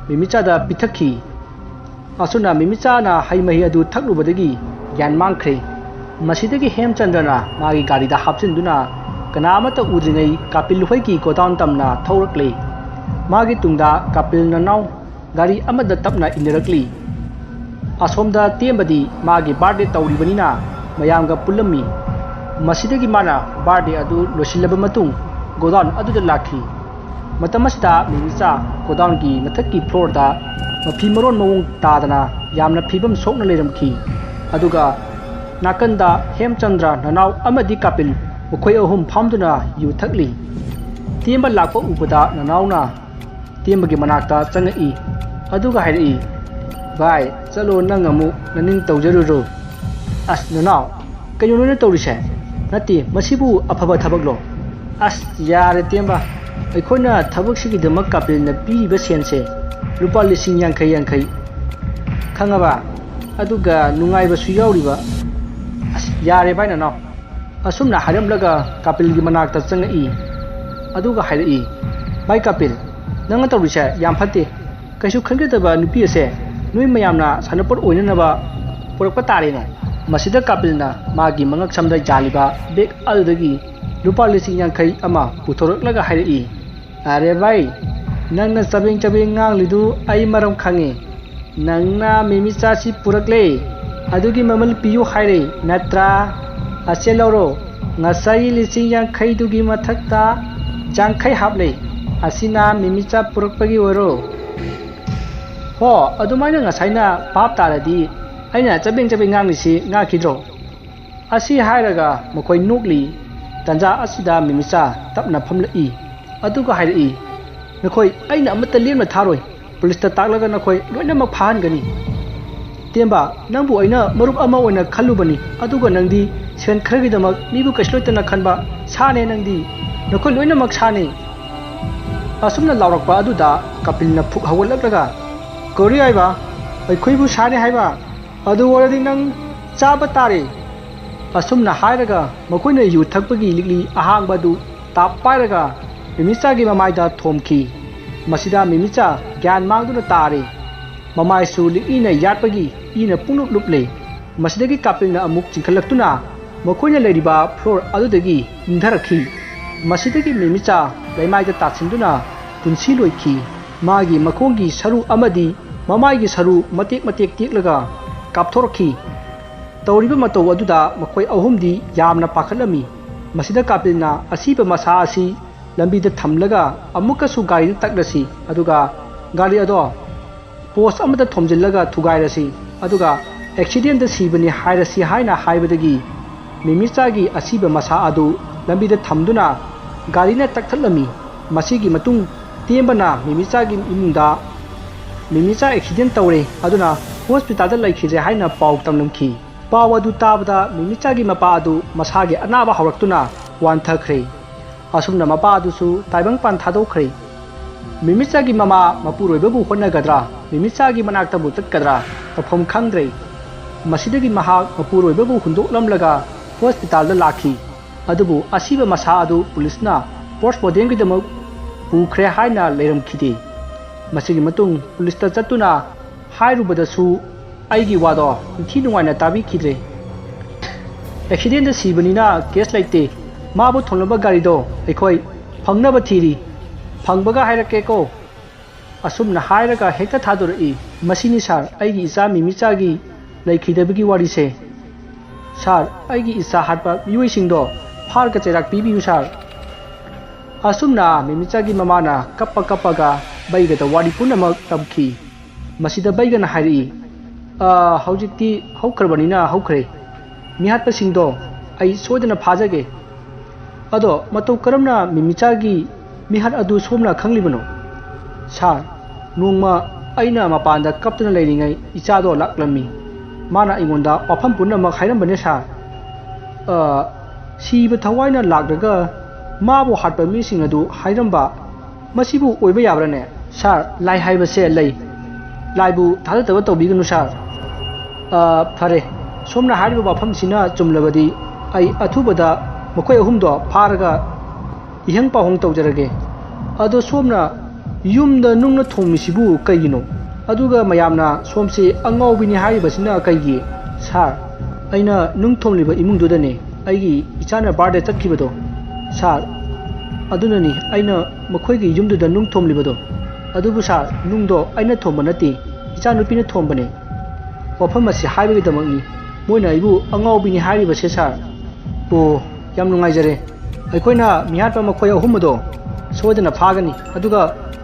ꯃꯤꯃꯤꯆꯥꯗ ꯄꯤꯊꯛꯈꯤ꯫ ꯑꯁꯨꯝꯅ ꯃꯤꯃꯤꯆꯥꯅ ꯍꯩ ꯃꯍꯤ ꯑꯗꯨ ꯊꯛꯂꯨꯕꯗꯒꯤ ꯒ꯭ꯌꯥꯟ ꯃꯥꯡꯈ꯭ꯔꯦ꯫ ꯃꯁꯤꯗꯒꯤ ꯍꯦꯝꯆꯟꯗ꯭ꯔꯅ ꯃꯥꯒꯤ ꯒꯥꯔꯤꯗ ꯍꯥꯞꯆꯤꯟꯗꯨꯅ ꯀꯅꯥ ꯑꯃꯠꯇ ꯎꯗ꯭ꯔꯤꯉꯩ ꯀꯥꯄꯤꯜ ꯍꯣꯏꯒꯤ ꯒꯣꯗꯥꯎꯟ ꯇꯝꯅ ꯊꯧꯔꯛꯂꯦ꯫ ꯃꯥꯒꯤ ꯇꯨꯡꯗ ꯀꯥꯄꯤꯜ ꯅꯅꯥꯎ ꯒꯥꯔꯤ ꯑꯃꯗ ꯇꯞꯅ ꯏꯟꯅꯔꯛꯂꯤ꯫ ꯑꯁꯣꯝꯗ ꯇꯦꯝꯕꯗꯤ ꯃꯥꯒꯤ ꯕꯥꯔꯗꯦ ꯇꯧꯔꯤꯕꯅꯤꯅ ꯃꯌꯥꯝꯒ ꯄꯨꯜꯂꯝꯃꯤ꯫ ꯃꯁꯤꯗꯒꯤ ꯃꯥꯅ ꯕꯥꯔꯗꯦ ꯑꯗꯨ ꯂꯣꯏꯁꯤꯜꯂꯕ ꯃꯇꯨꯡ ꯒꯣꯗꯥꯎꯟ ꯑꯗꯨꯗ ꯂꯥꯛꯈꯤ꯫ ꯃꯇꯝ ꯑꯁꯤꯗ ꯃꯤꯃꯤꯆꯥ ꯒꯣꯗꯥꯎꯟꯒꯤ ꯃꯊꯛꯀꯤ ꯐ꯭ꯂꯣꯔꯗ ꯃꯐꯤ ꯃꯔꯣꯟ ꯃꯑꯣꯡ ꯇꯥꯗꯅ ꯌꯥꯝꯅ ꯐꯤꯕꯝ ꯁꯣꯛꯅ ꯂꯩꯔꯝꯈꯤ꯫ ꯑꯗꯨꯒ ꯅꯥꯀꯟꯗ ꯍꯦꯝꯆꯟꯗ꯭ꯔ ꯅꯅꯥꯎ ꯑꯃꯗꯤ ꯀꯥꯄꯤꯜ ꯃꯈꯣꯏ ꯑꯍꯨꯝ ꯐꯝꯗꯨꯅ ꯌꯨ ꯊꯛꯂꯤ꯫ ꯇꯦꯝꯕ ꯂꯥꯛꯄ ꯎꯕꯗ ꯅꯅꯥꯎꯅ ꯇꯦꯝꯕꯒꯤ ꯃꯅꯥꯛꯇ ꯆꯪꯉꯛꯏ꯫ ꯑꯗꯨꯒ ꯍꯥꯏꯔꯛꯏ, "ꯚꯥꯏ, ꯆꯠꯂꯣ, ꯅꯪ ꯑꯃꯨꯛ ꯅꯅꯤꯡ ꯇꯧꯖꯔꯨꯔꯣ꯫" "ꯑꯁ ꯅꯅꯥꯎ, ꯀꯩꯅꯣ ꯅꯣꯏꯅ ꯇꯧꯔꯤꯁꯦ? ꯅꯠꯇꯦ, ꯃꯁꯤꯕꯨ ꯑꯐꯕ ꯊꯕꯛꯂꯣ?" "ꯑꯁ ꯌꯥꯔꯦ ꯇꯦꯝꯕ, ꯑꯩꯈꯣꯏꯅ ꯊꯕꯛꯁꯤꯒꯤꯗꯃꯛ ꯀꯥꯄꯤꯜꯅ ꯄꯤꯔꯤꯕ ꯁꯦꯟꯁꯦ ꯂꯨꯄꯥ ꯂꯤꯁꯤꯡ ꯌꯥꯡꯈꯩ ꯌꯥꯡꯈꯩ, ꯈꯪꯉꯕ? ꯑꯗꯨꯒ ꯅꯨꯡꯉꯥꯏꯕꯁꯨ ꯌꯥꯎꯔꯤꯕ꯫" "ꯑꯁ ꯌꯥꯔꯦ ꯚꯥꯏ ꯅꯅꯥꯎ꯫" ꯑꯁꯨꯝꯅ ꯍꯥꯏꯔꯝꯂꯒ ꯀꯥꯄꯤꯜꯒꯤ ꯃꯅꯥꯛꯇ ꯆꯪꯉꯛꯏ꯫ ꯑꯗꯨꯒ ꯍꯥꯏꯔꯛꯏ, "ꯚꯥꯏ ꯀꯥꯄꯤꯜ, ꯅꯪꯅ ꯇꯧꯔꯤꯁꯦ ꯌꯥꯝ ꯐꯠꯇꯦ꯫ ꯀꯩꯁꯨ ꯈꯟꯒꯗꯕ ꯅꯨꯄꯤ ꯑꯁꯦ ꯅꯣꯏ ꯃꯌꯥꯝꯅ ꯁꯥꯟꯅꯄꯣꯠ ꯑꯣꯏꯅꯅꯕ ꯄꯨꯔꯛꯄ ꯇꯥꯔꯦꯅꯦ꯫" ꯃꯁꯤꯗ ꯀꯥꯄꯤꯜꯅ ꯃꯥꯒꯤ ꯃꯉꯛ ꯁꯝꯗ ꯌꯥꯜꯂꯤꯕ ꯕꯦꯒ ꯑꯗꯨꯗꯒꯤ ꯂꯨꯄꯥ ꯂꯤꯁꯤꯡ ꯌꯥꯡꯈꯩ ꯑꯃ ꯄꯨꯊꯣꯔꯛꯂꯒ ꯍꯥꯏꯔꯛꯏ, "ꯑꯔꯦ ꯚꯥꯏ, ꯅꯪꯅ ꯆꯕꯦꯡ ꯆꯕꯦꯡ ꯉꯥꯡꯂꯤꯗꯨ ꯑꯩ ꯃꯔꯝ ꯈꯪꯉꯤ꯫ ꯅꯪꯅ ꯃꯤꯃꯤꯆꯥꯁꯤ ꯄꯨꯔꯛꯂꯦ, ꯑꯗꯨꯒꯤ ꯃꯃꯜ ꯄꯤꯌꯨ ꯍꯥꯏꯔꯦ ꯅꯠꯇ꯭ꯔꯥ? ꯑꯁꯦ ꯂꯧꯔꯣ, ꯉꯁꯥꯏꯒꯤ ꯂꯤꯁꯤꯡ ꯌꯥꯡꯈꯩꯗꯨꯒꯤ ꯃꯊꯛꯇ ꯌꯥꯡꯈꯩ ꯍꯥꯞꯂꯦ꯫" ꯑꯁꯤꯅ ꯃꯤꯃꯤꯆꯥ ꯄꯨꯔꯛꯄꯒꯤ ꯑꯣꯏꯔꯣ? ꯍꯣ, ꯑꯗꯨꯃꯥꯏꯅ ꯉꯁꯥꯏꯅ ꯚꯥꯞ ꯇꯥꯔꯗꯤ ꯑꯩꯅ ꯆꯕꯦꯡ ꯆꯕꯦꯡ ꯉꯥꯡꯂꯤꯁꯤ ꯉꯥꯛꯈꯤꯗ꯭ꯔꯣ? ꯑꯁꯤ ꯍꯥꯏꯔꯒ ꯃꯈꯣꯏ ꯅꯣꯛꯂꯤ꯫ ꯇꯟꯖꯥ ꯑꯁꯤꯗ ꯃꯤꯃꯤꯆꯥ ꯇꯞꯅ ꯐꯝꯂꯛꯏ꯫ ꯑꯗꯨꯒ ꯍꯥꯏꯔꯛꯏ, "ꯅꯈꯣꯏ ꯑꯩꯅ ꯑꯃꯠꯇ ꯂꯦꯝꯅ ꯊꯥꯔꯣꯏ꯫ ꯄꯨꯂꯤꯁꯇ ꯇꯥꯛꯂꯒ ꯅꯈꯣꯏ ꯂꯣꯏꯅꯃꯛ ꯐꯥꯍꯟꯒꯅꯤ꯫ ꯇꯦꯝꯕ, ꯅꯪꯕꯨ ꯑꯩꯅ ꯃꯔꯨꯞ ꯑꯃ ꯑꯣꯏꯅ ꯈꯜꯂꯨꯕꯅꯤ, ꯑꯗꯨꯒ ꯅꯪꯗꯤ ꯁꯦꯟ ꯈꯔꯒꯤꯗꯃꯛ ꯃꯤꯕꯨ ꯀꯩꯁꯨ ꯂꯩꯇꯅ ꯈꯟꯕ ꯁꯥꯅꯦ ꯅꯪꯗꯤ꯫ ꯅꯈꯣꯏ ꯂꯣꯏꯅꯃꯛ ꯁꯥꯅꯦ꯫" ꯑꯁꯨꯝꯅ ꯂꯥꯎꯔꯛꯄ ꯑꯗꯨꯗ ꯀꯄꯤꯜꯅ ꯐꯨꯛ ꯍꯧꯒꯠꯂꯛꯂꯒ, "ꯀꯔꯤ ꯍꯥꯏꯕ? ꯑꯩꯈꯣꯏꯕꯨ ꯁꯥꯅꯦ ꯍꯥꯏꯕ? ꯑꯗꯨ ꯑꯣꯏꯔꯗꯤ ꯅꯪ ꯆꯥꯕ ꯇꯥꯔꯦ!" ꯑꯁꯨꯝꯅ ꯍꯥꯏꯔꯒ ꯃꯈꯣꯏꯅ ꯌꯨ ꯊꯛꯄꯒꯤ ꯂꯤꯛꯂꯤ ꯑꯍꯥꯡꯕ ꯑꯗꯨ ꯇꯥꯞ ꯄꯥꯏꯔꯒ ꯃꯤꯃꯤꯆꯥꯒꯤ ꯃꯃꯥꯏꯗ ꯊꯣꯝꯈꯤ꯫ ꯃꯁꯤꯗ ꯃꯤꯃꯤꯆꯥ ꯒ꯭ꯌꯥꯟ ꯃꯥꯡꯗꯨꯅ ꯇꯥꯔꯦ꯫ ꯃꯃꯥꯏꯁꯨ ꯂꯤꯛꯂꯤꯅ ꯌꯥꯠꯄꯒꯤ ꯏꯅ ꯄꯨꯡꯂꯨꯞ ꯂꯨꯞꯂꯦ꯫ ꯃꯁꯤꯗꯒꯤ ꯀꯥꯄꯤꯜꯅ ꯑꯃꯨꯛ ꯆꯤꯡꯈꯠꯂꯛꯇꯨꯅ ꯃꯈꯣꯏꯅ ꯂꯩꯔꯤꯕ ꯐ꯭ꯂꯣꯔ ꯑꯗꯨꯗꯒꯤ ꯏꯟꯊꯔꯛꯈꯤ꯫ ꯃꯁꯤꯗꯒꯤ ꯃꯤꯃꯤꯆꯥ ꯂꯩꯃꯥꯏꯗ ꯇꯥꯁꯤꯟꯗꯨꯅ ꯄꯨꯟꯁꯤ ꯂꯣꯏꯈꯤ꯫ ꯃꯥꯒꯤ ꯃꯈꯣꯡꯒꯤ ꯁꯔꯨ ꯑꯃꯗꯤ ꯃꯃꯥꯏꯒꯤ ꯁꯔꯨ ꯃꯇꯦꯛ ꯃꯇꯦꯛ ꯇꯦꯛꯂꯒ ꯀꯥꯞꯊꯣꯔꯛꯈꯤ꯫ ꯇꯧꯔꯤꯕ ꯃꯇꯧ ꯑꯗꯨꯗ ꯃꯈꯣꯏ ꯑꯍꯨꯝꯗꯤ ꯌꯥꯝꯅ ꯄꯥꯈꯠꯂꯝꯃꯤ꯫ ꯃꯁꯤꯗ ꯀꯥꯄꯤꯜꯅ ꯑꯁꯤꯕ ꯃꯁꯥ ꯑꯁꯤ ꯂꯝꯕꯤꯗ ꯊꯝꯂꯒ ꯑꯃꯨꯛꯀꯁꯨ ꯒꯥꯔꯤꯗ ꯇꯛꯂꯁꯤ, ꯑꯗꯨꯒ ꯒꯥꯔꯤ ꯑꯗꯣ ꯄꯣꯁ ꯑꯃꯗ ꯊꯣꯝꯖꯤꯜꯂꯒ ꯊꯨꯒꯥꯏꯔꯁꯤ, ꯑꯗꯨꯒ ꯑꯦꯛꯁꯤꯗꯦꯟꯗ ꯁꯤꯕꯅꯤ ꯍꯥꯏꯔꯁꯤ ꯍꯥꯏꯅ ꯍꯥꯏꯕꯗꯒꯤ ꯃꯤꯃꯤꯆꯥꯒꯤ ꯑꯁꯤꯕ ꯃꯁꯥ ꯑꯗꯨ ꯂꯝꯕꯤꯗ ꯊꯝꯗꯨꯅ ꯒꯥꯔꯤꯅ ꯇꯛꯊꯠꯂꯝꯃꯤ꯫ ꯃꯁꯤꯒꯤ ꯃꯇꯨꯡ ꯇꯦꯝꯕꯅ ꯃꯤꯃꯤꯆꯥꯒꯤ ꯏꯃꯨꯡꯗ ꯃꯤꯃꯤꯆꯥ ꯑꯦꯛꯁꯤꯗꯦꯟ ꯇꯧꯔꯦ, ꯑꯗꯨꯅ ꯍꯣꯁꯄꯤꯇꯥꯜꯗ ꯂꯩꯈꯤꯗ꯭ꯔꯦ ꯍꯥꯏꯅ ꯄꯥꯎ ꯇꯝꯂꯝꯈꯤ꯫ ꯄꯥꯎ ꯑꯗꯨ ꯇꯥꯕꯗ ꯃꯤꯃꯤꯆꯥꯒꯤ ꯃꯄꯥ ꯑꯗꯨ ꯃꯁꯥꯒꯤ ꯑꯅꯥꯕ ꯍꯧꯔꯛꯇꯨꯅ ꯋꯥꯟꯊꯈ꯭ꯔꯦ꯫ ꯑꯁꯨꯝꯅ ꯃꯄꯥ ꯑꯗꯨꯁꯨ ꯇꯥꯏꯕꯪꯄꯥꯟ ꯊꯥꯗꯣꯛꯈ꯭ꯔꯦ꯫ ꯃꯤꯃꯤꯆꯥꯒꯤ ꯃꯃꯥ ꯃꯄꯨꯔꯣꯏꯕꯕꯨ ꯍꯣꯠꯅꯒꯗ꯭ꯔꯥ, ꯃꯤꯃꯤꯆꯥꯒꯤ ꯃꯅꯥꯛꯇꯕꯨ ꯆꯠꯀꯗ꯭ꯔꯥ, ꯇꯧꯐꯝ ꯈꯪꯗ꯭ꯔꯦ꯫ ꯃꯁꯤꯗꯒꯤ ꯃꯍꯥꯛ ꯃꯄꯨꯔꯣꯏꯕꯕꯨ ꯍꯨꯟꯗꯣꯛꯂꯝꯂꯒ ꯍꯣꯁꯄꯤꯇꯥꯜꯗ ꯂꯥꯛꯈꯤ꯫ ꯑꯗꯨꯕꯨ ꯑꯁꯤꯕ ꯃꯁꯥ ꯑꯗꯨ ꯄꯨꯂꯤꯁꯅ ꯄꯣꯁꯠꯃꯣꯔꯇꯦꯝꯒꯤꯗꯃꯛ ꯄꯨꯈ꯭ꯔꯦ ꯍꯥꯏꯅ ꯂꯩꯔꯝꯈꯤꯗꯦ꯫ ꯃꯁꯤꯒꯤ ꯃꯇꯨꯡ ꯄꯨꯂꯤꯁꯇ ꯆꯠꯇꯨꯅ ꯍꯥꯏꯔꯨꯕꯗꯁꯨ ꯑꯩꯒꯤ ꯋꯥꯗꯣ ꯅꯤꯡꯊꯤ ꯅꯨꯡꯉꯥꯏꯅ ꯇꯥꯕꯤꯈꯤꯗ꯭ꯔꯦ꯫ "ꯑꯦꯛꯁꯤꯗꯦꯟꯗ ꯁꯤꯕꯅꯤꯅ ꯀꯦꯁ ꯂꯩꯇꯦ꯫ ꯃꯥꯕꯨ ꯊꯣꯝꯂꯝꯕ ꯒꯥꯔꯤꯗꯣ ꯑꯩꯈꯣꯏ ꯐꯪꯅꯕ ꯊꯤꯔꯤ꯫ ꯐꯪꯕꯒ ꯍꯥꯏꯔꯛꯀꯦꯀꯣ꯫" ꯑꯁꯨꯝꯅ ꯍꯥꯏꯔꯒ ꯍꯦꯛꯇ ꯊꯥꯗꯣꯔꯛꯏ꯫ "ꯃꯁꯤꯅꯤ ꯁꯥꯔ, ꯑꯩꯒꯤ ꯏꯆꯥ ꯃꯤꯃꯤꯆꯥꯒꯤ ꯂꯩꯈꯤꯗꯕꯒꯤ ꯋꯥꯔꯤꯁꯦ꯫ ꯁꯥꯔ, ꯑꯩꯒꯤ ꯏꯆꯥ ꯍꯥꯠꯄ ꯃꯤꯑꯣꯏꯁꯤꯡꯗꯣ ꯐꯥꯔꯒ ꯆꯩꯔꯥꯛ ꯄꯤꯕꯤꯌꯨ ꯁꯥꯔ꯫" ꯑꯁꯨꯝꯅ ꯃꯤꯃꯤꯆꯥꯒꯤ ꯃꯃꯥꯅ ꯀꯞꯄ ꯀꯞꯄꯒ ꯕꯩꯒꯗ ꯋꯥꯔꯤ ꯄꯨꯝꯅꯃꯛ ꯇꯝꯈꯤ꯫ ꯃꯁꯤꯗ ꯕꯩꯒꯅ ꯍꯥꯏꯔꯛꯏ, "ꯑ, ꯍꯧꯖꯤꯛꯇꯤ ꯍꯧꯈ꯭ꯔꯕꯅꯤꯅ ꯍꯧꯈ꯭ꯔꯦ꯫ ꯃꯤꯍꯥꯠꯄꯁꯤꯡꯗꯣ ꯑꯩ ꯁꯣꯏꯗꯅ ꯐꯥꯖꯒꯦ꯫ ꯑꯗꯣ ꯃꯇꯧ ꯀꯔꯝꯅ ꯃꯤꯃꯤꯆꯥꯒꯤ ꯃꯤꯍꯥꯠ ꯑꯗꯨ ꯁꯣꯝꯅ ꯈꯪꯂꯤꯕꯅꯣ?" "ꯁꯥꯔ, ꯅꯣꯡꯃ ꯑꯩꯅ ꯃꯄꯥꯟꯗ ꯀꯞꯇꯨꯅ ꯂꯩꯔꯤꯉꯩ ꯏꯆꯥꯗꯣ ꯂꯥꯛꯂꯝꯃꯤ꯫ ꯃꯥꯅ ꯑꯩꯉꯣꯟꯗ ꯋꯥꯐꯝ ꯄꯨꯝꯅꯃꯛ ꯍꯥꯏꯔꯝꯕꯅꯦ ꯁꯥꯔ꯫ ꯑ, ꯁꯤꯕ ꯊꯋꯥꯏꯅ ꯂꯥꯛꯂꯒ ꯃꯥꯕꯨ ꯍꯥꯠꯄ ꯃꯤꯁꯤꯡ ꯑꯗꯨ ꯍꯥꯏꯔꯝꯕ꯫ ꯃꯁꯤꯕꯨ ꯑꯣꯏꯕ ꯌꯥꯕ꯭ꯔꯥꯅꯦ?" "ꯁꯥꯔ, ꯂꯥꯏ ꯍꯥꯏꯕꯁꯦ ꯂꯩ꯫ ꯂꯥꯏꯕꯨ ꯊꯥꯖꯗꯕ ꯇꯧꯕꯤꯒꯅꯨ ꯁꯥꯔ꯫ ꯑ, ꯐꯔꯦ, ꯁꯣꯝꯅ ꯍꯥꯏꯔꯤꯕ ꯋꯥꯐꯝꯁꯤꯅ ꯆꯨꯝꯂꯕꯗꯤ ꯑꯩ ꯑꯊꯨꯕꯗ ꯃꯈꯣꯏ ꯑꯍꯨꯝꯗꯣ ꯐꯥꯔꯒ ꯏꯍꯪ ꯄꯥꯎꯍꯪ ꯇꯧꯖꯔꯒꯦ꯫ ꯑꯗꯣ ꯁꯣꯝꯅ ꯌꯨꯝꯗ ꯅꯨꯡꯅ ꯊꯣꯝꯃꯤꯁꯤꯕꯨ ꯀꯩꯒꯤꯅꯣ? ꯑꯗꯨꯒ ꯃꯌꯥꯝꯅ ꯁꯣꯝꯁꯤ ꯑꯉꯥꯎꯕꯤꯅꯤ ꯍꯥꯏꯔꯤꯕꯁꯤꯅ ꯀꯩꯒꯤ?" "ꯁꯥꯔ, ꯑꯩꯅ ꯅꯨꯡ ꯊꯣꯝꯂꯤꯕ ꯏꯃꯨꯡꯗꯨꯗꯅꯦ ꯑꯩꯒꯤ ꯏꯆꯥꯅ ꯕꯥꯔꯗꯦ ꯆꯠꯈꯤꯕꯗꯣ꯫ ꯁꯥꯔ, ꯑꯗꯨꯅꯅꯤ ꯑꯩꯅ ꯃꯈꯣꯏꯒꯤ ꯌꯨꯝꯗꯨꯗ ꯅꯨꯡ ꯊꯣꯝꯂꯤꯕꯗꯣ꯫ ꯑꯗꯨꯕꯨ ꯁꯥꯔ, ꯅꯨꯡꯗꯣ ꯑꯩꯅ ꯊꯣꯝꯕ ꯅꯠꯇꯦ, ꯏꯆꯥꯅꯨꯄꯤꯅ ꯊꯣꯝꯕꯅꯦ꯫ ꯋꯥꯐꯝ ꯑꯁꯤ ꯍꯥꯏꯕꯒꯤꯗꯃꯛꯅꯤ ꯃꯣꯏꯅ ꯑꯩꯕꯨ ꯑꯉꯥꯎꯕꯤꯅꯤ ꯍꯥꯏꯔꯤꯕꯁꯦ ꯁꯥꯔ꯫ ꯑꯣ, ꯌꯥꯝ ꯅꯨꯡꯉꯥꯏꯖꯔꯦ꯫ ꯑꯩꯈꯣꯏꯅ ꯃꯤꯍꯥꯠꯄ ꯃꯈꯣꯏ ꯑꯍꯨꯝ ꯑꯗꯣ ꯁꯣꯏꯗꯅ ꯐꯥꯒꯅꯤ, ꯑꯗꯨꯒ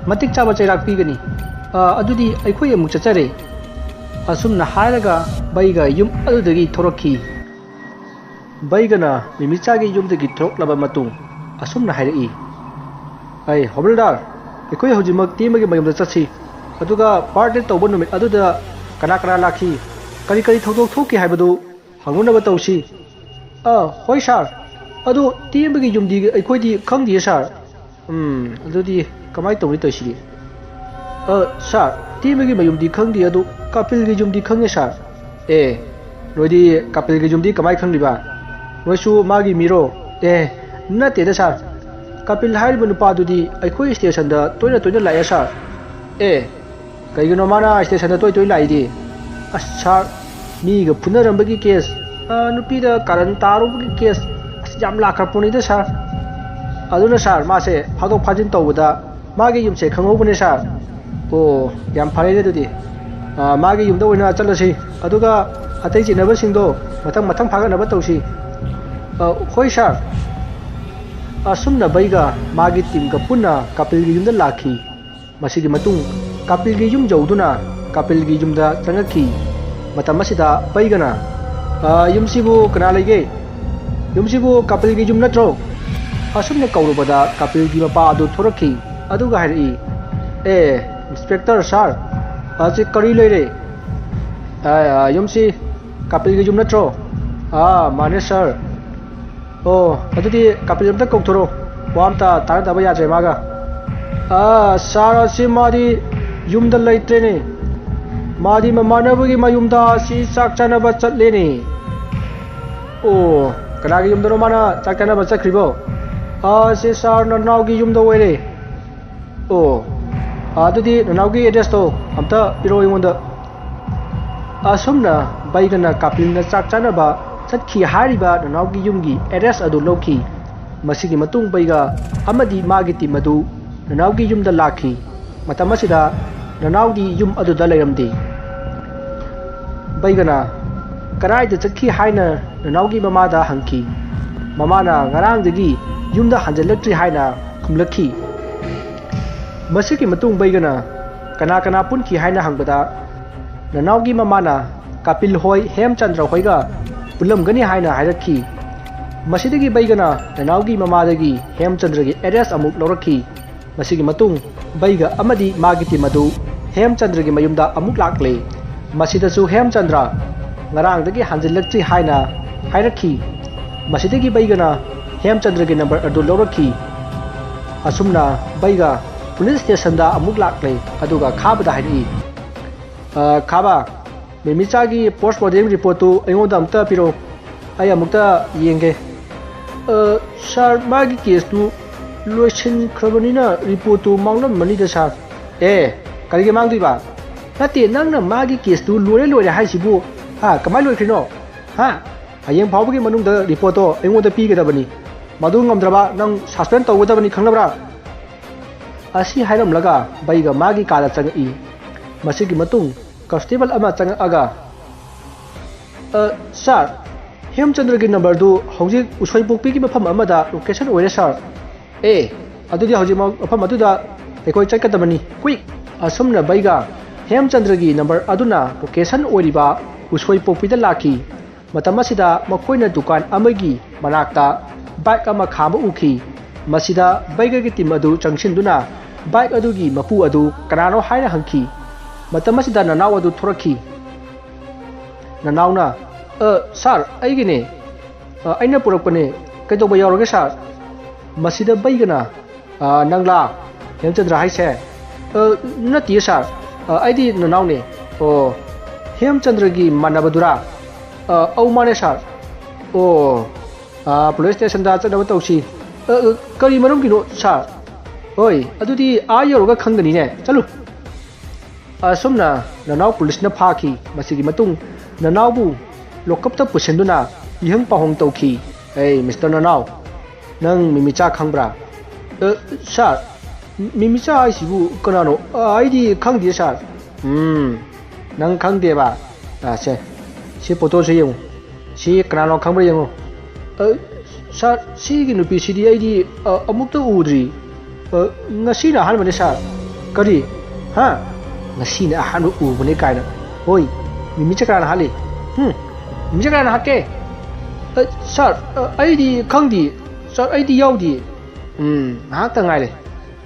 ꯃꯇꯤꯛ ꯆꯥꯕ ꯆꯩꯔꯥꯛ ꯄꯤꯒꯅꯤ꯫ ꯑ, ꯑꯗꯨꯗꯤ ꯑꯩꯈꯣꯏ ꯑꯃꯨꯛ ꯆꯠꯆꯔꯦ꯫" ꯑꯁꯨꯝꯅ ꯍꯥꯏꯔꯒ ꯕꯩꯒ ꯌꯨꯝ ꯑꯗꯨꯗꯒꯤ ꯊꯣꯔꯛꯈꯤ꯫ ꯕꯩꯒꯅ ꯃꯤꯃꯤꯆꯥꯒꯤ ꯌꯨꯝꯗꯒꯤ ꯊꯣꯔꯛꯂꯕ ꯃꯇꯨꯡ ꯑꯁꯨꯝꯅ ꯍꯥꯏꯔꯛꯏ, "ꯑꯩ ꯍꯣꯕꯜꯗꯥꯔ, ꯑꯩꯈꯣꯏ ꯍꯧꯖꯤꯛꯃꯛ ꯇꯦꯝꯕꯒꯤ ꯃꯌꯨꯝꯗ ꯆꯠꯁꯤ, ꯑꯗꯨꯒ ꯕꯥꯔꯗꯦ ꯇꯧꯕ ꯅꯨꯃꯤꯠ ꯑꯗꯨꯗ ꯀꯅꯥ ꯀꯅꯥ ꯂꯥꯛꯈꯤ, ꯀꯔꯤ ꯀꯔꯤ ꯊꯧꯗꯣꯛ ꯊꯣꯛꯈꯤ ꯍꯥꯏꯕꯗꯨ ꯍꯪꯅꯅꯕ ꯇꯧꯁꯤ꯫" "ꯑ, ꯍꯣꯏ ꯁꯥꯔ꯫ ꯑꯗꯨ ꯇꯦꯝꯕꯒꯤ ꯌꯨꯝꯗꯤ ꯑꯩꯈꯣꯏꯗꯤ ꯈꯪꯗꯤꯌꯦ ꯁꯥꯔ꯫" "ꯎꯝ, ꯑꯗꯨꯗꯤ ꯀꯃꯥꯏꯅ ꯇꯧꯅꯤ ꯇꯧꯔꯤꯁꯤꯗꯤ?" "ꯑ, ꯁꯥꯔ, ꯇꯦꯝꯕꯒꯤ ꯃꯌꯨꯝꯗꯤ ꯈꯪꯗꯦ, ꯑꯗꯨ ꯀꯥꯄꯤꯜꯒꯤ ꯌꯨꯝꯗꯤ ꯈꯪꯉꯦ ꯁꯥꯔ꯫" "ꯑꯦ, ꯅꯣꯏꯗꯤ ꯀꯥꯄꯤꯜꯒꯤ ꯌꯨꯝꯗꯤ ꯀꯃꯥꯏꯅ ꯈꯪꯂꯤꯕ? ꯅꯣꯏꯁꯨ ꯃꯥꯒꯤ ꯃꯤꯔꯣ?" "ꯑꯦ, ꯅꯠꯇꯦꯗ ꯁꯥꯔ, ꯀꯥꯄꯤꯜ ꯍꯥꯏꯔꯤꯕ ꯅꯨꯄꯥꯗꯨꯗꯤ ꯑꯩꯈꯣꯏ ꯁ꯭ꯇꯦꯁꯟꯗ ꯇꯣꯏꯅ ꯇꯣꯏꯅ ꯂꯥꯛꯑꯦ ꯁꯥꯔ꯫" "ꯑꯦ, ꯀꯩꯒꯤꯅꯣ ꯃꯥꯅ ꯁ꯭ꯇꯦꯁꯟꯗ ꯇꯣꯏ ꯇꯣꯏ ꯂꯥꯛꯏꯗꯤ?" "ꯑꯁ ꯁꯥꯔ, ꯃꯤꯒ ꯐꯨꯅꯔꯝꯕꯒꯤ ꯀꯦꯁ, ꯑ, ꯅꯨꯄꯤꯗ ꯀꯥꯔꯟ ꯇꯥꯔꯨꯕꯒꯤ ꯀꯦꯁ, ꯑꯁ ꯌꯥꯝ ꯂꯥꯛꯈ꯭ꯔ ꯄꯣꯠꯅꯤꯗ ꯁꯥꯔ꯫ ꯑꯗꯨꯅ ꯁꯥꯔ, ꯃꯥꯁꯦ ꯐꯥꯗꯣꯛ ꯐꯥꯖꯤꯟ ꯇꯧꯕꯗ ꯃꯥꯒꯤ ꯌꯨꯝꯁꯦ ꯈꯪꯍꯧꯕꯅꯦ ꯁꯥꯔ꯫" "ꯑꯣ, ꯌꯥꯝ ꯐꯔꯦꯅꯦ ꯑꯗꯨꯗꯤ꯫ ꯑ, ꯃꯥꯒꯤ ꯌꯨꯝꯗ ꯑꯣꯏꯅ ꯆꯠꯂꯁꯤ, ꯑꯗꯨꯒ ꯑꯇꯩ ꯆꯤꯠꯅꯕꯁꯤꯡꯗꯣ ꯃꯊꯪ ꯃꯊꯪ ꯐꯥꯒꯠꯅꯕ ꯇꯧꯁꯤ꯫" "ꯑ, ꯍꯣꯏ ꯁꯥꯔ꯫" ꯑꯁꯨꯝꯅ ꯕꯩꯒ ꯃꯥꯒꯤ ꯇꯤꯝꯒ ꯄꯨꯟꯅ ꯀꯄꯤꯜꯒꯤ ꯌꯨꯝꯗ ꯂꯥꯛꯈꯤ꯫ ꯃꯁꯤꯒꯤ ꯃꯇꯨꯡ ꯀꯄꯤꯜꯒꯤ ꯌꯨꯝ ꯌꯧꯗꯨꯅ ꯀꯄꯤꯜꯒꯤ ꯌꯨꯝꯗ ꯆꯪꯉꯛꯈꯤ꯫ ꯃꯇꯝ ꯑꯁꯤꯗ ꯕꯩꯒꯅ, "ꯑ, ꯌꯨꯝꯁꯤꯕꯨ ꯀꯅꯥ ꯂꯩꯒꯦ? ꯌꯨꯝꯁꯤꯕꯨ ꯀꯄꯤꯜꯒꯤ ꯌꯨꯝ ꯅꯠꯇ꯭ꯔꯣ?" ꯑꯁꯨꯝꯅ ꯀꯧꯔꯨꯕꯗ ꯀꯄꯤꯜꯒꯤ ꯃꯄꯥ ꯑꯗꯨ ꯊꯣꯔꯛꯈꯤ꯫ ꯑꯗꯨꯒ ꯍꯥꯏꯔꯛꯏ, "ꯑꯦ, ꯏꯟꯁꯄꯦꯛꯇꯔ ꯁꯥꯔ, ꯑꯁꯤ ꯀꯔꯤ ꯂꯩꯔꯦ? ꯑ, ꯑ, ꯌꯨꯝꯁꯤ ꯀꯄꯤꯜꯒꯤ ꯌꯨꯝ ꯅꯠꯇ꯭ꯔꯣ?" "ꯑꯥ, ꯃꯥꯅꯦ ꯁꯥꯔ꯫" "ꯑꯣ, ꯑꯗꯨꯗꯤ ꯀꯄꯤꯜ ꯑꯝꯇ ꯀꯧꯊꯣꯔꯛꯑꯣ, ꯋꯥ ꯑꯝꯇ ꯇꯥꯟꯅꯗꯕ ꯌꯥꯗ꯭ꯔꯦ ꯃꯥꯒ꯫" "ꯑꯥ, ꯁꯥꯔ, ꯑꯁꯤ ꯃꯥꯗꯤ ꯌꯨꯝꯗ ꯂꯩꯇ꯭ꯔꯦꯅꯦ, ꯃꯥꯗꯤ ꯃꯃꯥꯟꯅꯕꯒꯤ ꯃꯌꯨꯝꯗ ꯑꯁꯤ ꯆꯥꯛ ꯆꯥꯅꯕ ꯆꯠꯂꯦꯅꯦ꯫" "ꯑꯣ, ꯀꯅꯥꯒꯤ ꯌꯨꯝꯗꯅꯣ ꯃꯥꯅ ꯆꯥꯛ ꯆꯥꯅꯕ ꯆꯠꯈ꯭ꯔꯤꯕꯣ?" "ꯑꯥ, ꯁꯤ ꯁꯥꯔ ꯅꯅꯥꯎꯒꯤ ꯌꯨꯝꯗ ꯑꯣꯏꯔꯦ꯫" "ꯑꯣ, ꯑꯗꯨꯗꯤ ꯅꯅꯥꯎꯒꯤ ꯑꯦꯗ꯭ꯔꯦꯁꯇꯣ ꯑꯝꯇ ꯄꯤꯔꯛꯑꯣ ꯑꯩꯉꯣꯟꯗ꯫" ꯑꯁꯨꯝꯅ ꯕꯩꯒꯅ ꯀꯥꯄꯤꯜꯅ ꯆꯥꯛ ꯆꯥꯅꯕ ꯆꯠꯈꯤ ꯍꯥꯏꯔꯤꯕ ꯅꯅꯥꯎꯒꯤ ꯌꯨꯝꯒꯤ ꯑꯦꯗ꯭ꯔꯦꯁ ꯑꯗꯨ ꯂꯧꯈꯤ꯫ ꯃꯁꯤꯒꯤ ꯃꯇꯨꯡ ꯕꯩꯒ ꯑꯃꯗꯤ ꯃꯥꯒꯤ ꯇꯤꯝ ꯑꯗꯨ ꯅꯅꯥꯎꯒꯤ ꯌꯨꯝꯗ ꯂꯥꯛꯈꯤ꯫ ꯃꯇꯝ ꯑꯁꯤꯗ ꯅꯅꯥꯎꯗꯤ ꯌꯨꯝ ꯑꯗꯨꯗ ꯂꯩꯔꯝꯗꯦ꯫ ꯕꯩꯒꯅ ꯀꯗꯥꯏꯗ ꯆꯠꯈꯤ ꯍꯥꯏꯅ ꯅꯅꯥꯎꯒꯤ ꯃꯃꯥꯗ ꯍꯪꯈꯤ꯫ ꯃꯃꯥꯅ ꯉꯔꯥꯡꯗꯒꯤ ꯌꯨꯝꯗ ꯍꯟꯖꯤꯜꯂꯛꯇ꯭ꯔꯤ ꯍꯥꯏꯅ ꯈꯨꯝꯂꯛꯈꯤ꯫ ꯃꯁꯤꯒꯤ ꯃꯇꯨꯡ ꯕꯩꯒꯅ ꯀꯅꯥ ꯀꯅꯥ ꯄꯨꯟꯈꯤ ꯍꯥꯏꯅ ꯍꯪꯕꯗ, ꯅꯅꯥꯎꯒꯤ ꯃꯃꯥꯅ ꯀꯥꯄꯤꯜ ꯍꯣꯏ, ꯍꯦꯝꯆꯟꯗ꯭ꯔ ꯍꯣꯏꯒ ꯄꯨꯜꯂꯝꯒꯅꯤ ꯍꯥꯏꯅ ꯍꯥꯏꯔꯛꯈꯤ꯫ ꯃꯁꯤꯗꯒꯤ ꯕꯩꯒꯅ ꯅꯅꯥꯎꯒꯤ ꯃꯃꯥꯗꯒꯤ ꯍꯦꯝꯆꯟꯗ꯭ꯔꯒꯤ ꯑꯦꯗ꯭ꯔꯦꯁ ꯑꯃꯨꯛ ꯂꯧꯔꯛꯈꯤ꯫ ꯃꯁꯤꯒꯤ ꯃꯇꯨꯡ ꯕꯩꯒ ꯑꯃꯗꯤ ꯃꯥꯒꯤ ꯇꯤꯝ ꯑꯗꯨ ꯍꯦꯝꯆꯟꯗ꯭ꯔꯒꯤ ꯃꯌꯨꯝꯗ ꯑꯃꯨꯛ ꯂꯥꯛꯂꯦ꯫ ꯃꯁꯤꯗꯁꯨ ꯍꯦꯝꯆꯟꯗ꯭ꯔ ꯉꯔꯥꯡꯗꯒꯤ ꯍꯟꯖꯤꯜꯂꯛꯇ꯭ꯔꯤ ꯍꯥꯏꯅ ꯍꯥꯏꯔꯛꯈꯤ꯫ ꯃꯁꯤꯗꯒꯤ ꯕꯩꯒꯅ ꯍꯦꯝꯆꯟꯗ꯭ꯔꯒꯤ ꯅꯝꯕꯔ ꯑꯗꯨ ꯂꯧꯔꯛꯈꯤ꯫ ꯑꯁꯨꯝꯅ ꯕꯩꯒ ꯄꯨꯂꯤꯁ ꯁ꯭ꯇꯦꯁꯟꯗ ꯑꯃꯨꯛ ꯂꯥꯛꯂꯦ, ꯑꯗꯨꯒ ꯈꯥꯕꯗ ꯍꯥꯏꯔꯛꯏ, "ꯑ, ꯈꯥꯕ, ꯃꯦꯃꯤꯆꯥꯒꯤ ꯄꯣꯁꯃꯣꯔꯇꯦꯝ ꯔꯤꯄꯣꯔꯠꯇꯨ ꯑꯩꯉꯣꯟꯗ ꯑꯃꯨꯛꯇ ꯄꯤꯔꯛꯎ, ꯑꯩ ꯑꯃꯨꯛꯇ ꯌꯦꯡꯒꯦ꯫" "ꯑ, ꯁꯥꯔ, ꯃꯥꯒꯤ ꯀꯦꯁꯇꯨ ꯂꯣꯏꯁꯤꯟꯈ꯭ꯔꯕꯅꯤꯅ ꯔꯤꯄꯣꯔꯠꯇꯨ ꯃꯥꯡꯂꯝꯃꯅꯤꯗ ꯁꯥꯔ꯫" "ꯑꯦ, ꯀꯔꯤꯒꯤ ꯃꯥꯡꯗꯣꯏꯕ? ꯅꯠꯇꯦ, ꯅꯪꯅ ꯃꯥꯒꯤ ꯀꯦꯁꯇꯨ ꯂꯣꯏꯔꯦ ꯂꯣꯏꯔꯦ ꯍꯥꯏꯁꯤꯕꯨ, ꯍꯥ, ꯀꯃꯥꯏ ꯂꯣꯏꯈ꯭ꯔꯤꯅꯣ? ꯍꯥ? ꯍꯌꯦꯡ ꯐꯥꯎꯕꯒꯤ ꯃꯅꯨꯡꯗ ꯔꯤꯄꯣꯔꯠꯇꯣ ꯑꯩꯉꯣꯟꯗ ꯄꯤꯒꯗꯕꯅꯤ꯫ ꯃꯗꯨ ꯉꯝꯗ꯭ꯔꯕ ꯅꯪ ꯁꯁꯄꯦꯟ ꯇꯧꯒꯗꯕꯅꯤ, ꯈꯪꯂꯕ꯭ꯔꯥ?" ꯑꯁꯤ ꯍꯥꯏꯔꯝꯂꯒ ꯕꯩꯒ ꯃꯥꯒꯤ ꯀꯥꯗ ꯆꯪꯉꯛꯏ꯫ ꯃꯁꯤꯒꯤ ꯃꯇꯨꯡ ꯀꯟꯁꯇꯦꯕꯜ ꯑꯃ ꯆꯪꯉꯛꯑꯒ, "ꯑ, ꯁꯥꯔ, ꯍꯦꯝꯆꯟꯗ꯭ꯔꯒꯤ ꯅꯝꯕꯔꯗꯨ ꯍꯧꯖꯤꯛ ꯎꯁꯣꯏꯄꯣꯛꯄꯤꯒꯤ ꯃꯐꯝ ꯑꯃꯗ ꯂꯣꯀꯦꯁꯟ ꯑꯣꯏꯔꯦ ꯁꯥꯔ꯫ ꯑꯦ, ꯑꯗꯨꯗꯤ ꯍꯧꯖꯤꯛꯃꯛ ꯃꯐꯝ ꯑꯗꯨꯗ ꯑꯩꯈꯣꯏ ꯆꯠꯀꯗꯕꯅꯤ, ꯀ꯭ꯋꯤꯛ! ꯑꯁꯨꯝꯅ ꯕꯩꯒ ꯍꯦꯝꯆꯟꯗ꯭ꯔꯒꯤ ꯅꯝꯕꯔ ꯑꯗꯨꯅ ꯂꯣꯀꯦꯁꯟ ꯑꯣꯏꯔꯤꯕ ꯎꯁꯣꯏꯄꯣꯛꯄꯤꯗ ꯂꯥꯛꯈꯤ꯫ ꯃꯇꯝ ꯑꯁꯤꯗ ꯃꯈꯣꯏꯅ ꯗꯨꯀꯥꯟ ꯑꯃꯒꯤ ꯃꯅꯥꯛꯇ ꯕꯥꯏꯛ ꯑꯃ ꯈꯥꯝꯕ ꯎꯈꯤ꯫ ꯃꯁꯤꯗ ꯕꯩꯒꯒꯤ ꯇꯤꯝ ꯑꯗꯨ ꯆꯪꯁꯤꯟꯗꯨꯅ ꯕꯥꯏꯛ ꯑꯗꯨꯒꯤ ꯃꯄꯨ ꯑꯗꯨ ꯀꯅꯥꯅꯣ ꯍꯥꯏꯅ ꯍꯪꯈꯤ꯫ ꯃꯇꯝ ꯑꯁꯤꯗ ꯅꯅꯥꯎ ꯑꯗꯨ ꯊꯣꯔꯛꯈꯤ꯫ ꯅꯅꯥꯎꯅ, "ꯑ, ꯁꯥꯔ, ꯑꯩꯒꯤꯅꯦ꯫ ꯑ, ꯑꯩꯅ ꯄꯨꯔꯛꯄꯅꯦ꯫ ꯀꯩꯗꯧꯕ ꯌꯥꯎꯔꯒꯦ, ꯁꯥꯔ?" ꯃꯁꯤꯗ ꯕꯩꯒꯅ, "ꯑ, ꯅꯪꯂꯥ ꯍꯦꯝꯆꯟꯗ꯭ꯔ ꯍꯥꯏꯁꯦ?" "ꯑ, ꯅꯠꯇꯤꯌꯦ, ꯁꯥꯔ꯫ ꯑ, ꯑꯩꯗꯤ ꯅꯅꯥꯎꯅꯦ꯫" "ꯑꯣ, ꯍꯦꯝꯆꯟꯗ꯭ꯔꯒꯤ ꯃꯥꯟꯅꯕꯗꯨꯔꯥ?" "ꯑ, ꯑꯧ, ꯃꯥꯅꯦ, ꯁꯥꯔ꯫" "ꯑꯣ, ꯑ, ꯄꯨꯂꯤꯁ ꯁ꯭ꯇꯦꯁꯟꯗ ꯆꯠꯅꯕ ꯇꯧꯁꯤ꯫" "ꯑ, ꯑ, ꯀꯔꯤ ꯃꯔꯝꯒꯤꯅꯣ, ꯁꯥꯔ?" "ꯍꯣꯏ, ꯑꯗꯨꯗꯤ ꯑꯥ ꯌꯧꯔꯒ ꯈꯪꯒꯅꯤꯅꯦ꯫ ꯆꯠꯂꯨ꯫" ꯑꯁꯨꯝꯅ ꯅꯅꯥꯎ ꯄꯨꯂꯤꯁꯅ ꯐꯥꯈꯤ꯫ ꯃꯁꯤꯒꯤ ꯃꯇꯨꯡ ꯅꯅꯥꯎꯕꯨ ꯂꯣꯀꯞꯇ ꯄꯨꯁꯤꯟꯗꯨꯅ ꯃꯤꯍꯪ ꯄꯥꯎꯍꯪ ꯇꯧꯈꯤ꯫ "ꯑꯦ, ꯃꯤꯁꯇꯔ ꯅꯅꯥꯎ, ꯅꯪ ꯃꯤꯃꯤꯆꯥ ꯈꯪꯕ꯭ꯔꯥ?" "ꯑ, ꯁꯥꯔ, ꯃꯤꯃꯤꯆꯥ ꯍꯥꯏꯁꯤꯕꯨ ꯀꯅꯥꯅꯣ? ꯑ, ꯑꯩꯗꯤ ꯈꯪꯗꯦ, ꯁꯥꯔ꯫" "ꯎꯝ, ꯅꯪ ꯈꯪꯗꯦꯕ? ꯑ, ꯁꯦ, ꯁꯤ ꯐꯣꯇꯣꯁꯦ ꯌꯦꯡꯉꯨ꯫ ꯁꯤ ꯀꯅꯥꯅꯣ ꯈꯪꯕ꯭ꯔꯥ ꯌꯦꯡꯉꯨ꯫" "ꯑ, ꯁꯥꯔ, ꯁꯤꯒꯤ ꯅꯨꯄꯤꯁꯤꯗꯤ ꯑꯩꯗꯤ, ꯑ, ꯑꯃꯨꯛꯇ ꯎꯗ꯭ꯔꯤ꯫ ꯑ, ꯉꯁꯤꯅ ꯑꯍꯥꯟꯕꯅꯦ, ꯁꯥꯔ꯫" "ꯀꯔꯤ? ꯍꯥ? ꯉꯁꯤꯅ ꯑꯍꯥꯟꯕ ꯎꯕꯅꯦ ꯀꯥꯏꯅ? ꯍꯣꯏ, ꯃꯤꯃꯤꯆꯥ ꯀꯅꯥꯅ ꯍꯥꯠꯂꯤ? ꯍꯨꯝ? ꯃꯤꯃꯤꯆꯥ ꯀꯅꯥꯅ ꯍꯥꯠꯀꯦ?" "ꯑ, ꯁꯥꯔ, ꯑ, ꯑꯩꯗꯤ ꯈꯪꯗꯤꯌꯦ꯫ ꯁꯥꯔ, ꯑꯩꯗꯤ ꯌꯥꯎꯗꯤꯌꯦ꯫" "ꯎꯝ, ꯉꯥꯏꯍꯥꯛꯇ ꯉꯥꯏꯔꯦ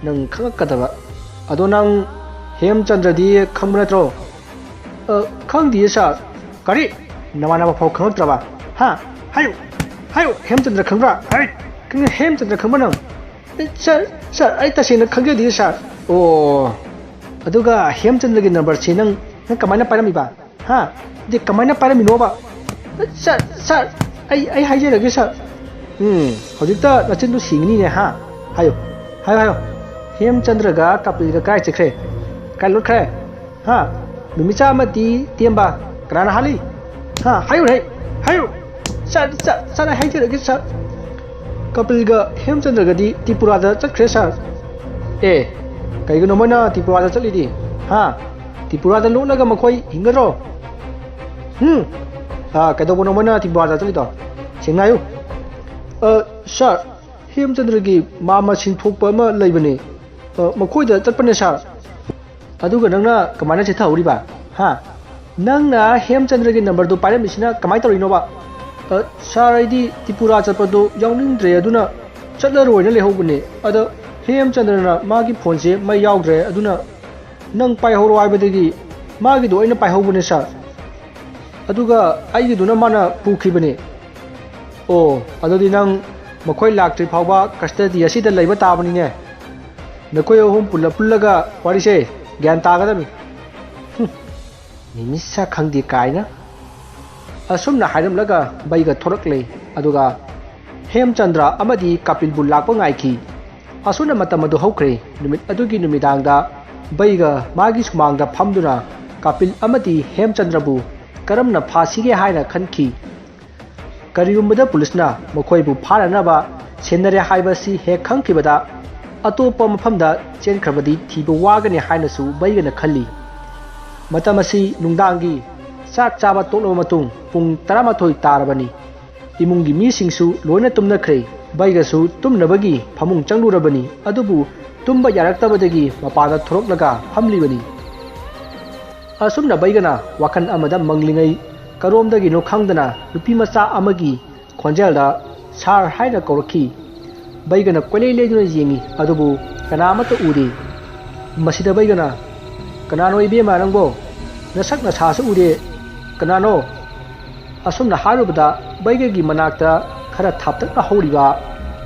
ꯅꯪ ꯈꯪꯉꯛꯀꯗꯕ꯫ ꯑꯗꯣ ꯅꯪ ꯍꯦꯝꯆꯟꯗ꯭ꯔꯗꯤ ꯈꯪꯕ ꯅꯠꯇ꯭ꯔꯣ?" "ꯑ, ꯈꯪꯗꯤꯌꯦ, ꯁꯥꯔ꯫" "ꯀꯔꯤ? ꯅꯃꯥꯟꯅꯕ ꯐꯥꯎ ꯈꯪꯉꯛꯇ꯭ꯔꯕ? ꯍꯥ? ꯍꯥꯏꯌꯨ, ꯍꯥꯏꯌꯨ, ꯍꯦꯝꯆꯟꯗ꯭ꯔ ꯈꯪꯕ꯭ꯔꯥ? ꯍꯥꯏ, ꯈꯪꯉꯦ, ꯍꯦꯝꯆꯟꯗ꯭ꯔ ꯈꯪꯕ꯭ꯔꯥ ꯅꯪ?" "ꯑꯦ, ꯁꯥꯔ, ꯁꯥꯔ, ꯑꯩ ꯇꯁꯦꯡꯅ ꯈꯪꯖꯗꯤꯌꯦ, ꯁꯥꯔ꯫" "ꯑꯣ, ꯑꯗꯨꯒ ꯍꯦꯝꯆꯟꯗ꯭ꯔꯒꯤ ꯅꯝꯕꯔꯁꯤ ꯅꯪ, ꯅꯪ ꯀꯃꯥꯏꯅ ꯄꯥꯏꯔꯝꯃꯤꯕ? ꯍꯥ? ꯑꯗꯨꯗꯤ ꯀꯃꯥꯏꯅ ꯄꯥꯏꯔꯝꯃꯤꯅꯣꯕ?" "ꯁꯥꯔ, ꯁꯥꯔ, ꯑꯩ, ꯑꯩ ꯍꯥꯏꯖꯔꯒꯦ, ꯁꯥꯔ꯫" "ꯎꯝ, ꯍꯧꯖꯤꯛꯇ ꯅꯆꯤꯟꯗꯨ ꯁꯤꯡꯉꯤꯅꯤꯅꯦ, ꯍꯥ? ꯍꯥꯏꯌꯨ, ꯍꯥꯏꯌꯨ, ꯍꯥꯏꯌꯨ꯫ ꯍꯦꯝꯆꯟꯗ꯭ꯔꯒ ꯀꯄꯤꯜꯒ ꯀꯥꯏ ꯆꯠꯈ꯭ꯔꯦ? ꯀꯥꯏ ꯂꯣꯠꯈ꯭ꯔꯦ? ꯍꯥ? ꯅꯨꯃꯤꯠꯆꯥ ꯑꯃꯗꯤ ꯇꯦꯝꯕ ꯀꯅꯥꯅ ꯍꯥꯠꯂꯤ? ꯍꯥ? ꯍꯥꯏꯌꯨ, ꯍꯦ, ꯍꯥꯏꯌꯨ꯫ ꯁꯥꯔ, ꯁꯥꯔ, ꯁꯥꯔ, ꯑꯩ ꯍꯥꯏꯖꯔꯒꯦ, ꯁꯥꯔ꯫ ꯀꯄꯤꯜꯒ ꯍꯦꯝꯆꯟꯗ꯭ꯔꯒꯗꯤ ꯇ꯭ꯔꯤꯄꯨꯔꯥꯗ ꯆꯠꯈ꯭ꯔꯦ, ꯁꯥꯔ꯫" "ꯑꯦ, ꯀꯩꯒꯤꯅꯣ ꯃꯣꯏꯅ ꯇ꯭ꯔꯤꯄꯨꯔꯥꯗ ꯆꯠꯂꯤꯗꯤ? ꯍꯥ? ꯇ꯭ꯔꯤꯄꯨꯔꯥꯗ ꯂꯣꯠꯂꯒ ꯃꯈꯣꯏ ꯍꯤꯡꯒꯗ꯭ꯔꯣ? ꯍꯨꯝ?" ꯑ, ꯀꯩꯗꯧꯕꯅꯣ ꯃꯣꯏꯅ ꯇꯤꯝꯕꯥꯔꯗ ꯆꯠꯂꯤꯗꯣ? ꯁꯦꯡꯅ ꯍꯥꯏꯌꯨ꯫ ꯑ, ꯁꯥꯔ, ꯍꯦꯝꯆꯟꯗ꯭ꯔꯒꯤ ꯃꯥꯝꯃ ꯁꯤꯡꯊꯣꯛꯄ ꯑꯃ ꯂꯩꯕꯅꯦ꯫ ꯑ, ꯃꯈꯣꯏꯗ ꯆꯠꯄꯅꯦ, ꯁꯥꯔ꯫ ꯑꯗꯨꯒ ꯅꯪꯅ ꯀꯃꯥꯏꯅ ꯆꯤꯠꯊꯍꯧꯔꯤꯕ? ꯍꯥ? ꯅꯪꯅ ꯍꯦꯝꯆꯟꯗ꯭ꯔꯒꯤ ꯅꯝꯕꯔꯗꯨ ꯄꯥꯏꯔꯝꯃꯤꯁꯤꯅ ꯀꯃꯥꯏꯅ ꯇꯧꯔꯤꯅꯣꯕ? ꯑ, ꯁꯥꯔ, ꯑꯩꯗꯤ ꯇ꯭ꯔꯤꯄꯨꯔꯥ ꯆꯠꯄꯗꯣ ꯌꯥꯎꯅꯤꯡꯗ꯭ꯔꯦ, ꯑꯗꯨꯅ ꯆꯠꯂꯔꯣꯏꯅ ꯂꯩꯍꯧꯕꯅꯦ꯫ ꯑꯗ ꯍꯦꯝꯆꯟꯗ꯭ꯔꯅ ꯃꯥꯒꯤ ꯐꯣꯟꯁꯦ ꯃꯩ ꯌꯥꯎꯗ꯭ꯔꯦ, ꯑꯗꯨꯅ ꯅꯪ ꯄꯥꯏꯍꯧꯔꯣ ꯍꯥꯏꯕꯗꯒꯤ ꯃꯥꯒꯤꯗꯣ ꯑꯩꯅ ꯄꯥꯏꯍꯧꯕꯅꯦ, ꯁꯥꯔ꯫ ꯑꯗꯨꯒ ꯑꯩꯒꯤꯗꯨꯅ ꯃꯥꯅ ꯄꯨꯈꯤꯕꯅꯦ꯫ ꯑꯣ, ꯑꯗꯨꯗꯤ ꯅꯪ ꯃꯈꯣꯏ ꯂꯥꯛꯇ꯭ꯔꯤ ꯐꯥꯎꯕ ꯀꯁꯇꯗꯤ ꯑꯁꯤꯗ ꯂꯩꯕ ꯇꯥꯕꯅꯤꯅꯦ꯫ ꯅꯈꯣꯏ ꯑꯍꯨꯝ ꯄꯨꯜꯂꯞ ꯄꯨꯜꯂꯒ ꯋꯥꯔꯤꯁꯦ ꯒ꯭ꯌꯥꯟ ꯇꯥꯒꯗꯕꯅꯤ꯫ ꯍꯨꯝ, ꯃꯤꯃꯤꯁꯥ ꯈꯪꯗꯦ ꯀꯥꯏꯅ꯫ ꯑꯁꯨꯝꯅ ꯍꯥꯏꯔꯝꯂꯒ ꯕꯩꯒ ꯊꯣꯔꯛꯂꯦ꯫ ꯑꯗꯨꯒ ꯍꯦꯝꯆꯟꯗ꯭ꯔ ꯑꯃꯗꯤ ꯀꯥꯄꯤꯜꯕꯨ ꯂꯥꯛꯄ ꯉꯥꯏꯈꯤ꯫ ꯑꯁꯨꯝꯅ ꯃꯇꯝ ꯑꯗꯨ ꯍꯧꯈ꯭ꯔꯦ꯫ ꯅꯨꯃꯤꯠ ꯑꯗꯨꯒꯤ ꯅꯨꯃꯤꯗꯥꯡꯗ ꯕꯩꯒ ꯃꯥꯒꯤ ꯁꯨꯃꯥꯡꯗ ꯐꯝꯗꯨꯅ ꯀꯥꯄꯤꯜ ꯑꯃꯗꯤ ꯍꯦꯝꯆꯟꯗ꯭ꯔꯕꯨ ꯀꯔꯝꯅ ꯐꯥꯁꯤꯒꯦ ꯍꯥꯏꯅ ꯈꯟꯈꯤ꯫ ꯀꯔꯤꯒꯨꯝꯕꯗ ꯄꯨꯂꯤꯁꯅ ꯃꯈꯣꯏꯕꯨ ꯐꯥꯅꯅꯕ ꯁꯦꯟꯅꯔꯦ ꯍꯥꯏꯕꯁꯤ ꯍꯦꯛ ꯈꯪꯈꯤꯕꯗ, ꯑꯇꯣꯞꯄ ꯃꯐꯝꯗ ꯆꯦꯟꯈ꯭ꯔꯕꯗꯤ ꯊꯤꯕ ꯋꯥꯒꯅꯤ ꯍꯥꯏꯅꯁꯨ ꯕꯩꯒꯅ ꯈꯜꯂꯤ꯫ ꯃꯇꯝ ꯑꯁꯤ ꯅꯨꯡꯗꯥꯡꯒꯤ ꯆꯥꯛ ꯆꯥꯕ ꯇꯣꯛꯂꯕ ꯃꯇꯨꯡ ꯄꯨꯡ ꯇꯔꯥꯃꯥꯊꯣꯏ ꯇꯥꯔꯕꯅꯤ꯫ ꯏꯃꯨꯡꯒꯤ ꯃꯤꯁꯤꯡꯁꯨ ꯂꯣꯏꯅ ꯇꯨꯝꯅꯈ꯭ꯔꯦ꯫ ꯕꯩꯒꯁꯨ ꯇꯨꯝꯅꯕꯒꯤ ꯐꯃꯨꯡ ꯆꯪꯂꯨꯔꯕꯅꯤ, ꯑꯗꯨꯕꯨ ꯇꯨꯝꯕ ꯌꯥꯔꯛꯇꯕꯗꯒꯤ ꯃꯄꯥꯟꯗ ꯊꯣꯔꯛꯂꯒ ꯐꯝꯂꯤꯕꯅꯤ꯫ ꯑꯁꯨꯝꯅ ꯕꯩꯒꯅ ꯋꯥꯈꯜ ꯑꯃꯗ ꯃꯪꯂꯤꯉꯩ, ꯀꯔꯣꯝꯗꯒꯤꯅꯣ ꯈꯪꯗꯅ ꯅꯨꯄꯤ ꯃꯆꯥ ꯑꯃꯒꯤ ꯈꯣꯟꯖꯦꯜꯗ "ꯁꯥꯔ" ꯍꯥꯏꯅ ꯀꯧꯔꯛꯈꯤ꯫ ꯕꯩꯒꯅ ꯀꯣꯏꯂꯩ ꯂꯩꯗꯨꯅ ꯌꯦꯡꯉꯤ, ꯑꯗꯨꯕꯨ ꯀꯅꯥ ꯑꯃꯠꯇ ꯎꯗꯦ꯫ ꯃꯁꯤꯗ ꯕꯩꯒꯅ, "ꯀꯅꯥꯅꯣ ꯏꯕꯦꯝꯃ ꯅꯪꯕꯣ? ꯅꯁꯛ ꯅꯁꯥꯁꯨ ꯎꯗꯦ꯫ ꯀꯅꯥꯅꯣ?" ꯑꯁꯨꯝꯅ ꯍꯥꯏꯔꯨꯕꯗ, ꯕꯩꯒꯒꯤ ꯃꯅꯥꯛꯇ ꯈꯔ ꯊꯥꯞꯇꯛꯅ ꯍꯧꯔꯤꯕ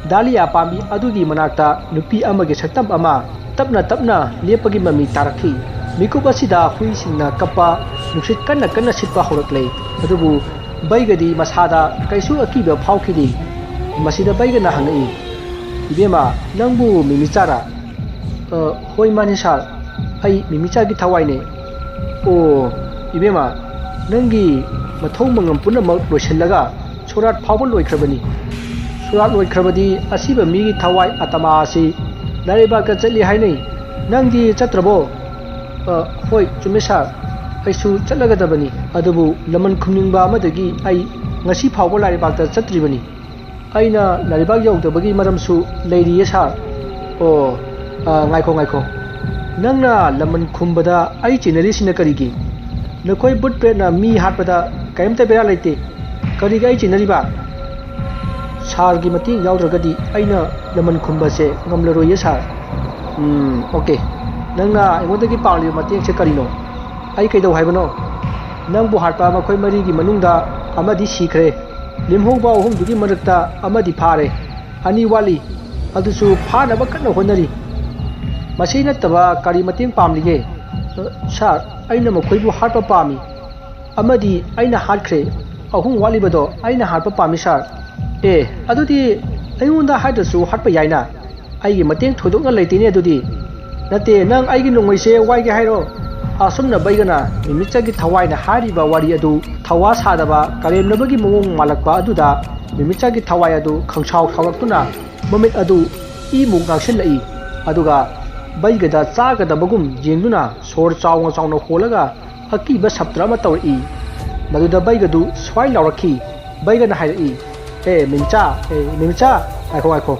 ꯗꯥꯂꯤꯌꯥ ꯄꯥꯝꯕꯤ ꯑꯗꯨꯒꯤ ꯃꯅꯥꯛꯇ ꯅꯨꯄꯤ ꯑꯃꯒꯤ ꯁꯛꯇꯝ ꯑꯃ ꯇꯞꯅ ꯇꯞꯅ ꯂꯦꯞꯄꯒꯤ ꯃꯃꯤ ꯇꯥꯔꯛꯈꯤ꯫ ꯃꯤꯀꯨꯞ ꯑꯁꯤꯗ ꯍꯨꯏꯁꯤꯡꯅ ꯀꯞꯄ, ꯅꯨꯡꯁꯤꯠ ꯀꯟꯅ ꯀꯟꯅ ꯁꯤꯠꯄ ꯍꯧꯔꯛꯂꯦ꯫ ꯑꯗꯨꯕꯨ ꯕꯩꯒꯗꯤ ꯃꯁꯥꯗ ꯀꯩꯁꯨ ꯑꯀꯤꯕ ꯐꯥꯎꯈꯤꯗꯦ꯫ ꯃꯁꯤꯗ ꯕꯩꯒꯅ ꯍꯪꯉꯛꯏ, "ꯏꯕꯦꯝꯃ, ꯅꯪꯕꯨ ꯃꯤꯃꯤꯆꯥꯔꯥ?" "ꯑ, ꯍꯣꯏ, ꯃꯥꯅꯤ ꯁꯥꯔ, ꯑꯩ ꯃꯤꯃꯤꯆꯥꯒꯤ ꯊꯋꯥꯏꯅꯦ꯫" "ꯑꯣ, ꯏꯕꯦꯝꯃ, ꯅꯪꯒꯤ ꯃꯊꯧ ꯃꯉꯝ ꯄꯨꯝꯅꯃꯛ ꯂꯣꯏꯁꯤꯜꯂꯒ ꯁꯣꯔꯥꯠ ꯐꯥꯎꯕ ꯂꯣꯏꯈ꯭ꯔꯕꯅꯤ꯫" "ꯁꯣꯔꯥꯠ ꯂꯣꯏꯈ꯭ꯔꯕꯗꯤ ꯑꯁꯤꯕ ꯃꯤꯒꯤ ꯊꯋꯥꯏ ꯑꯇꯃꯥ ꯑꯁꯤ ꯂꯥꯏꯔꯩꯕꯥꯛꯇ ꯆꯠꯂꯤ ꯍꯥꯏꯅꯩ꯫ ꯅꯪꯗꯤ ꯆꯠꯇ꯭ꯔꯕꯣ?" "ꯑ, ꯍꯣꯏ, ꯆꯨꯝꯃꯦ ꯁꯥꯔ꯫ ꯑꯩꯁꯨ ꯆꯠꯂꯒꯗꯕꯅꯤ, ꯑꯗꯨꯕꯨ ꯂꯃꯟ ꯈꯨꯝꯅꯤꯡꯕ ꯑꯃꯗꯒꯤ ꯑꯩ ꯉꯁꯤ ꯐꯥꯎꯕ ꯂꯥꯏꯔꯩꯕꯥꯛꯇ ꯆꯠꯇ꯭ꯔꯤꯕꯅꯤ꯫ ꯑꯩꯅ ꯂꯥꯏꯔꯩꯕꯥꯛ ꯌꯧꯗꯕꯒꯤ ꯃꯔꯝꯁꯨ ꯂꯩꯔꯤꯌꯦ ꯁꯥꯔ꯫ ꯑꯣ, ꯑ, ꯉꯥꯏꯈꯣ, ꯉꯥꯏꯈꯣ꯫ ꯅꯪꯅ ꯂꯃꯟ ꯈꯨꯝꯕꯗ ꯑꯩ ꯆꯦꯟꯅꯔꯤꯁꯤꯅ ꯀꯔꯤꯒꯤ? ꯅꯈꯣꯏ ꯕꯨꯠ ꯄ꯭ꯔꯦꯠꯅ ꯃꯤ ꯍꯥꯠꯄꯗ ꯀꯔꯤꯝꯇ ꯕꯦꯔꯥ ꯂꯩꯇꯦ꯫ ꯀꯔꯤꯒꯤ ꯑꯩ ꯆꯦꯟꯅꯔꯤꯕ? ꯁꯥꯔꯒꯤ ꯃꯇꯦꯡ ꯌꯥꯎꯗ꯭ꯔꯒꯗꯤ ꯑꯩꯅ ꯂꯃꯟ ꯈꯨꯝꯕꯁꯦ ꯉꯝꯂꯔꯣꯏꯌꯦ ꯁꯥꯔ꯫ ꯎꯝ, ꯑꯣꯀꯦ꯫ ꯅꯪꯅ ꯑꯩꯉꯣꯟꯗꯒꯤ ꯄꯥꯝꯂꯤꯕ ꯃꯇꯦꯡꯁꯦ ꯀꯔꯤꯅꯣ? ꯑꯩ ꯀꯩꯗꯧ ꯍꯥꯏꯕꯅꯣ? ꯅꯪꯕꯨ ꯍꯥꯠꯄ ꯃꯈꯣꯏ ꯃꯔꯤꯒꯤ ꯃꯅꯨꯡꯗ ꯑꯃꯗꯤ ꯁꯤꯈ꯭ꯔꯦ꯫ ꯂꯦꯝꯍꯧꯕ ꯑꯍꯨꯝꯗꯨꯒꯤ ꯃꯔꯛꯇ ꯑꯃꯗꯤ ꯐꯥꯔꯦ꯫ ꯑꯅꯤ ꯋꯥꯠꯂꯤ꯫ ꯑꯗꯨꯁꯨ ꯐꯥꯅꯕ ꯀꯟꯅ ꯍꯣꯠꯅꯔꯤ꯫ ꯃꯁꯤ ꯅꯠꯇꯕ ꯀꯔꯤ ꯃꯇꯦꯡ ꯄꯥꯝꯂꯤꯒꯦ? ꯑ, ꯁꯥꯔ, ꯑꯩꯅ ꯃꯈꯣꯏꯕꯨ ꯍꯥꯠꯄ ꯄꯥꯝꯃꯤ꯫ ꯑꯃꯗꯤ ꯑꯩꯅ ꯍꯥꯠꯈ꯭ꯔꯦ꯫ ꯑꯍꯨꯝ ꯋꯥꯠꯂꯤꯕꯗꯣ ꯑꯩꯅ ꯍꯥꯠꯄ ꯄꯥꯝꯃꯤ, ꯁꯥꯔ꯫ ꯑꯦ, ꯑꯗꯨꯗꯤ ꯑꯩꯉꯣꯟꯗ ꯍꯥꯏꯗ꯭ꯔꯁꯨ ꯍꯥꯠꯄ ꯌꯥꯏꯅ꯫ ꯑꯩꯒꯤ ꯃꯇꯦꯡ ꯊꯣꯏꯗꯣꯛꯅ ꯂꯩꯇꯦꯅꯦ ꯑꯗꯨꯗꯤ꯫ ꯅꯠꯇꯦ, ꯅꯪ ꯑꯩꯒꯤ ꯅꯣꯡꯃꯩꯁꯦ ꯋꯥꯏꯒꯦ ꯍꯥꯏꯔꯣ? ꯑꯁꯨꯝꯅ ꯕꯩꯒꯅ ꯃꯤꯃꯤꯆꯥꯒꯤ ꯊꯋꯥꯏꯅ ꯍꯥꯏꯔꯤꯕ ꯋꯥꯔꯤ ꯑꯗꯨ ꯊꯧꯋꯥ ꯁꯥꯗꯕ ꯀꯔꯦꯝꯅꯕꯒꯤ ꯃꯑꯣꯡ ꯃꯥꯜꯂꯛꯄ ꯑꯗꯨꯗ ꯃꯤꯃꯤꯆꯥꯒꯤ ꯊꯋꯥꯏ ꯑꯗꯨ ꯈꯪꯁꯥꯎ ꯁꯥꯎꯔꯛꯇꯨꯅ ꯃꯃꯤꯠ ꯑꯗꯨ ꯏꯃꯨꯛ ꯉꯥꯡꯁꯤꯜꯂꯛꯏ꯫ ꯑꯗꯨꯒ ꯕꯩꯒꯗ ꯆꯥꯒꯗꯕꯒꯨꯝ ꯌꯦꯡꯗꯨꯅ ꯁꯣꯔ ꯆꯥꯎꯅ ꯆꯥꯎꯅ ꯍꯣꯜꯂꯒ ꯑꯀꯤꯕ ꯁꯞꯇ꯭ꯔ ꯑꯃ ꯇꯧꯔꯛꯏ꯫ ꯃꯗꯨꯗ ꯕꯩꯒꯗꯨ ꯁ꯭ꯋꯥꯏ ꯂꯥꯎꯔꯛꯈꯤ꯫ ꯕꯩꯒꯅ ꯍꯥꯏꯔꯛꯏ, "ꯑꯦ ꯃꯤꯃꯤꯆꯥ, ꯑꯦ ꯃꯤꯃꯤꯆꯥ, ꯉꯥꯏꯈꯣ, ꯉꯥꯏꯈꯣ꯫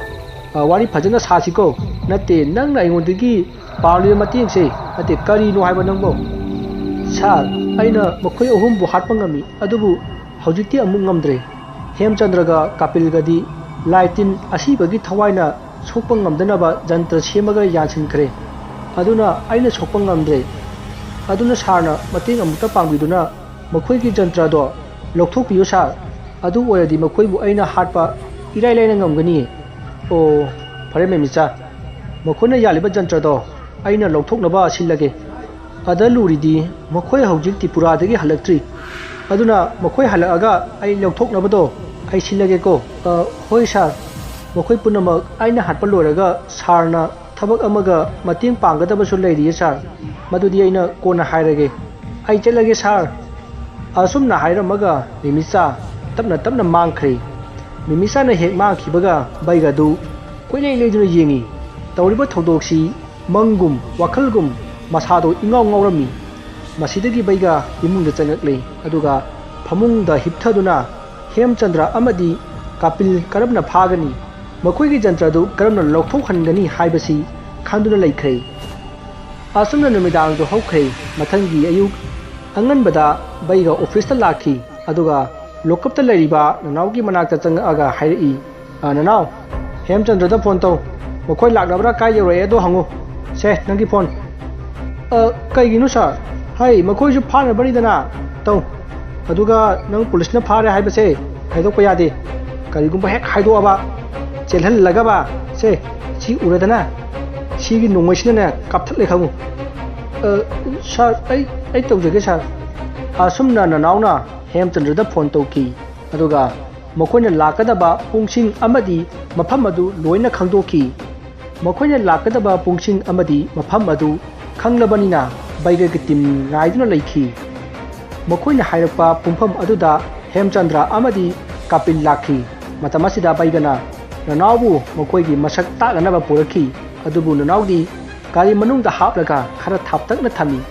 ꯑ, ꯋꯥꯔꯤ ꯐꯖꯅ ꯁꯥꯁꯤꯀꯣ꯫ ꯅꯠꯇꯦ, ꯅꯪꯅ ꯑꯩꯉꯣꯟꯗꯒꯤ ꯄꯥꯝꯂꯤꯕ ꯃꯇꯦꯡꯁꯦ, ꯅꯠꯇꯦ, ꯀꯔꯤꯅꯣ ꯍꯥꯏꯕ ꯅꯪꯕꯣ?" "ꯁꯥꯔ, ꯑꯩꯅ ꯃꯈꯣꯏ ꯑꯍꯨꯝꯕꯨ ꯍꯥꯠꯄ ꯉꯝꯃꯤ, ꯑꯗꯨꯕꯨ ꯍꯧꯖꯤꯛꯇꯤ ꯑꯃꯨꯛ ꯉꯝꯗ꯭ꯔꯦ꯫ ꯍꯦꯝꯆꯟꯗ꯭ꯔꯒ ꯀꯥꯄꯤꯜꯒꯗꯤ ꯂꯥꯏ ꯇꯤꯟ ꯑꯁꯤꯕꯒꯤ ꯊꯋꯥꯏꯅ ꯁꯣꯛꯄ ꯉꯝꯗꯅꯕ ꯖꯟꯇ꯭ꯔ ꯁꯦꯝꯃꯒ ꯌꯥꯟꯁꯤꯟꯈ꯭ꯔꯦ꯫ ꯑꯗꯨꯅ ꯑꯩꯅ ꯁꯣꯛꯄ ꯉꯝꯗ꯭ꯔꯦ꯫ ꯑꯗꯨꯅ ꯁꯥꯔꯅ ꯃꯇꯦꯡ ꯑꯃꯨꯛꯇ ꯄꯥꯡꯕꯤꯗꯨꯅ ꯃꯈꯣꯏꯒꯤ ꯖꯟꯇ꯭ꯔꯗꯣ ꯂꯧꯊꯣꯛꯄꯤꯌꯨ ꯁꯥꯔ꯫ ꯑꯗꯨ ꯑꯣꯏꯔꯗꯤ ꯃꯈꯣꯏꯕꯨ ꯑꯩꯅ ꯍꯥꯠꯄ ꯏꯔꯥꯏ ꯂꯥꯏꯅ ꯉꯝꯒꯅꯤ꯫" "ꯑꯣ, ꯐꯔꯦ ꯃꯦꯃꯤꯆꯥ, ꯃꯈꯣꯏꯅ ꯌꯥꯜꯂꯤꯕ ꯖꯟꯇ꯭ꯔꯗꯣ ꯑꯩꯅ ꯂꯧꯊꯣꯛꯅꯕ ꯁꯤꯜꯂꯒꯦ꯫ ꯑꯗ ꯂꯨꯔꯤꯗꯤ ꯃꯈꯣꯏ ꯍꯧꯖꯤꯛ ꯇ꯭ꯔꯤꯄꯨꯔꯥꯗꯒꯤ ꯍꯜꯂꯛꯇ꯭ꯔꯤ꯫ ꯑꯗꯨꯅ ꯃꯈꯣꯏ ꯍꯜꯂꯛꯑꯒ ꯑꯩ ꯂꯧꯊꯣꯛꯅꯕꯗꯣ ꯑꯩ ꯁꯤꯜꯂꯒꯦꯀꯣ꯫" "ꯑ, ꯍꯣꯏ ꯁꯥꯔ꯫ ꯃꯈꯣꯏ ꯄꯨꯝꯅꯃꯛ ꯑꯩꯅ ꯍꯥꯠꯄ ꯂꯣꯏꯔꯒ ꯁꯥꯔꯅ ꯊꯕꯛ ꯑꯃꯒ ꯃꯇꯦꯡ ꯄꯥꯡꯒꯗꯕꯁꯨ ꯂꯩꯔꯤꯌꯦ ꯁꯥꯔ꯫ ꯃꯗꯨꯗꯤ ꯑꯩꯅ ꯀꯣꯟꯅ ꯍꯥꯏꯔꯒꯦ꯫ ꯑꯩ ꯆꯠꯂꯒꯦ ꯁꯥꯔ꯫" ꯑꯁꯨꯝꯅ ꯍꯥꯏꯔꯝꯃꯒ ꯃꯤꯃꯤꯆꯥ ꯇꯞꯅ ꯇꯞꯅ ꯃꯥꯡꯈ꯭ꯔꯦ꯫ ꯃꯤꯃꯤꯆꯥꯅ ꯍꯦꯛ ꯃꯥꯡꯈꯤꯕꯒ ꯕꯩꯒꯗꯨ ꯀꯣꯏꯂꯩ ꯂꯩꯗꯨꯅ ꯌꯦꯡꯉꯤ꯫ ꯇꯧꯔꯤꯕ ꯊꯧꯗꯣꯛꯁꯤ ꯃꯪꯒꯨꯝ ꯋꯥꯈꯜꯒꯨꯝ ꯃꯁꯥꯗꯣ ꯏꯉꯥꯎ ꯉꯥꯎꯔꯝꯃꯤ꯫ ꯃꯁꯤꯗꯒꯤ ꯕꯩꯒ ꯏꯃꯨꯡꯗ ꯆꯪꯂꯛꯂꯦ꯫ ꯑꯗꯨꯒ ꯐꯃꯨꯡꯗ ꯍꯤꯞꯊꯗꯨꯅ ꯍꯦꯝꯆꯟꯗ꯭ꯔ ꯑꯃꯗꯤ ꯀꯥꯄꯤꯜ ꯀꯔꯝꯅ ꯐꯥꯒꯅꯤ, ꯃꯈꯣꯏꯒꯤ ꯖꯟꯇ꯭ꯔꯗꯨ ꯀꯔꯝꯅ ꯂꯧꯊꯣꯛꯍꯟꯒꯅꯤ ꯍꯥꯏꯕꯁꯤ ꯈꯟꯗꯨꯅ ꯂꯩꯈ꯭ꯔꯦ꯫ ꯑꯁꯨꯝꯅ ꯅꯨꯃꯤꯗꯥꯡꯗꯨ ꯍꯧꯈ꯭ꯔꯦ꯫ ꯃꯊꯪꯒꯤ ꯑꯌꯨꯛ ꯑꯉꯟꯕꯗ ꯕꯩꯒ ꯑꯣꯐꯤꯁꯇ ꯂꯥꯛꯈꯤ꯫ ꯑꯗꯨꯒ ꯂꯣꯀꯞꯇ ꯂꯩꯔꯤꯕ ꯅꯅꯥꯎꯒꯤ ꯃꯅꯥꯛꯇ ꯆꯪꯉꯛꯑꯒ ꯍꯥꯏꯔꯛꯏ, "ꯑ, ꯅꯅꯥꯎ, ꯍꯦꯝꯆꯟꯗ꯭ꯔꯗ ꯐꯣꯟ ꯇꯧ꯫ ꯃꯈꯣꯏ ꯂꯥꯛꯅꯕ꯭ꯔꯥ, ꯀꯥꯏ ꯌꯧꯔꯛꯑꯦ ꯑꯗꯣ ꯍꯪꯉꯨ꯫ ꯁꯦ, ꯅꯪꯒꯤ ꯐꯣꯟ꯫" "ꯑ, ꯀꯩꯒꯤꯅꯣ ꯁꯥꯔ? ꯍꯩ, ꯃꯈꯣꯏꯁꯨ ꯐꯥꯅꯕꯅꯤꯗꯅ꯫ ꯇꯧ꯫ ꯑꯗꯨꯒ ꯅꯪ ꯄꯨꯂꯤꯁꯅ ꯐꯥꯔꯦ ꯍꯥꯏꯕꯁꯦ ꯍꯥꯏꯗꯣꯛꯄ ꯌꯥꯗꯦ꯫ ꯀꯔꯤꯒꯨꯝꯕ ꯍꯦꯛ ꯍꯥꯏꯗꯣꯛꯑꯕ, ꯆꯦꯜꯍꯜꯂꯒꯕ, ꯁꯦ, ꯁꯤ ꯎꯔꯗꯅ, ꯁꯤꯒꯤ ꯅꯣꯡꯃꯩꯁꯤꯅꯅꯦ ꯀꯥꯞꯊꯠꯂꯦ ꯈꯪꯉꯨ꯫" "ꯑ, ꯁꯥꯔ, ꯑꯩ, ꯑꯩ ꯇꯧꯖꯒꯦ ꯁꯥꯔ꯫" ꯑꯁꯨꯝꯅ ꯅꯅꯥꯎꯅ ꯍꯦꯝꯆꯟꯗ꯭ꯔꯗ ꯐꯣꯟ ꯇꯧꯈꯤ꯫ ꯑꯗꯨꯒ ꯃꯈꯣꯏꯅ ꯂꯥꯛꯀꯗꯕ ꯄꯨꯡꯁꯤꯡ ꯑꯃꯗꯤ ꯃꯐꯝ ꯑꯗꯨ ꯂꯣꯏꯅ ꯈꯪꯗꯣꯛꯈꯤ꯫ ꯃꯈꯣꯏꯅ ꯂꯥꯛꯀꯗꯕ ꯄꯨꯡꯁꯤꯡ ꯑꯃꯗꯤ ꯃꯐꯝ ꯑꯗꯨ ꯈꯪꯂꯕꯅꯤꯅ ꯕꯩꯒꯒꯤ ꯇꯤꯝ ꯉꯥꯏꯗꯨꯅ ꯂꯩꯈꯤ꯫ ꯃꯈꯣꯏꯅ ꯍꯥꯏꯔꯛꯄ ꯄꯨꯡꯐꯝ ꯑꯗꯨꯗ ꯍꯦꯝꯆꯟꯗ꯭ꯔ ꯑꯃꯗꯤ ꯀꯥꯄꯤꯜ ꯂꯥꯛꯈꯤ꯫ ꯃꯇꯝ ꯑꯁꯤꯗ ꯕꯩꯒꯅ ꯅꯅꯥꯎꯕꯨ ꯃꯈꯣꯏꯒꯤ ꯃꯁꯛ ꯇꯥꯛꯅꯅꯕ ꯄꯨꯔꯛꯈꯤ꯫ ꯑꯗꯨꯕꯨ ꯅꯅꯥꯎꯗꯤ ꯒꯥꯔꯤ ꯃꯅꯨꯡꯗ ꯍꯥꯞꯂꯒ ꯈꯔ ꯊꯥꯞꯇꯛꯅ ꯊꯝꯃꯤ꯫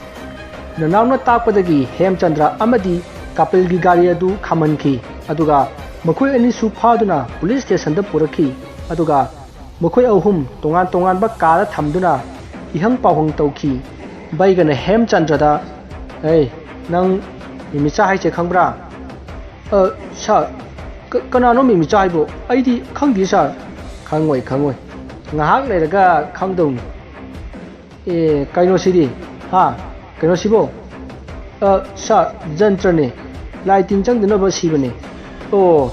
ꯅꯅꯥꯎꯅ ꯇꯥꯛꯄꯗꯒꯤ ꯍꯦꯝꯆꯟꯗ꯭ꯔ ꯑꯃꯗꯤ ꯀꯥꯄꯤꯜꯒꯤ ꯒꯥꯔꯤ ꯑꯗꯨ ꯈꯥꯝꯍꯟꯈꯤ꯫ ꯑꯗꯨꯒ ꯃꯈꯣꯏ ꯑꯅꯤꯁꯨ ꯐꯥꯗꯨꯅ ꯄꯨꯂꯤꯁ ꯁ꯭ꯇꯦꯁꯟꯗ ꯄꯨꯔꯛꯈꯤ꯫ ꯑꯗꯨꯒ ꯃꯈꯣꯏ ꯑꯍꯨꯝ ꯇꯣꯉꯥꯟ ꯇꯣꯉꯥꯟꯕ ꯀꯥꯗ ꯊꯝꯗꯨꯅ ꯏꯍꯪ ꯄꯥꯎꯍꯪ ꯇꯧꯈꯤ꯫ ꯕꯩꯒꯅ ꯍꯦꯝꯆꯟꯗ꯭ꯔꯗ, "ꯑꯦ, ꯅꯪ ꯃꯤꯃꯤꯆꯥ ꯍꯥꯏꯁꯦ ꯈꯪꯕ꯭ꯔꯥ?" "ꯑ, ꯁꯥꯔ, ꯀ-, ꯀꯅꯥꯅꯣ ꯃꯤꯃꯤꯆꯥ ꯍꯥꯏꯕꯣ? ꯑꯩꯗꯤ ꯈꯪꯗꯦ ꯁꯥꯔ꯫" "ꯈꯪꯉꯣꯏ, ꯈꯪꯉꯣꯏ꯫ ꯉꯥꯏꯍꯥꯛ ꯂꯩꯔꯒ ꯈꯪꯗꯧꯅꯤ꯫" "ꯑꯦ, ꯀꯩꯅꯣꯁꯤꯗꯤ? ꯍꯥ? ꯀꯩꯅꯣꯁꯤꯕꯣ?" "ꯑ, ꯁꯥꯔ, ꯖꯟꯇ꯭ꯔꯅꯦ꯫ ꯂꯥꯏ ꯇꯤꯟ ꯆꯪꯗꯅꯕ ꯁꯤꯕꯅꯦ꯫" "ꯑꯣ,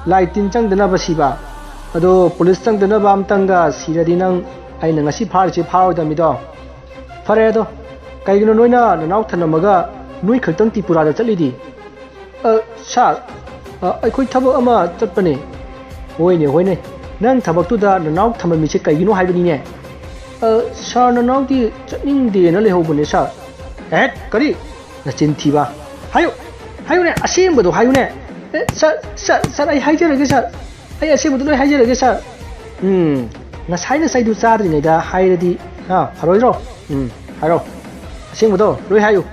ꯂꯥꯏ ꯇꯤꯟ ꯆꯪꯗꯅꯕ ꯁꯤꯕ? ꯑꯗꯣ ꯄꯨꯂꯤꯁ ꯆꯪꯗꯅꯕ ꯑꯝꯇꯪꯒ ꯁꯤꯔꯗꯤ ꯅꯪ ꯑꯩꯅ ꯉꯁꯤ ꯐꯥꯔꯤꯁꯦ ꯐꯥꯔꯣꯏꯗꯕꯅꯤꯗꯣ꯫ ꯐꯔꯦ ꯑꯗꯣ, ꯀꯩꯒꯤꯅꯣ ꯅꯣꯏꯅ ꯅꯅꯥꯎ ꯊꯅꯝꯃꯒ ꯅꯣꯏ ꯈꯛꯇꯪ ꯇ꯭ꯔꯤꯄꯨꯔꯥꯗ ꯆꯠꯂꯤꯗꯤ?" "ꯑ, ꯁꯥꯔ, ꯑ, ꯑꯩꯈꯣꯏ ꯊꯕꯛ ꯑꯃ ꯆꯠꯄꯅꯦ꯫" "ꯍꯣꯏꯅꯦ, ꯍꯣꯏꯅꯦ꯫ ꯅꯪ ꯊꯕꯛꯇꯨꯗ ꯅꯅꯥꯎ ꯊꯝꯃꯝꯃꯤꯁꯦ ꯀꯩꯒꯤꯅꯣ ꯍꯥꯏꯕꯅꯤꯅꯦ?" "ꯑ, ꯁꯥꯔ, ꯅꯅꯥꯎꯗꯤ ꯆꯠꯅꯤꯡꯗꯦꯅ ꯂꯩꯍꯧꯕꯅꯦ, ꯁꯥꯔ꯫" "ꯑꯦ, ꯀꯔꯤ? ꯅꯆꯤꯟ ꯊꯤꯕ꯫ ꯍꯥꯏꯌꯨ, ꯍꯥꯏꯌꯨꯅꯦ, ꯑꯁꯦꯡꯕꯗꯣ ꯍꯥꯏꯌꯨꯅꯦ꯫ ꯑꯦ, ꯁꯥꯔ, ꯁꯥꯔ, ꯁꯥꯔ, ꯑꯩ ꯍꯥꯏꯖꯔꯒꯦ, ꯁꯥꯔ꯫ ꯑꯩ ꯑꯁꯦꯡꯕꯗꯣ ꯂꯣꯏ ꯍꯥꯏꯖꯔꯒꯦ, ꯁꯥꯔ꯫ ꯎꯝ, ꯉꯁꯥꯏ ꯉꯁꯥꯏꯗꯨ ꯆꯥꯗ꯭ꯔꯤꯉꯩꯗ ꯍꯥꯏꯔꯗꯤ, ꯍꯥ, ꯐꯔꯣꯏꯗ꯭ꯔꯣ? ꯎꯝ, ꯍꯥꯏꯔꯣ꯫" ꯑꯁꯦꯡꯕꯗꯣ ꯂꯣꯏ ꯍꯥꯏꯌꯨ꯫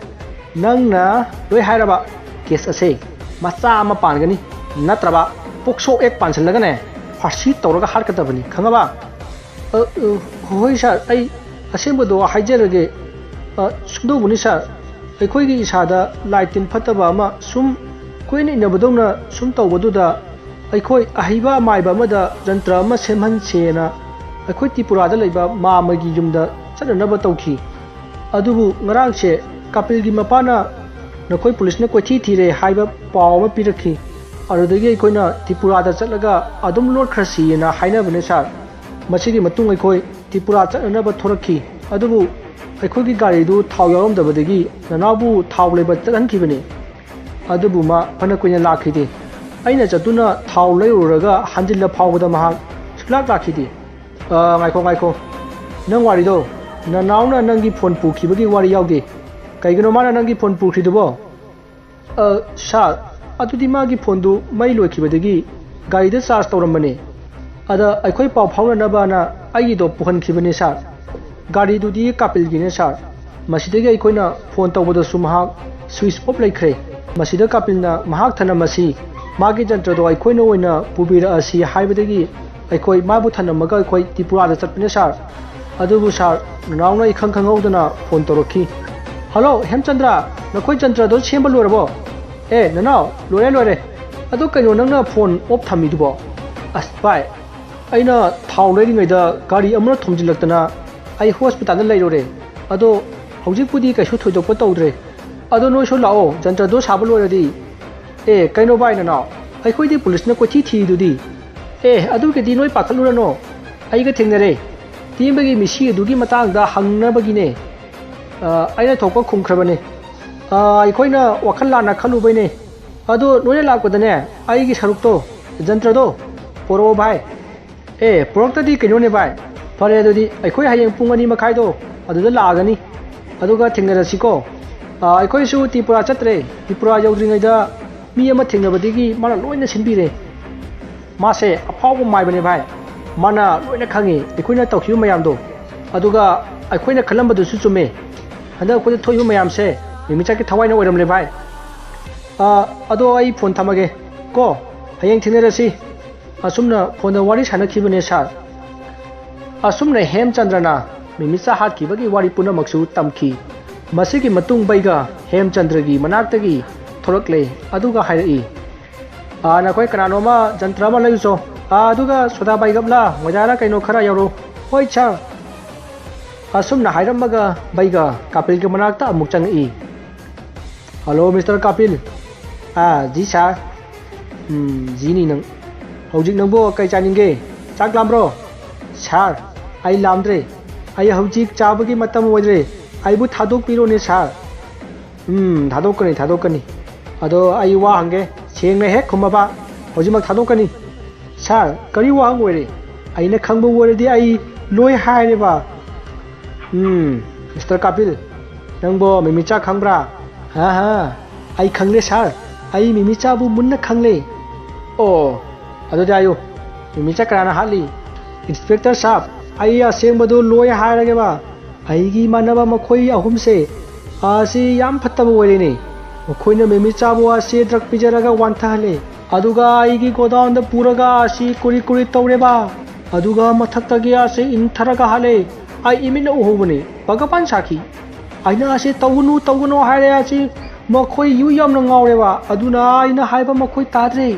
ꯅꯪꯅ ꯂꯣꯏ ꯍꯥꯏꯔꯕ, ꯀꯦꯁ ꯑꯁꯦ ꯃꯆꯥ ꯑꯃ ꯄꯥꯟꯒꯅꯤ, ꯅꯠꯇ꯭ꯔꯕ ꯄꯣꯛꯁꯣ ꯑꯦꯛ ꯄꯥꯟꯁꯤꯜꯂꯒꯅꯦ, ꯐꯥꯔꯁꯤ ꯇꯧꯔꯒ ꯍꯥꯠꯀꯗꯕꯅꯤ, ꯈꯪꯉꯕ? ꯑ, ꯑ, ꯍꯣꯏ ꯁꯥꯔ, ꯑꯩ ꯑꯁꯦꯡꯕꯗꯣ ꯍꯥꯏꯖꯔꯒꯦ꯫ ꯑ, ꯁꯨꯝꯗꯧꯕꯅꯤ ꯁꯥꯔ, ꯑꯩꯈꯣꯏꯒꯤ ꯏꯁꯥꯗ ꯂꯥꯏ ꯇꯤꯟ ꯐꯠꯇꯕ ꯑꯃ ꯁꯨꯝ ꯀꯣꯏꯅ ꯏꯟꯅꯕꯗꯧꯅ ꯁꯨꯝ ꯇꯧꯕꯗꯨꯗ, ꯑꯩꯈꯣꯏ ꯑꯍꯩꯕ ꯑꯃꯥꯏꯕ ꯑꯃꯗ ꯖꯟꯇ꯭ꯔ ꯑꯃ ꯁꯦꯝꯍꯟꯁꯦꯅ ꯑꯩꯈꯣꯏ ꯇ꯭ꯔꯤꯄꯨꯔꯥꯗ ꯂꯩꯕ ꯃꯥꯃꯒꯤ ꯌꯨꯝꯗ ꯆꯠꯅꯅꯕ ꯇꯧꯈꯤ꯫ ꯑꯗꯨꯕꯨ ꯉꯔꯥꯡꯁꯦ ꯀꯥꯄꯤꯜꯒꯤ ꯃꯄꯥꯅ ꯅꯈꯣꯏ ꯄꯨꯂꯤꯁꯅ ꯀꯣꯏꯊꯤ ꯊꯤꯔꯦ ꯍꯥꯏꯕ ꯄꯥꯎ ꯑꯃ ꯄꯤꯔꯛꯈꯤ꯫ ꯑꯗꯨꯗꯒꯤ ꯑꯩꯈꯣꯏꯅ ꯇ꯭ꯔꯤꯄꯨꯔꯥꯗ ꯆꯠꯂꯒ ꯑꯗꯨꯝ ꯂꯣꯠꯈ꯭ꯔꯁꯤꯅ ꯍꯥꯏꯅꯕꯅꯦ ꯁꯥꯔ꯫ ꯃꯁꯤꯒꯤ ꯃꯇꯨꯡ ꯑꯩꯈꯣꯏ ꯇ꯭ꯔꯤꯄꯨꯔꯥ ꯆꯠꯅꯅꯕ ꯊꯣꯔꯛꯈꯤ꯫ ꯑꯗꯨꯕꯨ ꯑꯩꯈꯣꯏꯒꯤ ꯒꯥꯔꯤꯗꯨ ꯊꯥꯎ ꯌꯥꯎꯔꯝꯗꯕꯗꯒꯤ ꯅꯅꯥꯎꯕꯨ ꯊꯥꯎ ꯂꯩꯕ ꯆꯠꯍꯟꯈꯤꯕꯅꯤ꯫ ꯑꯗꯨꯕꯨ ꯃꯥ ꯐꯅ ꯀꯨꯏꯅ ꯂꯥꯛꯈꯤꯗꯦ꯫ ꯑꯩꯅ ꯆꯠꯇꯨꯅ ꯊꯥꯎ ꯂꯩꯔꯨꯔꯒ ꯍꯟꯖꯤꯜꯂ ꯐꯥꯎꯕꯗ ꯃꯍꯥꯛ ꯁꯨꯡꯂꯥꯛ ꯂꯥꯛꯈꯤꯗꯦ꯫ ꯑ, ꯉꯥꯏꯈꯣ, ꯉꯥꯏꯈꯣ꯫ ꯅꯪ ꯋꯥꯔꯤꯗꯣ, ꯅꯅꯥꯎꯅ ꯅꯪꯒꯤ ꯐꯣꯟ ꯄꯨꯈꯤꯕꯒꯤ ꯋꯥꯔꯤ ꯌꯥꯎꯗꯦ꯫ ꯀꯩꯒꯤꯅꯣ ꯃꯥꯅ ꯅꯪꯒꯤ ꯐꯣꯟ ꯄꯨꯈ꯭ꯔꯤꯗꯨꯕꯣ? ꯑ, ꯁꯥꯔ, ꯑꯗꯨꯗꯤ ꯃꯥꯒꯤ ꯐꯣꯟꯗꯨ ꯃꯩ ꯂꯣꯏꯈꯤꯕꯗꯒꯤ ꯒꯥꯔꯤꯗ ꯆꯥꯔꯖ ꯇꯧꯔꯝꯕꯅꯦ꯫ ꯑꯗ ꯑꯩꯈꯣꯏ ꯄꯥꯎ ꯐꯥꯎꯅꯅꯕꯅ ꯑꯩꯒꯤꯗꯣ ꯄꯨꯍꯟꯈꯤꯕꯅꯦ, ꯁꯥꯔ꯫ ꯒꯥꯔꯤꯗꯨꯗꯤ ꯀꯥꯄꯤꯜꯒꯤꯅꯦ, ꯁꯥꯔ꯫ ꯃꯁꯤꯗꯒꯤ ꯑꯩꯈꯣꯏꯅ ꯐꯣꯟ ꯇꯧꯕꯗꯁꯨ ꯃꯍꯥꯛ ꯁ꯭ꯋꯤꯆ ꯑꯣꯐ ꯂꯩꯈ꯭ꯔꯦ꯫ ꯃꯁꯤꯗ ꯀꯥꯄꯤꯜꯅ ꯃꯍꯥꯛ ꯊꯅꯝꯃꯁꯤ, ꯃꯥꯒꯤ ꯖꯟꯇ꯭ꯔꯗꯣ ꯑꯩꯈꯣꯏꯅ ꯑꯣꯏꯅ ꯄꯨꯕꯤꯔꯛꯑꯁꯤ ꯍꯥꯏꯕꯗꯒꯤ ꯑꯩꯈꯣꯏ ꯃꯥꯕꯨ ꯊꯅꯝꯃꯒ ꯑꯩꯈꯣꯏ ꯇ꯭ꯔꯤꯄꯨꯔꯥꯗ ꯆꯠꯄꯅꯦ, ꯁꯥꯔ꯫ ꯑꯗꯨꯕꯨ, ꯁꯥꯔ, ꯅꯅꯥꯎꯅ ꯏꯈꯪ ꯈꯪꯍꯧꯗꯅ ꯐꯣꯟ ꯇꯧꯔꯛꯈꯤ꯫ "ꯍꯜꯂꯣ, ꯍꯦꯝꯆꯟꯗ꯭ꯔ, ꯅꯈꯣꯏ ꯖꯟꯇ꯭ꯔꯗꯣ ꯁꯦꯝꯕ ꯂꯣꯏꯔꯕꯣ?" "ꯑꯦ, ꯅꯅꯥꯎ, ꯂꯣꯏꯔꯦ, ꯂꯣꯏꯔꯦ꯫ ꯑꯗꯣ ꯀꯩꯅꯣ ꯅꯪꯅ ꯐꯣꯟ ꯑꯣꯐ ꯊꯝꯃꯤꯗꯨꯕꯣ?" "ꯑꯁ, ꯚꯥꯏ, ꯑꯩꯅ ꯊꯥꯎ ꯂꯩꯔꯤꯉꯩꯗ ꯒꯥꯔꯤ ꯑꯃꯅ ꯊꯣꯝꯖꯤꯜꯂꯛꯇꯅ ꯑꯩ ꯍꯣꯁꯄꯤꯇꯥꯜꯗ ꯂꯩꯔꯨꯔꯦ꯫ ꯑꯗꯣ ꯍꯧꯖꯤꯛꯄꯨꯗꯤ ꯀꯩꯁꯨ ꯊꯣꯏꯗꯣꯛꯄ ꯇꯧꯗ꯭ꯔꯦ꯫ ꯑꯗꯣ ꯅꯣꯏꯁꯨ ꯂꯥꯛꯑꯣ, ꯖꯟꯇ꯭ꯔꯗꯣ ꯁꯥꯕ ꯂꯣꯏꯔꯗꯤ꯫" "ꯑꯦ, ꯀꯩꯅꯣ ꯚꯥꯏ ꯅꯅꯥꯎ, ꯑꯩꯈꯣꯏꯗꯤ ꯄꯨꯂꯤꯁꯅ ꯀꯣꯏꯊꯤ ꯊꯤꯔꯤꯗꯨꯗꯤ?" "ꯑꯦ, ꯑꯗꯨꯒꯤꯗꯤ ꯅꯣꯏ ꯄꯥꯈꯠꯂꯨꯔꯅꯣ, ꯑꯩꯒ ꯊꯦꯡꯅꯔꯦ꯫ ꯇꯦꯟꯕꯒꯤ ꯃꯤꯁꯤ ꯑꯗꯨꯒꯤ ꯃꯇꯥꯡꯗ ꯍꯪꯅꯕꯒꯤꯅꯦ꯫ ꯑ, ꯑꯩꯅ ꯊꯣꯛꯄ ꯈꯨꯝꯈ꯭ꯔꯕꯅꯦ꯫ ꯑ, ꯑꯩꯈꯣꯏꯅ ꯋꯥꯈꯜ ꯂꯥꯟꯅ ꯈꯜꯂꯨꯕꯩꯅꯦ꯫ ꯑꯗꯣ ꯅꯣꯏꯅ ꯂꯥꯛꯄꯗꯅꯦ, ꯑꯩꯒꯤ ꯁꯔꯨꯛꯇꯣ, ꯖꯟꯇ꯭ꯔꯗꯣ, ꯄꯣꯔꯛꯑꯣ ꯚꯥꯏ꯫" "ꯑꯦ, ꯄꯨꯔꯛꯇꯗꯤ ꯀꯩꯅꯣꯅꯦ ꯚꯥꯏ꯫ ꯐꯔꯦ, ꯑꯗꯨꯗꯤ ꯑꯩꯈꯣꯏ ꯍꯌꯦꯡ ꯄꯨꯡ ꯑꯅꯤ ꯃꯈꯥꯏꯗꯣ ꯑꯗꯨꯗ ꯂꯥꯛꯑꯒꯅꯤ꯫ ꯑꯗꯨꯒ ꯊꯦꯡꯅꯔꯁꯤꯀꯣ꯫ ꯑ, ꯑꯩꯈꯣꯏꯁꯨ ꯇ꯭ꯔꯤꯄꯨꯔꯥ ꯆꯠꯇ꯭ꯔꯦ꯫ ꯇ꯭ꯔꯤꯄꯨꯔꯥ ꯌꯧꯗ꯭ꯔꯤꯉꯩꯗ ꯃꯤ ꯑꯃ ꯊꯦꯡꯅꯕꯗꯒꯤ ꯃꯥꯅ ꯂꯣꯏꯅ ꯁꯤꯟꯕꯤꯔꯦ꯫ ꯃꯥꯁꯦ ꯑꯐꯥꯎꯕ ꯃꯥꯏꯕꯅꯦ ꯚꯥꯏ꯫ ꯃꯥꯅ ꯂꯣꯏꯅ ꯈꯪꯉꯤ ꯑꯩꯈꯣꯏꯅ ꯇꯧꯈꯤꯕ ꯃꯌꯥꯝꯗꯣ꯫ ꯑꯗꯨꯒ ꯑꯩꯈꯣꯏꯅ ꯈꯜꯂꯝꯕꯗꯨꯁꯨ ꯆꯨꯝꯃꯦ꯫ ꯍꯟꯗꯛ ꯑꯩꯈꯣꯏꯗ ꯊꯣꯛꯏꯕ ꯃꯌꯥꯝꯁꯦ ꯃꯤꯃꯤꯆꯥꯛꯀꯤ ꯊꯋꯥꯏꯅ ꯑꯣꯏꯔꯝꯂꯦ ꯚꯥꯏ꯫ ꯑ, ꯑꯗꯣ ꯑꯩ ꯐꯣꯟ ꯊꯝꯃꯒꯦ ꯀꯣ, ꯍꯌꯦꯡ ꯊꯦꯡꯅꯔꯁꯤ꯫ ꯑꯁꯨꯝꯅ ꯐꯣꯟꯗ ꯋꯥꯔꯤ ꯁꯥꯟꯅꯈꯤꯕꯅꯦ ꯁꯥꯔ꯫ ꯑꯁꯨꯝꯅ ꯍꯦꯝꯆꯟꯗ꯭ꯔꯅ ꯃꯤꯃꯤꯆꯥ ꯍꯥꯠꯈꯤꯕꯒꯤ ꯋꯥꯔꯤ ꯄꯨꯝꯅꯃꯛꯁꯨ ꯇꯝꯈꯤ꯫ ꯃꯁꯤꯒꯤ ꯃꯇꯨꯡ ꯕꯩꯒ ꯍꯦꯝꯆꯟꯗ꯭ꯔꯒꯤ ꯃꯅꯥꯛꯇꯒꯤ ꯊꯣꯔꯛꯂꯦ, ꯑꯗꯨꯒ ꯍꯥꯏꯔꯛꯏ, "ꯑꯥ, ꯅꯈꯣꯏ ꯀꯅꯥꯅꯣꯃ ꯖꯟꯇ꯭ꯔ ꯑꯃ ꯂꯩꯔꯨꯆꯣ꯫ ꯑꯥ, ꯑꯗꯨꯒ ꯁꯣꯗꯥ ꯕꯥꯏꯒꯞꯂꯥ ꯃꯣꯏꯗꯥꯔ ꯀꯩꯅꯣ ꯈꯔ ꯌꯥꯎꯔꯛꯎ꯫" "ꯍꯣꯏ ꯁꯥꯔ꯫" ꯑꯁꯨꯝꯅ ꯍꯥꯏꯔꯝꯃꯒ ꯕꯩꯒ ꯀꯥꯄꯤꯜꯒꯤ ꯃꯅꯥꯛꯇ ꯑꯃꯨꯛ ꯆꯪꯉꯛꯏ꯫ "Hello, mister Kapil." "ꯑꯥ, ꯖꯤ ꯁꯥꯔ꯫" "ꯎꯝ, ꯖꯤꯅꯤ ꯅꯪ꯫ ꯍꯧꯖꯤꯛ ꯅꯪꯕꯨ ꯀꯩ ꯆꯥꯅꯤꯡꯒꯦ? ꯆꯥꯛ ꯂꯥꯝꯕ꯭ꯔꯣ?" "ꯁꯥꯔ, ꯑꯩ ꯂꯥꯝꯗ꯭ꯔꯦ꯫ ꯑꯩ ꯍꯧꯖꯤꯛ ꯆꯥꯕꯒꯤ ꯃꯇꯝ ꯑꯣꯏꯗ꯭ꯔꯦ꯫ ꯑꯩꯕꯨ ꯊꯥꯗꯣꯛꯄꯤꯔꯣꯅꯦ ꯁꯥꯔ꯫" "ꯎꯝ, ꯊꯥꯗꯣꯛꯀꯅꯤ, ꯊꯥꯗꯣꯛꯀꯅꯤ꯫ ꯑꯗꯣ ꯑꯩ ꯋꯥ ꯍꯪꯒꯦ, ꯁꯦꯡꯅ ꯍꯦꯛ ꯈꯨꯝꯃꯕ, ꯍꯧꯖꯤꯛꯃꯛ ꯊꯥꯗꯣꯛꯀꯅꯤ꯫" "ꯁꯥꯔ, ꯀꯔꯤ ꯋꯥꯍꯪ ꯑꯣꯏꯔꯦ? ꯑꯩꯅ ꯈꯪꯕ ꯑꯣꯏꯔꯗꯤ ꯑꯩ ꯂꯣꯏ ꯍꯥꯏꯔꯦꯕ꯫" "ꯎꯝ, ꯃꯤꯁꯇꯔ ꯀꯥꯄꯤꯜ, ꯅꯪꯕꯣ ꯃꯤꯃꯤꯆꯥ ꯈꯪꯕ꯭ꯔꯥ?" "ꯍꯥ ꯍꯥ, ꯑꯩ ꯈꯪꯂꯦ ꯁꯥꯔ, ꯑꯩ ꯃꯤꯃꯤꯆꯥꯕꯨ ꯃꯨꯟꯅ ꯈꯪꯂꯦ꯫" "ꯑꯣ, ꯑꯗꯨꯗꯤ ꯍꯥꯏꯌꯨ, ꯃꯤꯃꯤꯆꯥ ꯀꯅꯥꯅ ꯍꯥꯠꯂꯤ?" "ꯏꯟꯁꯄꯦꯛꯇꯔ ꯁꯥꯍꯕ, ꯑꯩ ꯑꯁꯦꯡꯕꯗꯨ ꯂꯣꯏ ꯍꯥꯏꯔꯒꯦꯕ꯫ ꯑꯩꯒꯤ ꯏꯃꯥꯟꯅꯕ ꯃꯈꯣꯏ ꯑꯍꯨꯝꯁꯦ ꯑꯁꯤ ꯌꯥꯝ ꯐꯠꯇꯕ ꯑꯣꯏꯔꯦꯅꯦ꯫ ꯃꯈꯣꯏꯅ ꯃꯤꯃꯤꯆꯥꯕꯨ ꯑꯁꯤ ꯗ꯭ꯔꯒ ꯄꯤꯖꯔꯒ ꯋꯥꯟꯊꯍꯜꯂꯦ꯫ ꯑꯗꯨꯒ ꯑꯩꯒꯤ ꯒꯣꯗꯥꯎꯟꯗ ꯄꯨꯔꯒ ꯑꯁꯤ ꯀꯨꯔꯤ ꯀꯨꯔꯤ ꯇꯧꯔꯦꯕ꯫ ꯑꯗꯨꯒ ꯃꯊꯛꯇꯒꯤ ꯑꯁꯤ ꯏꯟꯊꯔꯒ ꯍꯥꯠꯂꯦ꯫ ꯑꯩ ꯏꯃꯤꯠꯅ ꯎꯍꯧꯕꯅꯤ, ꯚꯒꯕꯥꯟ ꯁꯥꯈꯤ꯫ ꯑꯩꯅ ꯑꯁꯤ ꯇꯧꯒꯅꯨ, ꯇꯧꯒꯅꯨ ꯍꯥꯏꯔꯦ꯫ ꯑꯁꯤ ꯃꯈꯣꯏ ꯌꯨ ꯌꯥꯝꯅ ꯉꯥꯎꯔꯦꯕ, ꯑꯗꯨꯅ ꯑꯩꯅ ꯍꯥꯏꯕ ꯃꯈꯣꯏ ꯇꯥꯗ꯭ꯔꯦ꯫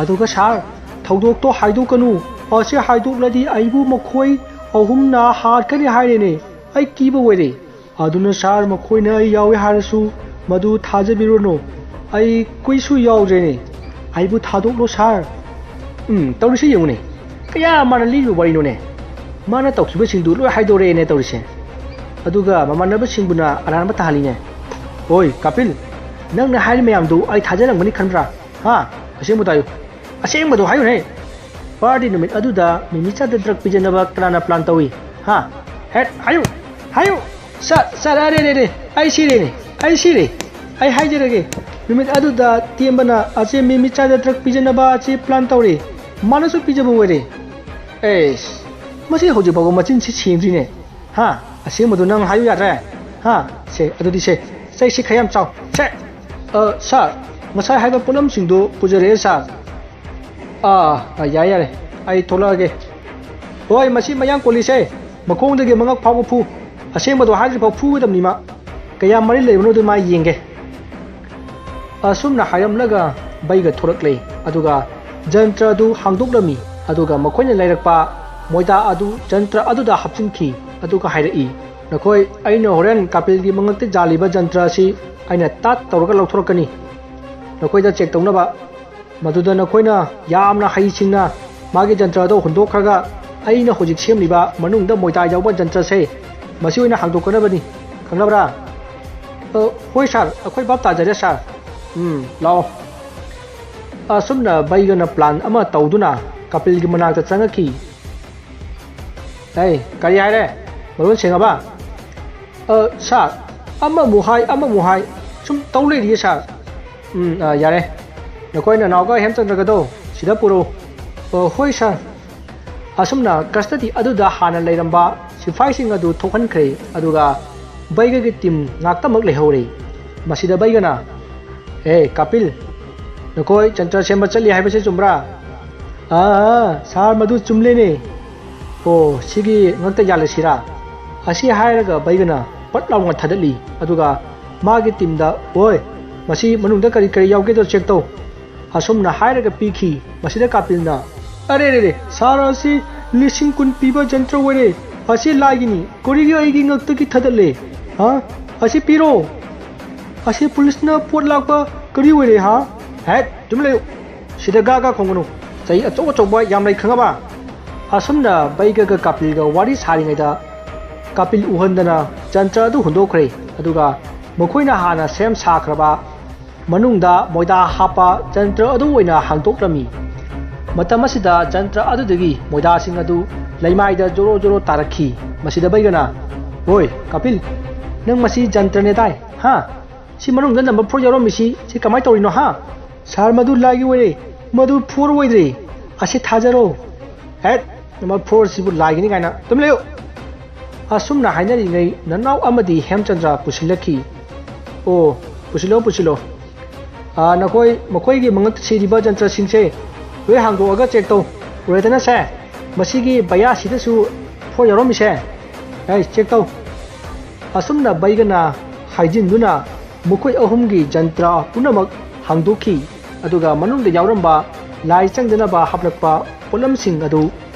ꯑꯗꯨꯒ ꯁꯥꯔ, ꯊꯧꯗꯣꯛꯇꯣ ꯍꯥꯏꯗꯣꯛꯀꯅꯨ꯫ ꯑꯁꯤ ꯍꯥꯏꯗꯣꯛꯂꯗꯤ ꯑꯩꯕꯨ ꯃꯈꯣꯏ ꯑꯍꯨꯝꯅ ꯍꯥꯠꯀꯅꯤ ꯍꯥꯏꯔꯦꯅꯦ꯫ ꯑꯩ ꯀꯤꯕ ꯑꯣꯏꯔꯦ꯫ ꯑꯗꯨꯅ ꯁꯥꯔ, ꯃꯈꯣꯏꯅ ꯑꯩ ꯌꯥꯎꯏ ꯍꯥꯏꯔꯁꯨ ꯃꯗꯨ ꯊꯥꯖꯕꯤꯔꯨꯅꯨ꯫ ꯑꯩ ꯀꯨꯏꯁꯨ ꯌꯥꯎꯗ꯭ꯔꯦꯅꯦ꯫ ꯑꯩꯕꯨ ꯊꯥꯗꯣꯛꯂꯣ ꯁꯥꯔ꯫" ꯎꯝ, ꯇꯧꯔꯤꯁꯤ ꯌꯦꯡꯉꯨꯅꯦ꯫ ꯀꯌꯥ ꯃꯥꯅ ꯂꯤꯔꯤꯕ ꯋꯥꯔꯤꯅꯣꯅꯦ꯫ ꯃꯥꯅ ꯇꯧꯈꯤꯕꯁꯤꯡꯗꯨ ꯂꯣꯏ ꯍꯥꯏꯗꯣꯔꯛꯑꯦꯅꯦ ꯇꯧꯔꯤꯁꯦ꯫ ꯑꯗꯨꯒ ꯃꯃꯥꯟꯅꯕꯁꯤꯡꯕꯨꯅ ꯑꯔꯥꯟꯕ ꯇꯥꯍꯜꯂꯤꯅꯦ꯫ "ꯑꯣꯏ ꯀꯥꯄꯤꯜ, ꯅꯪꯅ ꯍꯥꯏꯔꯤ ꯃꯌꯥꯝꯗꯨ ꯑꯩ ꯊꯥꯖꯔꯝꯒꯅꯤ ꯈꯟꯕ꯭ꯔꯥ? ꯍꯥ? ꯑꯁꯦꯡꯕꯗꯣ ꯍꯥꯏꯌꯨ꯫ ꯑꯁꯦꯡꯕꯗꯣ ꯍꯥꯏꯌꯨꯅꯦ꯫" "ꯄꯥꯔꯇꯤ ꯅꯨꯃꯤꯠ ꯑꯗꯨꯗ ꯃꯤꯃꯤꯆꯥꯗ ꯗ꯭ꯔꯒ ꯄꯤꯖꯅꯕ ꯀꯅꯥꯅ ꯄ꯭ꯂꯥꯟ ꯇꯧꯏ? ꯍꯥ? ꯍꯦꯠ, ꯍꯥꯏꯌꯨ, ꯍꯥꯏꯌꯨ!" "ꯁꯥꯔ, ꯁꯥꯔ, ꯑꯔꯦ, ꯑꯔꯦ, ꯑꯔꯦ, ꯑꯩ ꯁꯤꯔꯦꯅꯦ, ꯑꯩ ꯁꯤꯔꯦ꯫ ꯑꯩ ꯍꯥꯏꯖꯔꯒꯦ, ꯅꯨꯃꯤꯠ ꯑꯗꯨꯗ ꯇꯦꯝꯕꯅ ꯑꯁꯦ ꯃꯤꯃꯤꯆꯥꯗ ꯗ꯭ꯔꯒ ꯄꯤꯖꯅꯕ ꯑꯁꯤ ꯄ꯭ꯂꯥꯟ ꯇꯧꯔꯦ꯫ ꯃꯥꯅꯁꯨ ꯄꯤꯖꯕ ꯑꯣꯏꯔꯦ꯫" "ꯑꯦꯁ, ꯃꯁꯤ ꯍꯧꯖꯤꯛ ꯐꯥꯎꯕ ꯃꯆꯤꯟꯁꯤ ꯁꯦꯡꯗ꯭ꯔꯤꯅꯦ꯫ ꯍꯥ? ꯑꯁꯦꯡꯕꯗꯨ ꯅꯪ ꯍꯥꯏꯌꯨ ꯌꯥꯗ꯭ꯔꯦ?" ꯍꯥ? ꯁꯦ, ꯑꯗꯨꯗꯤ ꯁꯦ, ꯆꯩꯁꯤ ꯈꯔ ꯌꯥꯝ ꯆꯥꯎ꯫ ꯁꯦ! ꯑ, ꯁꯥꯔ, ꯉꯁꯥꯏ ꯍꯥꯏꯕ ꯄꯣꯠꯂꯝꯁꯤꯡꯗꯨ ꯄꯨꯖꯔꯛꯑꯦ, ꯁꯥꯔ꯫ ꯑꯥ, ꯑꯥ, ꯌꯥꯔꯦ, ꯌꯥꯔꯦ꯫ ꯑꯩ ꯊꯣꯛꯂꯛꯑꯒꯦ꯫ ꯍꯣꯏ, ꯃꯁꯤ ꯃꯌꯥꯡ ꯀꯣꯜꯂꯤꯁꯦ꯫ ꯃꯈꯣꯡꯗꯒꯤ ꯃꯉꯛ ꯐꯥꯎꯕ ꯐꯨ꯫ ꯑꯁꯦꯡꯕꯗꯣ ꯍꯥꯏꯗ꯭ꯔꯤꯐꯥꯎ ꯐꯨꯒꯗꯕꯅꯤ ꯃꯥ꯫ ꯀꯌꯥꯝ ꯃꯔꯤ ꯂꯩꯕꯅꯣꯗꯨ ꯃꯥ ꯌꯦꯡꯒꯦ꯫ ꯑꯁꯨꯝꯅ ꯍꯥꯏꯔꯝꯂꯒ ꯕꯩꯒ ꯊꯣꯔꯛꯂꯦ꯫ ꯑꯗꯨꯒ ꯖꯟꯇ꯭ꯔ ꯑꯗꯨ ꯍꯥꯡꯗꯣꯛꯂꯝꯃꯤ꯫ ꯑꯗꯨꯒ ꯃꯈꯣꯏꯅ ꯂꯩꯔꯛꯄ ꯃꯣꯏꯗꯥ ꯑꯗꯨ ꯖꯟꯇ꯭ꯔ ꯑꯗꯨꯗ ꯍꯥꯞꯆꯤꯟꯈꯤ꯫ ꯑꯗꯨꯒ ꯍꯥꯏꯔꯛꯏ, "ꯅꯈꯣꯏ, ꯑꯩꯅ ꯍꯣꯔꯦꯟ ꯀꯥꯄꯤꯜꯒꯤ ꯃꯉꯛꯇ ꯖꯥꯜꯂꯤꯕ ꯖꯟꯇ꯭ꯔ ꯑꯁꯤ ꯑꯩꯅ ꯇꯥꯠ ꯇꯧꯔꯒ ꯂꯧꯊꯣꯔꯛꯀꯅꯤ, ꯅꯈꯣꯏꯗ ꯆꯦꯛ ꯇꯧꯅꯕ꯫ ꯃꯗꯨꯗ ꯅꯈꯣꯏꯅ ꯌꯥꯝꯅ ꯍꯩꯁꯤꯡꯅ ꯃꯥꯒꯤ ꯖꯟꯇ꯭ꯔ ꯑꯗꯨ ꯍꯨꯟꯗꯣꯛꯈ꯭ꯔꯒ ꯑꯩꯅ ꯍꯧꯖꯤꯛ ꯁꯦꯝꯂꯤꯕ ꯃꯅꯨꯡꯗ ꯃꯣꯏꯗꯥ ꯌꯥꯎꯕ ꯖꯟꯇ꯭ꯔꯁꯦ ꯃꯁꯤ ꯑꯣꯏꯅ ꯍꯥꯡꯗꯣꯛꯀꯗꯕꯅꯤ, ꯈꯪꯂꯕ꯭ꯔꯥ?" "ꯑ, ꯍꯣꯏ ꯁꯥꯔ, ꯑꯩꯈꯣꯏ ꯚꯥꯞ ꯇꯥꯖꯔꯦ ꯁꯥꯔ꯫ ꯎꯝ, ꯂꯥꯛꯑꯣ꯫" ꯑꯁꯨꯝꯅ ꯕꯩꯒꯅ ꯄ꯭ꯂꯥꯟ ꯑꯃ ꯇꯧꯗꯨꯅ ꯀꯥꯄꯤꯜꯒꯤ ꯃꯅꯥꯛꯇ ꯆꯪꯉꯛꯈꯤ꯫ "ꯑꯩ, ꯀꯔꯤ ꯍꯥꯏꯔꯦ? ꯃꯔꯣꯟ ꯁꯦꯡꯉꯕ?" "ꯑ, ꯁꯥꯔ, ꯑꯃꯃꯨꯛ ꯍꯥꯏ, ꯑꯃꯃꯨꯛ ꯍꯥꯏ, ꯁꯨꯝ ꯇꯧ ꯂꯩꯔꯤꯌꯦ ꯁꯥꯔ꯫" "ꯎꯝ, ꯑ, ꯌꯥꯔꯦ꯫ ꯅꯈꯣꯏ ꯅꯅꯥꯎꯒ ꯍꯦꯝꯆꯟꯗ꯭ꯔꯒꯗꯣ ꯁꯤꯗ ꯄꯨꯔꯛꯎ꯫" "ꯑ, ꯍꯣꯏ ꯁꯥꯔ꯫" ꯑꯁꯨꯝꯅ ꯀꯁꯇꯗꯤ ꯑꯗꯨꯗ ꯍꯥꯟꯅ ꯂꯩꯔꯝꯕ ꯁꯤꯐꯥꯏꯁꯤꯡ ꯑꯗꯨ ꯊꯣꯛꯍꯟꯈ꯭ꯔꯦ, ꯑꯗꯨꯒ ꯕꯩꯒꯒꯤ ꯇꯤꯝ ꯉꯥꯛꯇꯃꯛ ꯂꯩꯍꯧꯔꯦ꯫ ꯃꯁꯤꯗ ꯕꯩꯒꯅ, "ꯑꯦ, ꯀꯥꯄꯤꯜ, ꯅꯈꯣꯏ ꯖꯟꯇ꯭ꯔ ꯁꯦꯝꯕ ꯆꯠꯂꯤ ꯍꯥꯏꯕꯁꯤ ꯆꯨꯝꯕ꯭ꯔꯥ?" "ꯑꯥ, ꯑꯥ, ꯁꯥꯔ, ꯃꯗꯨ ꯆꯨꯝꯂꯦꯅꯦ꯫ ꯑꯣ, ꯁꯤꯒꯤ ꯉꯛꯇ ꯌꯥꯜꯂꯁꯤꯔꯥ?" ꯑꯁꯤ ꯍꯥꯏꯔꯒ ꯕꯩꯒꯅ ꯄꯠ ꯂꯥꯎꯅ ꯊꯥꯗꯠꯂꯤ, ꯑꯗꯨꯒ ꯃꯥꯒꯤ ꯇꯤꯝꯗ, "ꯑꯣꯏ, ꯃꯁꯤ ꯃꯅꯨꯡꯗ ꯀꯔꯤ ꯀꯔꯤ ꯌꯥꯎꯒꯦꯗꯣ ꯆꯦꯛ ꯇꯧ꯫" ꯑꯁꯨꯝꯅ ꯍꯥꯏꯔꯒ ꯄꯤꯈꯤ꯫ ꯃꯁꯤꯗ ꯀꯥꯄꯤꯜꯅ, "ꯑꯔꯦ, ꯔꯦ, ꯔꯦ, ꯁꯥꯔ ꯑꯁꯤ ꯂꯤꯁꯤꯡ ꯀꯨꯟ ꯄꯤꯕ ꯖꯟꯇ꯭ꯔ ꯑꯣꯏꯔꯦ꯫ ꯑꯁꯤ ꯂꯥꯏꯒꯤꯅꯤ꯫ ꯀꯔꯤꯒꯤ ꯑꯩꯒꯤ ꯉꯛꯇꯒꯤ ꯊꯥꯗꯠꯂꯦ? ꯍꯥ? ꯑꯁꯤ ꯄꯤꯔꯣ꯫ ꯑꯁꯤ ꯄꯨꯂꯤꯁꯅ ꯄꯣꯠ ꯂꯥꯛꯄ ꯀꯔꯤ ꯑꯣꯏꯔꯦ, ꯍꯥ?" "ꯍꯦꯠ, ꯇꯨꯃꯤꯟ ꯂꯩꯌꯨ꯫ ꯁꯤꯗ ꯒꯥ ꯒꯥ ꯈꯣꯡꯒꯅꯨ꯫ ꯆꯍꯤ ꯑꯆꯧ ꯑꯆꯧꯕ ꯌꯥꯝ ꯂꯩ, ꯈꯪꯉꯕ?" ꯑꯁꯨꯝꯅ ꯕꯩꯒꯒ ꯀꯥꯄꯤꯜꯒ ꯋꯥꯔꯤ ꯁꯥꯔꯤꯉꯩꯗ ꯀꯥꯄꯤꯜ ꯎꯍꯟꯗꯅ ꯖꯟꯇ꯭ꯔ ꯑꯗꯨ ꯍꯨꯟꯗꯣꯛꯈ꯭ꯔꯦ꯫ ꯑꯗꯨꯒ ꯃꯈꯣꯏꯅ ꯍꯥꯟꯅ ꯁꯦꯝ ꯁꯥꯈ꯭ꯔꯕ ꯃꯅꯨꯡꯗ ꯃꯣꯏꯗꯥ ꯍꯥꯞꯄ ꯖꯟꯇ꯭ꯔ ꯑꯗꯨ ꯑꯣꯏꯅ ꯍꯥꯡꯗꯣꯛꯂꯝꯃꯤ꯫ ꯃꯇꯝ ꯑꯁꯤꯗ ꯖꯟꯇ꯭ꯔ ꯑꯗꯨꯗꯒꯤ ꯃꯣꯏꯗꯥꯁꯤꯡ ꯑꯗꯨ ꯂꯩꯃꯥꯏꯗ ꯖꯣꯔꯣ ꯖꯣꯔꯣ ꯇꯥꯔꯛꯈꯤ꯫ ꯃꯁꯤꯗ ꯕꯩꯒꯅ, "ꯍꯣꯏ, ꯀꯥꯄꯤꯜ, ꯅꯪ ꯃꯁꯤ ꯖꯟꯇ꯭ꯔꯅꯦ ꯇꯥꯏ, ꯍꯥ? ꯁꯤ ꯃꯅꯨꯡꯗ ꯅꯝꯕꯔ ꯐꯣꯔ ꯌꯥꯎꯔꯝꯃꯤꯁꯤ, ꯁꯤ ꯀꯃꯥꯏꯅ ꯇꯧꯔꯤꯅꯣ, ꯍꯥ?" "ꯁꯥꯔ, ꯃꯗꯨ ꯂꯥꯏꯒꯤ ꯑꯣꯏꯔꯦ, ꯃꯗꯨ ꯐꯣꯔ ꯑꯣꯏꯗ꯭ꯔꯦ, ꯑꯁꯤ ꯊꯥꯖꯔꯣ꯫" "ꯍꯦꯠ, ꯅꯝꯕꯔ ꯐꯣꯔ ꯁꯤꯕꯨ ꯂꯥꯏꯒꯤꯅꯤ ꯀꯥꯏꯅ, ꯇꯨꯃꯤꯟ ꯂꯩꯌꯨ!" ꯑꯁꯨꯝꯅ ꯍꯥꯏꯅꯔꯤꯉꯩ ꯅꯅꯥꯎ ꯑꯃꯗꯤ ꯍꯦꯝꯆꯟꯗ꯭ꯔ ꯄꯨꯁꯤꯜꯂꯛꯈꯤ꯫ "ꯑꯣ, ꯄꯨꯁꯤꯜꯂꯣ, ꯄꯨꯁꯤꯜꯂꯣ꯫ ꯑꯥ, ꯅꯈꯣꯏ, ꯃꯈꯣꯏꯒꯤ ꯃꯉꯛꯇ ꯁꯤꯔꯤꯕ ꯖꯟꯇ꯭ꯔꯁꯤꯡꯁꯦ ꯂꯣꯏ ꯍꯥꯡꯗꯣꯛꯑꯒ ꯆꯦꯛ ꯇꯧ꯫ ꯎꯔꯦꯗꯅ ꯁꯦ, ꯃꯁꯤꯒꯤ ꯕꯌꯥꯁꯤꯗꯁꯨ ꯐꯣꯔ ꯌꯥꯎꯔꯝꯃꯤꯁꯦ꯫ ꯑꯩ ꯆꯦꯛ ꯇꯧ"꯫ ꯑꯁꯨꯝꯅ ꯕꯩꯒꯅ ꯍꯥꯏꯖꯤꯟꯗꯨꯅ ꯃꯈꯣꯏ ꯑꯍꯨꯝꯒꯤ ꯖꯟꯇ꯭ꯔ ꯄꯨꯝꯅꯃꯛ ꯍꯥꯡꯗꯣꯛꯈꯤ, ꯑꯗꯨꯒ ꯃꯅꯨꯡꯗ ꯌꯥꯎꯔꯝꯕ ꯂꯥꯏ ꯆꯪꯗꯅꯕ ꯍꯥꯞꯂꯛꯄ ꯄꯣꯠꯂꯝꯁꯤꯡ ꯑꯗꯨ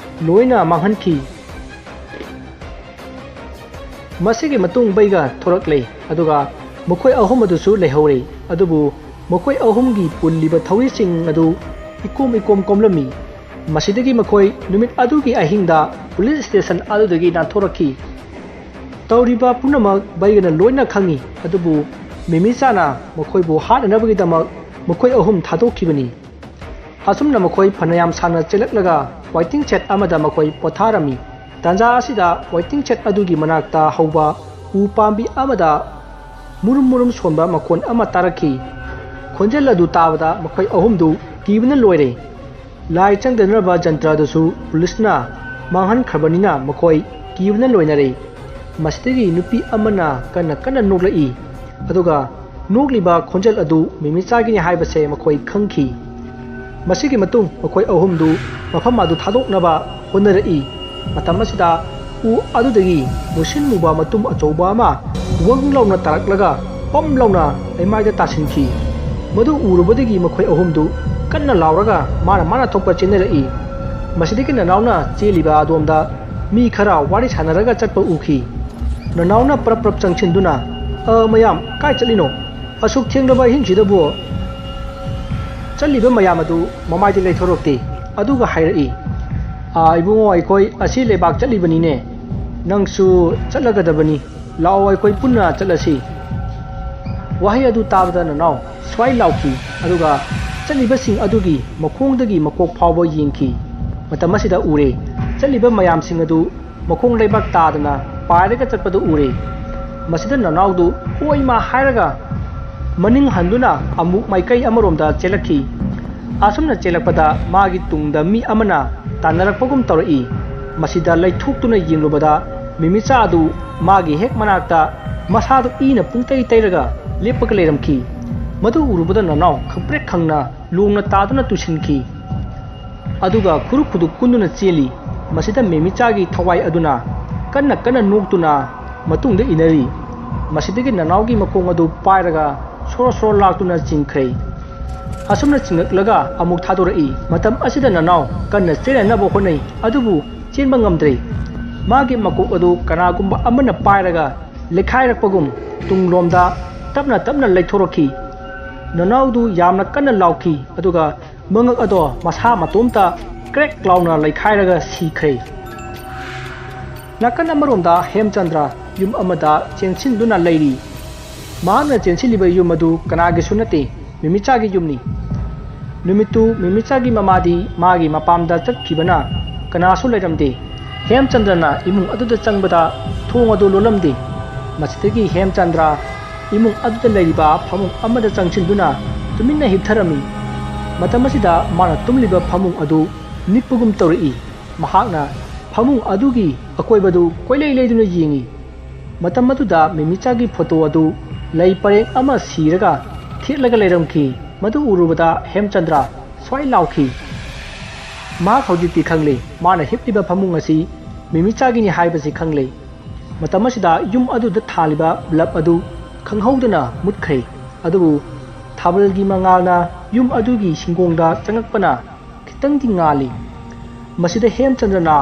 ꯂꯣꯏꯅ ꯃꯥꯡꯍꯟꯈꯤ꯫ ꯃꯁꯤꯒꯤ ꯃꯇꯨꯡ ꯕꯩꯒ ꯊꯣꯔꯛꯂꯦ, ꯑꯗꯨꯒ ꯃꯈꯣꯏ ꯑꯍꯨꯝ ꯑꯗꯨꯁꯨ ꯂꯩꯍꯧꯔꯦ꯫ ꯑꯗꯨꯕꯨ ꯃꯈꯣꯏ ꯑꯍꯨꯝꯒꯤ ꯄꯨꯜꯂꯤꯕ ꯊꯧꯔꯤꯁꯤꯡ ꯑꯗꯨ ꯏꯀꯣꯝ ꯏꯀꯣꯝ ꯀꯣꯝꯂꯝꯃꯤ꯫ ꯃꯁꯤꯗꯒꯤ ꯃꯈꯣꯏ ꯅꯨꯃꯤꯠ ꯑꯗꯨꯒꯤ ꯑꯍꯤꯡꯗ ꯄꯨꯂꯤꯁ ꯁ꯭ꯇꯦꯁꯟ ꯑꯗꯨꯗꯒꯤ ꯅꯥꯟꯊꯣꯔꯛꯈꯤ꯫ ꯇꯧꯔꯤꯕ ꯄꯨꯝꯅꯃꯛ ꯕꯩꯒꯅ ꯂꯣꯏꯅ ꯈꯪꯏ, ꯑꯗꯨꯕꯨ ꯃꯤꯃꯤꯆꯥꯅ ꯃꯈꯣꯏꯕꯨ ꯍꯥꯠꯅꯅꯕꯒꯤꯗꯃꯛ ꯃꯈꯣꯏ ꯑꯍꯨꯝ ꯊꯥꯗꯣꯛꯈꯤꯕꯅꯤ꯫ ꯑꯁꯨꯝꯅ ꯃꯈꯣꯏ ꯐꯅꯌꯥꯝ ꯁꯥꯡꯅ ꯆꯦꯜꯂꯛꯂꯒ waiting shed ꯑꯃꯗ ꯃꯈꯣꯏ ꯄꯣꯊꯥꯔꯝꯃꯤ꯫ ꯇꯥꯟꯖꯥ ꯑꯁꯤꯗ waiting shed ꯑꯗꯨꯒꯤ ꯃꯅꯥꯛꯇ ꯍꯧꯕ ꯎ ꯄꯥꯝꯕꯤ ꯑꯃꯗ ꯃꯨꯔꯨꯝ ꯃꯨꯔꯨꯝ ꯁꯣꯟꯕ ꯃꯈꯣꯟ ꯑꯃ ꯇꯥꯔꯛꯈꯤ꯫ ꯈꯣꯟꯖꯦꯜ ꯑꯗꯨ ꯇꯥꯕꯗ ꯃꯈꯣꯏ ꯑꯍꯨꯝꯗꯨ ꯀꯤꯕꯅ ꯂꯣꯏꯔꯦ꯫ ꯂꯥꯏ ꯆꯪꯗꯅꯕ ꯖꯟꯇ꯭ꯔꯗꯨꯁꯨ ꯄꯨꯂꯤꯁꯅ ꯃꯥꯡꯍꯟꯈ꯭ꯔꯕꯅꯤꯅ ꯃꯈꯣꯏ ꯀꯤꯕꯅ ꯂꯣꯏꯅꯔꯦ꯫ ꯃꯁꯤꯗꯒꯤ ꯅꯨꯄꯤ ꯑꯃꯅ ꯀꯟꯅ ꯀꯟꯅ ꯅꯣꯛꯂꯛꯏ, ꯑꯗꯨꯒ ꯅꯣꯛꯂꯤꯕ ꯈꯣꯟꯖꯦꯜ ꯑꯗꯨ ꯃꯤꯃꯤꯆꯥꯒꯤꯅꯤ ꯍꯥꯏꯕꯁꯦ ꯃꯈꯣꯏ ꯈꯪꯈꯤ꯫ ꯃꯁꯤꯒꯤ ꯃꯇꯨꯡ ꯃꯈꯣꯏ ꯑꯍꯨꯝꯗꯨ ꯃꯐꯝ ꯑꯗꯨ ꯊꯥꯗꯣꯛꯅꯕ ꯍꯣꯠꯅꯔꯛꯏ꯫ ꯃꯇꯝ ꯑꯁꯤꯗ ꯎ ꯑꯗꯨꯗꯒꯤ ꯃꯨꯁꯤꯟ ꯃꯨꯕ ꯃꯇꯨꯝ ꯑꯆꯧꯕ ꯑꯃ ꯋꯪ ꯂꯥꯎꯅ ꯇꯥꯔꯛꯂꯒ ꯄꯝ ꯂꯥꯎꯅ ꯂꯩꯃꯥꯏꯗ ꯇꯥꯁꯤꯟꯈꯤ꯫ ꯃꯗꯨ ꯎꯔꯨꯕꯗꯒꯤ ꯃꯈꯣꯏ ꯑꯍꯨꯝꯗꯨ ꯀꯟꯅ ꯂꯥꯎꯔꯒ ꯃꯥꯅ ꯃꯥꯅ ꯊꯣꯛꯄ ꯆꯦꯟꯅꯔꯛꯏ꯫ ꯃꯁꯤꯗꯒꯤ ꯅꯅꯥꯎꯅ ꯆꯦꯜꯂꯤꯕ ꯑꯗꯣꯝꯗ ꯃꯤ ꯈꯔ ꯋꯥꯔꯤ ꯁꯥꯟꯅꯔꯒ ꯆꯠꯄ ꯎꯈꯤ꯫ ꯅꯅꯥꯎꯅ ꯄ꯭ꯔꯞ ꯄ꯭ꯔꯞ ꯆꯪꯁꯤꯟꯗꯨꯅ, "ꯑ, ꯃꯌꯥꯝ, ꯀꯥꯏ ꯆꯠꯂꯤꯅꯣ? ꯑꯁꯨꯛ ꯊꯦꯡꯂꯕ ꯑꯍꯤꯡꯁꯤꯗꯕꯨ?" ꯆꯠꯂꯤꯕ ꯃꯌꯥꯝ ꯑꯗꯨ ꯃꯃꯥꯏꯗ ꯂꯩꯊꯣꯔꯛꯇꯦ꯫ ꯑꯗꯨꯒ ꯍꯥꯏꯔꯛꯏ, "ꯑ, ꯏꯕꯨꯡꯉꯣ, ꯑꯩꯈꯣꯏ ꯑꯁꯤ ꯂꯩꯕꯥꯛ ꯆꯠꯂꯤꯕꯅꯤꯅꯦ꯫ ꯅꯪꯁꯨ ꯆꯠꯂꯒꯗꯕꯅꯤ꯫ ꯂꯥꯛꯑꯣ, ꯑꯩꯈꯣꯏ ꯄꯨꯟꯅ ꯆꯠꯂꯁꯤ"꯫ ꯋꯥꯍꯩ ꯑꯗꯨ ꯇꯥꯕꯗ ꯅꯅꯥꯎ ꯁ꯭ꯋꯥꯏ ꯂꯥꯎꯈꯤ, ꯑꯗꯨꯒ ꯆꯠꯂꯤꯕꯁꯤꯡ ꯑꯗꯨꯒꯤ ꯃꯈꯣꯡꯗꯒꯤ ꯃꯀꯣꯛ ꯐꯥꯎꯕ ꯌꯦꯡꯈꯤ꯫ ꯃꯇꯝ ꯑꯁꯤꯗ ꯎꯔꯦ, ꯆꯠꯂꯤꯕ ꯃꯌꯥꯝꯁꯤꯡ ꯑꯗꯨ ꯃꯈꯣꯡ ꯂꯩꯕꯥꯛ ꯇꯥꯗꯅ ꯄꯥꯏꯔꯒ ꯆꯠꯄꯗꯨ ꯎꯔꯦ꯫ ꯃꯁꯤꯗ ꯅꯅꯥꯎꯗꯨ "ꯑꯣꯏꯃꯥ" ꯍꯥꯏꯔꯒ ꯃꯅꯤꯡ ꯍꯟꯗꯨꯅ ꯑꯃꯨꯛ ꯃꯥꯏꯀꯩ ꯑꯃꯔꯣꯝꯗ ꯆꯦꯜꯂꯛꯈꯤ꯫ ꯑꯁꯨꯝꯅ ꯆꯦꯜꯂꯛꯄꯗ ꯃꯥꯒꯤ ꯇꯨꯡꯗ ꯃꯤ ꯑꯃꯅ ꯇꯥꯟꯅꯔꯛꯄꯒꯨꯝ ꯇꯧꯔꯛꯏ꯫ ꯃꯁꯤꯗ ꯂꯩꯊꯣꯛꯇꯨꯅ ꯌꯦꯡꯂꯨꯕꯗ ꯃꯤꯃꯤꯆꯥ ꯑꯗꯨ ꯃꯥꯒꯤ ꯍꯦꯛ ꯃꯅꯥꯛꯇ ꯃꯁꯥꯗꯨ ꯏꯅ ꯄꯨꯡꯇꯩ ꯇꯩꯔꯒ ꯂꯦꯞꯄꯒ ꯂꯩꯔꯝꯈꯤ꯫ ꯃꯗꯨ ꯎꯔꯨꯕꯗ ꯅꯅꯥꯎ ꯈꯪꯄ꯭ꯔꯦꯛ ꯈꯪꯅ ꯂꯣꯡꯅ ꯇꯥꯗꯨꯅ ꯇꯨꯁꯤꯟꯈꯤ꯫ ꯑꯗꯨꯒ ꯈꯨꯔꯨ ꯈꯨꯗꯨ ꯀꯨꯟꯗꯨꯅ ꯆꯦꯜꯂꯤ꯫ ꯃꯁꯤꯗ ꯃꯦꯃꯤꯆꯥꯒꯤ ꯊꯋꯥꯏ ꯑꯗꯨꯅ ꯀꯟꯅ ꯀꯟꯅ ꯅꯣꯛꯇꯨꯅ ꯃꯇꯨꯡꯗ ꯏꯟꯅꯔꯤ꯫ ꯃꯁꯤꯗꯒꯤ ꯅꯅꯥꯎꯒꯤ ꯃꯈꯣꯡ ꯑꯗꯨ ꯄꯥꯏꯔꯒ ꯁꯣꯔꯣ ꯁꯣꯔꯣ ꯂꯥꯛꯇꯨꯅ ꯆꯤꯡꯈ꯭ꯔꯦ꯫ ꯑꯁꯨꯝꯅ ꯆꯤꯡꯉꯛꯂꯒ ꯑꯃꯨꯛ ꯊꯥꯗꯣꯔꯛꯏ꯫ ꯃꯇꯝ ꯑꯁꯤꯗ ꯅꯅꯥꯎ ꯀꯟꯅ ꯆꯦꯟꯅꯅꯕ ꯍꯣꯠꯅꯩ, ꯑꯗꯨꯕꯨ ꯆꯦꯟꯕ ꯉꯝꯗ꯭ꯔꯦ꯫ ꯃꯥꯒꯤ ꯃꯀꯣꯛ ꯑꯗꯨ ꯀꯅꯥꯒꯨꯝꯕ ꯑꯃꯅ ꯄꯥꯏꯔꯒ ꯂꯩꯈꯥꯏꯔꯛꯄꯒꯨꯝ ꯇꯨꯡꯂꯣꯝꯗ ꯇꯞꯅ ꯇꯞꯅ ꯂꯩꯊꯣꯔꯛꯈꯤ꯫ ꯅꯅꯥꯎꯗꯨ ꯌꯥꯝꯅ ꯀꯟꯅ ꯂꯥꯎꯈꯤ, ꯑꯗꯨꯒ ꯃꯉꯛ ꯑꯗꯣ ꯃꯁꯥ ꯃꯇꯣꯝꯇ ꯀ꯭ꯔꯦꯛ ꯂꯥꯎꯅ ꯂꯩꯈꯥꯏꯔꯒ ꯁꯤꯈ꯭ꯔꯦ꯫ ꯅꯥꯀꯟ ꯑꯃꯔꯣꯝꯗ ꯍꯦꯝꯆꯟꯗ꯭ꯔ ꯌꯨꯝ ꯑꯃꯗ ꯆꯦꯟꯁꯤꯟꯗꯨꯅ ꯂꯩꯔꯤ꯫ ꯃꯍꯥꯛꯅ ꯆꯦꯟꯁꯤꯜꯂꯤꯕ ꯌꯨꯝ ꯑꯗꯨ ꯀꯅꯥꯒꯤꯁꯨ ꯅꯠꯇꯦ, ꯃꯤꯃꯤꯆꯥꯒꯤ ꯌꯨꯝꯅꯤ꯫ ꯅꯨꯃꯤꯠꯇꯨ ꯃꯤꯃꯤꯆꯥꯒꯤ ꯃꯃꯥꯗꯤ ꯃꯥꯒꯤ ꯃꯄꯥꯝꯗ ꯆꯠꯈꯤꯕꯅ ꯀꯅꯥꯁꯨ ꯂꯩꯔꯝꯗꯦ꯫ ꯍꯦꯝꯆꯟꯗ꯭ꯔꯅ ꯏꯃꯨꯡ ꯑꯗꯨꯗ ꯆꯪꯕꯗ ꯊꯣꯡ ꯑꯗꯨ ꯂꯣꯜꯂꯝꯗꯦ꯫ ꯃꯁꯤꯗꯒꯤ ꯍꯦꯝꯆꯟꯗ꯭ꯔ ꯏꯃꯨꯡ ꯑꯗꯨꯗ ꯂꯩꯔꯤꯕ ꯐꯃꯨꯡ ꯑꯃꯗ ꯆꯪꯁꯤꯟꯗꯨꯅ ꯇꯨꯃꯤꯟꯅ ꯍꯤꯞꯊꯔꯝꯃꯤ꯫ ꯃꯇꯝ ꯑꯁꯤꯗ ꯃꯥꯅ ꯇꯨꯝꯂꯤꯕ ꯐꯃꯨꯡ ꯑꯗꯨ ꯅꯤꯛꯄꯒꯨꯝ ꯇꯧꯔꯛꯏ꯫ ꯃꯍꯥꯛꯅ ꯐꯃꯨꯡ ꯑꯗꯨꯒꯤ ꯑꯀꯣꯏꯕꯗꯨ ꯀꯣꯏꯂꯩ ꯂꯩꯗꯨꯅ ꯌꯦꯡꯏ꯫ ꯃꯇꯝ ꯑꯗꯨꯗ ꯃꯤꯃꯤꯆꯥꯒꯤ ꯐꯣꯇꯣ ꯑꯗꯨ ꯂꯩ ꯄꯔꯦꯡ ꯑꯃ ꯁꯤꯔꯒ ꯊꯦꯠꯂꯒ ꯂꯩꯔꯝꯈꯤ꯫ ꯃꯗꯨ ꯎꯔꯨꯕꯗ ꯍꯦꯝꯆꯟꯗ꯭ꯔ ꯁ꯭ꯋꯥꯏ ꯂꯥꯎꯈꯤ꯫ ꯃꯍꯥꯛ ꯍꯧꯖꯤꯛꯇꯤ ꯈꯪꯂꯦ, ꯃꯥꯅ ꯍꯤꯞꯂꯤꯕ ꯐꯃꯨꯡ ꯑꯁꯤ ꯃꯤꯃꯤꯆꯥꯒꯤꯅꯤ ꯍꯥꯏꯕꯁꯤ ꯈꯪꯂꯦ꯫ ꯃꯇꯝ ꯑꯁꯤꯗ ꯌꯨꯝ ꯑꯗꯨꯗ ꯊꯥꯜꯂꯤꯕ ꯕꯜꯕ ꯑꯗꯨ ꯈꯪꯍꯧꯗꯅ ꯃꯨꯠꯈ꯭ꯔꯦ꯫ ꯑꯗꯨꯕꯨ ꯊꯥꯕꯜꯒꯤ ꯃꯉꯥꯜꯅ ꯌꯨꯝ ꯑꯗꯨꯒꯤ ꯁꯤꯡꯒꯣꯡꯗ ꯆꯪꯉꯛꯄꯅ ꯈꯤꯇꯪꯗꯤ ꯉꯥꯜꯂꯤ꯫ ꯃꯁꯤꯗ ꯍꯦꯝꯆꯟꯗ꯭ꯔꯅ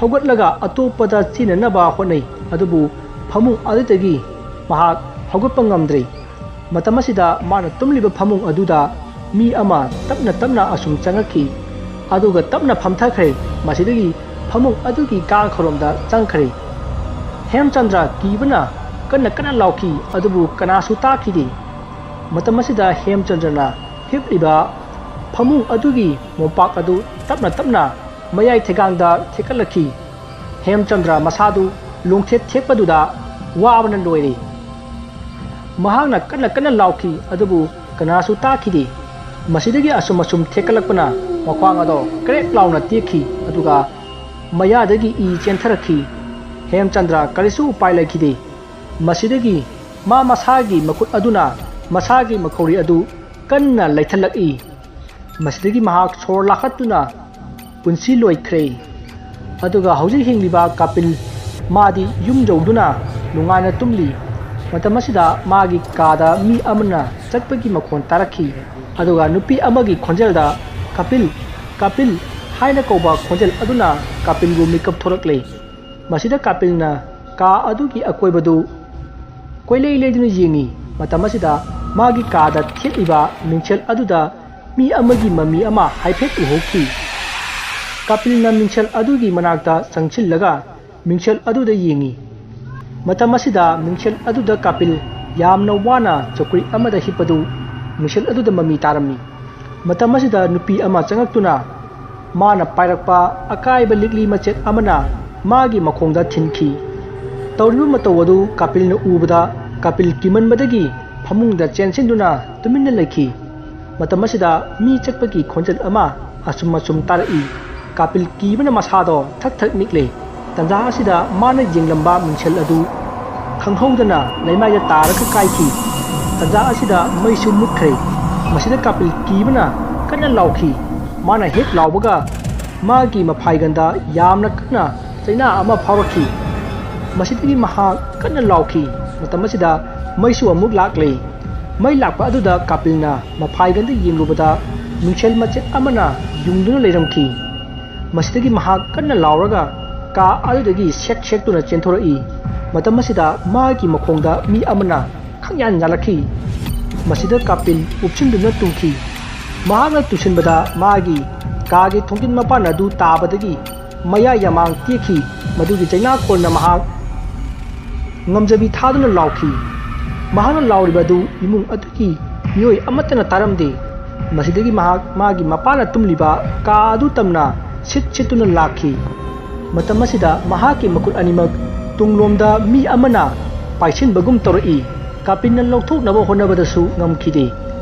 ꯍꯧꯒꯠꯂꯒ ꯑꯇꯣꯞꯄꯗ ꯆꯦꯟꯅꯅꯕ ꯍꯣꯠꯅꯩ, ꯑꯗꯨꯕꯨ ꯐꯃꯨꯡ ꯑꯗꯨꯗꯒꯤ ꯃꯍꯥꯛ ꯍꯧꯒꯠꯄ ꯉꯝꯗ꯭ꯔꯦ꯫ ꯃꯇꯝ ꯑꯁꯤꯗ ꯃꯥꯅ ꯇꯨꯝꯂꯤꯕ ꯐꯃꯨꯡ ꯑꯗꯨꯗ ꯃꯤ ꯑꯃ ꯇꯞꯅ ꯇꯞꯅ ꯑꯁꯨꯝ ꯆꯪꯉꯛꯈꯤ, ꯑꯗꯨꯒ ꯇꯞꯅ ꯐꯝꯊꯈ꯭ꯔꯦ꯫ ꯃꯁꯤꯗꯒꯤ ꯐꯃꯨꯡ ꯑꯗꯨꯒꯤ ꯀꯥꯡꯈꯔꯣꯝꯗ ꯆꯪꯈ꯭ꯔꯦ꯫ ꯍꯦꯝꯆꯟꯗ꯭ꯔ ꯀꯤꯕꯅ ꯀꯟꯅ ꯀꯟꯅ ꯂꯥꯎꯈꯤ, ꯑꯗꯨꯕꯨ ꯀꯅꯥꯁꯨ ꯇꯥꯈꯤꯗꯦ꯫ ꯃꯇꯝ ꯑꯁꯤꯗ ꯍꯦꯝꯆꯟꯗ꯭ꯔꯅ ꯍꯤꯞꯂꯤꯕ ꯐꯃꯨꯡ ꯑꯗꯨꯒꯤ ꯃꯣꯝꯄꯥꯛ ꯑꯗꯨ ꯇꯞꯅ ꯇꯞꯅ ꯃꯌꯥꯏ ꯊꯦꯒꯥꯡꯗ ꯊꯦꯛꯀꯠꯂꯛꯈꯤ꯫ ꯍꯦꯝꯆꯟꯗ꯭ꯔ ꯃꯁꯥꯗꯨ ꯂꯣꯡꯊꯦꯠ ꯊꯦꯛꯄꯗꯨꯗ ꯋꯥꯕꯅ ꯂꯣꯏꯔꯦ꯫ ꯃꯍꯥꯛꯅ ꯀꯟꯅ ꯀꯟꯅ ꯂꯥꯎꯈꯤ, ꯑꯗꯨꯕꯨ ꯀꯅꯥꯁꯨ ꯇꯥꯈꯤꯗꯦ꯫ ꯃꯁꯤꯗꯒꯤ ꯑꯁꯨꯝ ꯑꯁꯨꯝ ꯊꯦꯛꯀꯠꯂꯛꯄꯅ ꯃꯈ꯭ꯋꯥꯡ ꯑꯗꯣ ꯀ꯭ꯔꯦꯛ ꯂꯥꯎꯅ ꯇꯦꯛꯈꯤ, ꯑꯗꯨꯒ ꯃꯌꯥꯗꯒꯤ ꯏ ꯆꯦꯟꯊꯔꯛꯈꯤ꯫ ꯍꯦꯝꯆꯟꯗ꯭ꯔ ꯀꯔꯤꯁꯨ ꯎꯄꯥꯏ ꯂꯩꯈꯤꯗꯦ꯫ ꯃꯁꯤꯗꯒꯤ ꯃꯥ ꯃꯁꯥꯒꯤ ꯃꯈꯨꯠ ꯑꯗꯨꯅ ꯃꯁꯥꯒꯤ ꯃꯈꯧꯔꯤ ꯑꯗꯨ ꯀꯟꯅ ꯂꯩꯊꯠꯂꯛꯏ꯫ ꯃꯁꯤꯗꯒꯤ ꯃꯍꯥꯛ ꯁꯣꯔ ꯂꯥꯈꯠꯇꯨꯅ ꯄꯨꯟꯁꯤ ꯂꯣꯏꯈ꯭ꯔꯦ꯫ ꯑꯗꯨꯒ ꯍꯧꯖꯤꯛ ꯍꯤꯡꯂꯤꯕ ꯀꯥꯄꯤꯜ, ꯃꯥꯗꯤ ꯌꯨꯝ ꯌꯧꯗꯨꯅ ꯅꯨꯡꯉꯥꯏꯅ ꯇꯨꯝꯂꯤ꯫ ꯃꯇꯝ ꯑꯁꯤꯗ ꯃꯥꯒꯤ ꯀꯥꯗ ꯃꯤ ꯑꯃꯅ ꯆꯠꯄꯒꯤ ꯃꯈꯣꯟ ꯇꯥꯔꯛꯈꯤ꯫ ꯑꯗꯨꯒ ꯅꯨꯄꯤ ꯑꯃꯒꯤ ꯈꯣꯟꯖꯦꯜꯗ, "ꯀꯥꯄꯤꯜ, ꯀꯥꯄꯤꯜ" ꯍꯥꯏꯅ ꯀꯧꯕ ꯈꯣꯟꯖꯦꯜ ꯑꯗꯨꯅ ꯀꯥꯄꯤꯜꯕꯨ ꯃꯤꯀꯞ ꯊꯣꯔꯛꯂꯦ꯫ ꯃꯁꯤꯗ ꯀꯥꯄꯤꯜꯅ ꯀꯥ ꯑꯗꯨꯒꯤ ꯑꯀꯣꯏꯕꯗꯨ ꯀꯣꯏꯂꯩ ꯂꯩꯗꯨꯅ ꯌꯦꯡꯉꯤ꯫ ꯃꯇꯝ ꯑꯁꯤꯗ ꯃꯥꯒꯤ ꯀꯥꯗ ꯊꯦꯠꯂꯤꯕ ꯃꯤꯡꯁꯦꯜ ꯑꯗꯨꯗ ꯃꯤ ꯑꯃꯒꯤ ꯃꯃꯤ ꯑꯃ ꯍꯥꯏꯐꯦꯠ ꯎꯍꯧꯈꯤ꯫ ꯀꯥꯄꯤꯜꯅ ꯃꯤꯡꯁꯦꯜ ꯑꯗꯨꯒꯤ ꯃꯅꯥꯛꯇ ꯆꯪꯁꯤꯜꯂꯒ ꯃꯤꯡꯁꯦꯜ ꯑꯗꯨꯗ ꯌꯦꯡꯉꯤ꯫ ꯃꯇꯝ ꯑꯁꯤꯗ ꯃꯤꯡꯁꯦꯜ ꯑꯗꯨꯗ ꯀꯥꯄꯤꯜ ꯌꯥꯝꯅ ꯋꯥꯅ ꯆꯧꯀ꯭ꯔꯤ ꯑꯃꯗ ꯍꯤꯞꯄꯗꯨ ꯃꯤꯡꯁꯦꯜ ꯑꯗꯨꯗ ꯃꯃꯤ ꯇꯥꯔꯝꯃꯤ꯫ ꯃꯇꯝ ꯑꯁꯤꯗ ꯅꯨꯄꯤ ꯑꯃ ꯆꯪꯉꯛꯇꯨꯅ ꯃꯥꯅ ꯄꯥꯏꯔꯛꯄ ꯑꯀꯥꯏꯕ ꯂꯤꯛꯂꯤ ꯃꯆꯦꯠ ꯑꯃꯅ ꯃꯥꯒꯤ ꯃꯈꯣꯡꯗ ꯊꯤꯟꯈꯤ꯫ ꯇꯧꯔꯤꯕ ꯃꯇꯧ ꯑꯗꯨ ꯀꯥꯄꯤꯜꯅ ꯎꯕꯗ, ꯀꯥꯄꯤꯜ ꯀꯤꯃꯟꯕꯗꯒꯤ ꯐꯃꯨꯡꯗ ꯆꯦꯟꯁꯤꯟꯗꯨꯅ ꯇꯨꯃꯤꯟꯅ ꯂꯩꯈꯤ꯫ ꯃꯇꯝ ꯑꯁꯤꯗ ꯃꯤ ꯆꯠꯄꯒꯤ ꯈꯣꯟꯖꯦꯜ ꯑꯃ ꯑꯁꯨꯝ ꯑꯁꯨꯝ ꯇꯥꯔꯛꯏ꯫ ꯀꯥꯄꯤꯜ ꯀꯤꯕꯅ ꯃꯁꯥꯗꯣ ꯊꯛ ꯊꯛ ꯅꯤꯛꯂꯦ꯫ ꯇꯟꯖꯥ ꯑꯁꯤꯗ ꯃꯥꯅ ꯌꯦꯡꯂꯝꯕ ꯃꯤꯡꯁꯦꯜ ꯑꯗꯨ ꯈꯪꯍꯧꯗꯅ ꯂꯩꯃꯥꯏꯗ ꯇꯥꯔꯒ ꯀꯥꯏꯈꯤ꯫ ꯇꯟꯖꯥ ꯑꯁꯤꯗ ꯃꯩꯁꯨ ꯃꯨꯠꯈ꯭ꯔꯦ꯫ ꯃꯁꯤꯗ ꯀꯥꯄꯤꯜ ꯀꯤꯕꯅ ꯀꯟꯅ ꯂꯥꯎꯈꯤ꯫ ꯃꯥꯅ ꯍꯦꯛ ꯂꯥꯎꯕꯒ ꯃꯥꯒꯤ ꯃꯐꯥꯏꯒꯟꯗ ꯌꯥꯝꯅ ꯀꯟꯅ ꯆꯩꯅꯥ ꯑꯃ ꯐꯥꯎꯔꯛꯈꯤ꯫ ꯃꯁꯤꯗꯒꯤ ꯃꯍꯥꯛ ꯀꯟꯅ ꯂꯥꯎꯈꯤ꯫ ꯃꯇꯝ ꯑꯁꯤꯗ ꯃꯩꯁꯨ ꯑꯃꯨꯛ ꯂꯥꯛꯂꯦ꯫ ꯃꯩ ꯂꯥꯛꯄ ꯑꯗꯨꯗ ꯀꯥꯄꯤꯜꯅ ꯃꯐꯥꯏꯒꯟꯗ ꯌꯦꯡꯂꯨꯕꯗ ꯃꯤꯡꯁꯦꯜ ꯃꯆꯦꯠ ꯑꯃꯅ ꯌꯨꯡꯗꯨꯅ ꯂꯩꯔꯝꯈꯤ꯫ ꯃꯁꯤꯗꯒꯤ ꯃꯍꯥꯛ ꯀꯟꯅ ꯂꯥꯎꯔꯒ ꯀꯥ ꯑꯗꯨꯗꯒꯤ ꯁꯦꯛ ꯁꯦꯛꯇꯨꯅ ꯆꯦꯟꯊꯣꯔꯛꯏ꯫ ꯃꯇꯝ ꯑꯁꯤꯗ ꯃꯥꯒꯤ ꯃꯈꯣꯡꯗ ꯃꯤ ꯑꯃꯅ ꯈꯪꯌꯥꯟ ꯌꯥꯜꯂꯛꯈꯤ꯫ ꯃꯁꯤꯗ ꯀꯥꯄꯤꯜ ꯎꯞꯁꯤꯟꯗꯨꯅ ꯇꯨꯈꯤ꯫ ꯃꯍꯥꯛꯅ ꯇꯨꯁꯤꯟꯕꯗ ꯃꯥꯒꯤ ꯀꯥꯒꯤ ꯊꯣꯡꯖꯤꯟ ꯃꯄꯥꯟ ꯑꯗꯨ ꯇꯥꯕꯗꯒꯤ ꯃꯌꯥ ꯌꯥꯃꯥꯡ ꯇꯦꯛꯈꯤ꯫ ꯃꯗꯨꯒꯤ ꯆꯩꯅꯥꯈꯣꯟꯅ ꯃꯍꯥꯛ ꯉꯝꯖꯕꯤ ꯊꯥꯗꯨꯅ ꯂꯥꯎꯈꯤ꯫ ꯃꯍꯥꯛꯅ ꯂꯥꯎꯔꯤꯕ ꯑꯗꯨ ꯏꯃꯨꯡ ꯑꯗꯨꯒꯤ ꯃꯤꯑꯣꯏ ꯑꯃꯠꯇꯅ ꯇꯥꯔꯝꯗꯦ꯫ ꯃꯁꯤꯗꯒꯤ ꯃꯍꯥꯛ ꯃꯥꯒꯤ ꯃꯄꯥꯅ ꯇꯨꯝꯂꯤꯕ ꯀꯥ ꯑꯗꯨ ꯇꯝꯅ ꯁꯤꯠ ꯁꯤꯠꯇꯨꯅ ꯂꯥꯛꯈꯤ꯫ ꯃꯇꯝ ꯑꯁꯤꯗ ꯃꯍꯥꯛꯀꯤ ꯃꯈꯨꯠ ꯑꯅꯤꯃꯛ ꯇꯨꯡꯂꯣꯝꯗ ꯃꯤ ꯑꯃꯅ ꯄꯥꯏꯁꯤꯟꯕꯒꯨꯝ ꯇꯧꯔꯛꯏ꯫ ꯀꯥꯄꯤꯟꯅ ꯂꯧꯊꯣꯛꯅꯕ ꯍꯣꯠꯅꯕꯗꯁꯨ ꯉꯝꯈꯤꯗꯦ꯫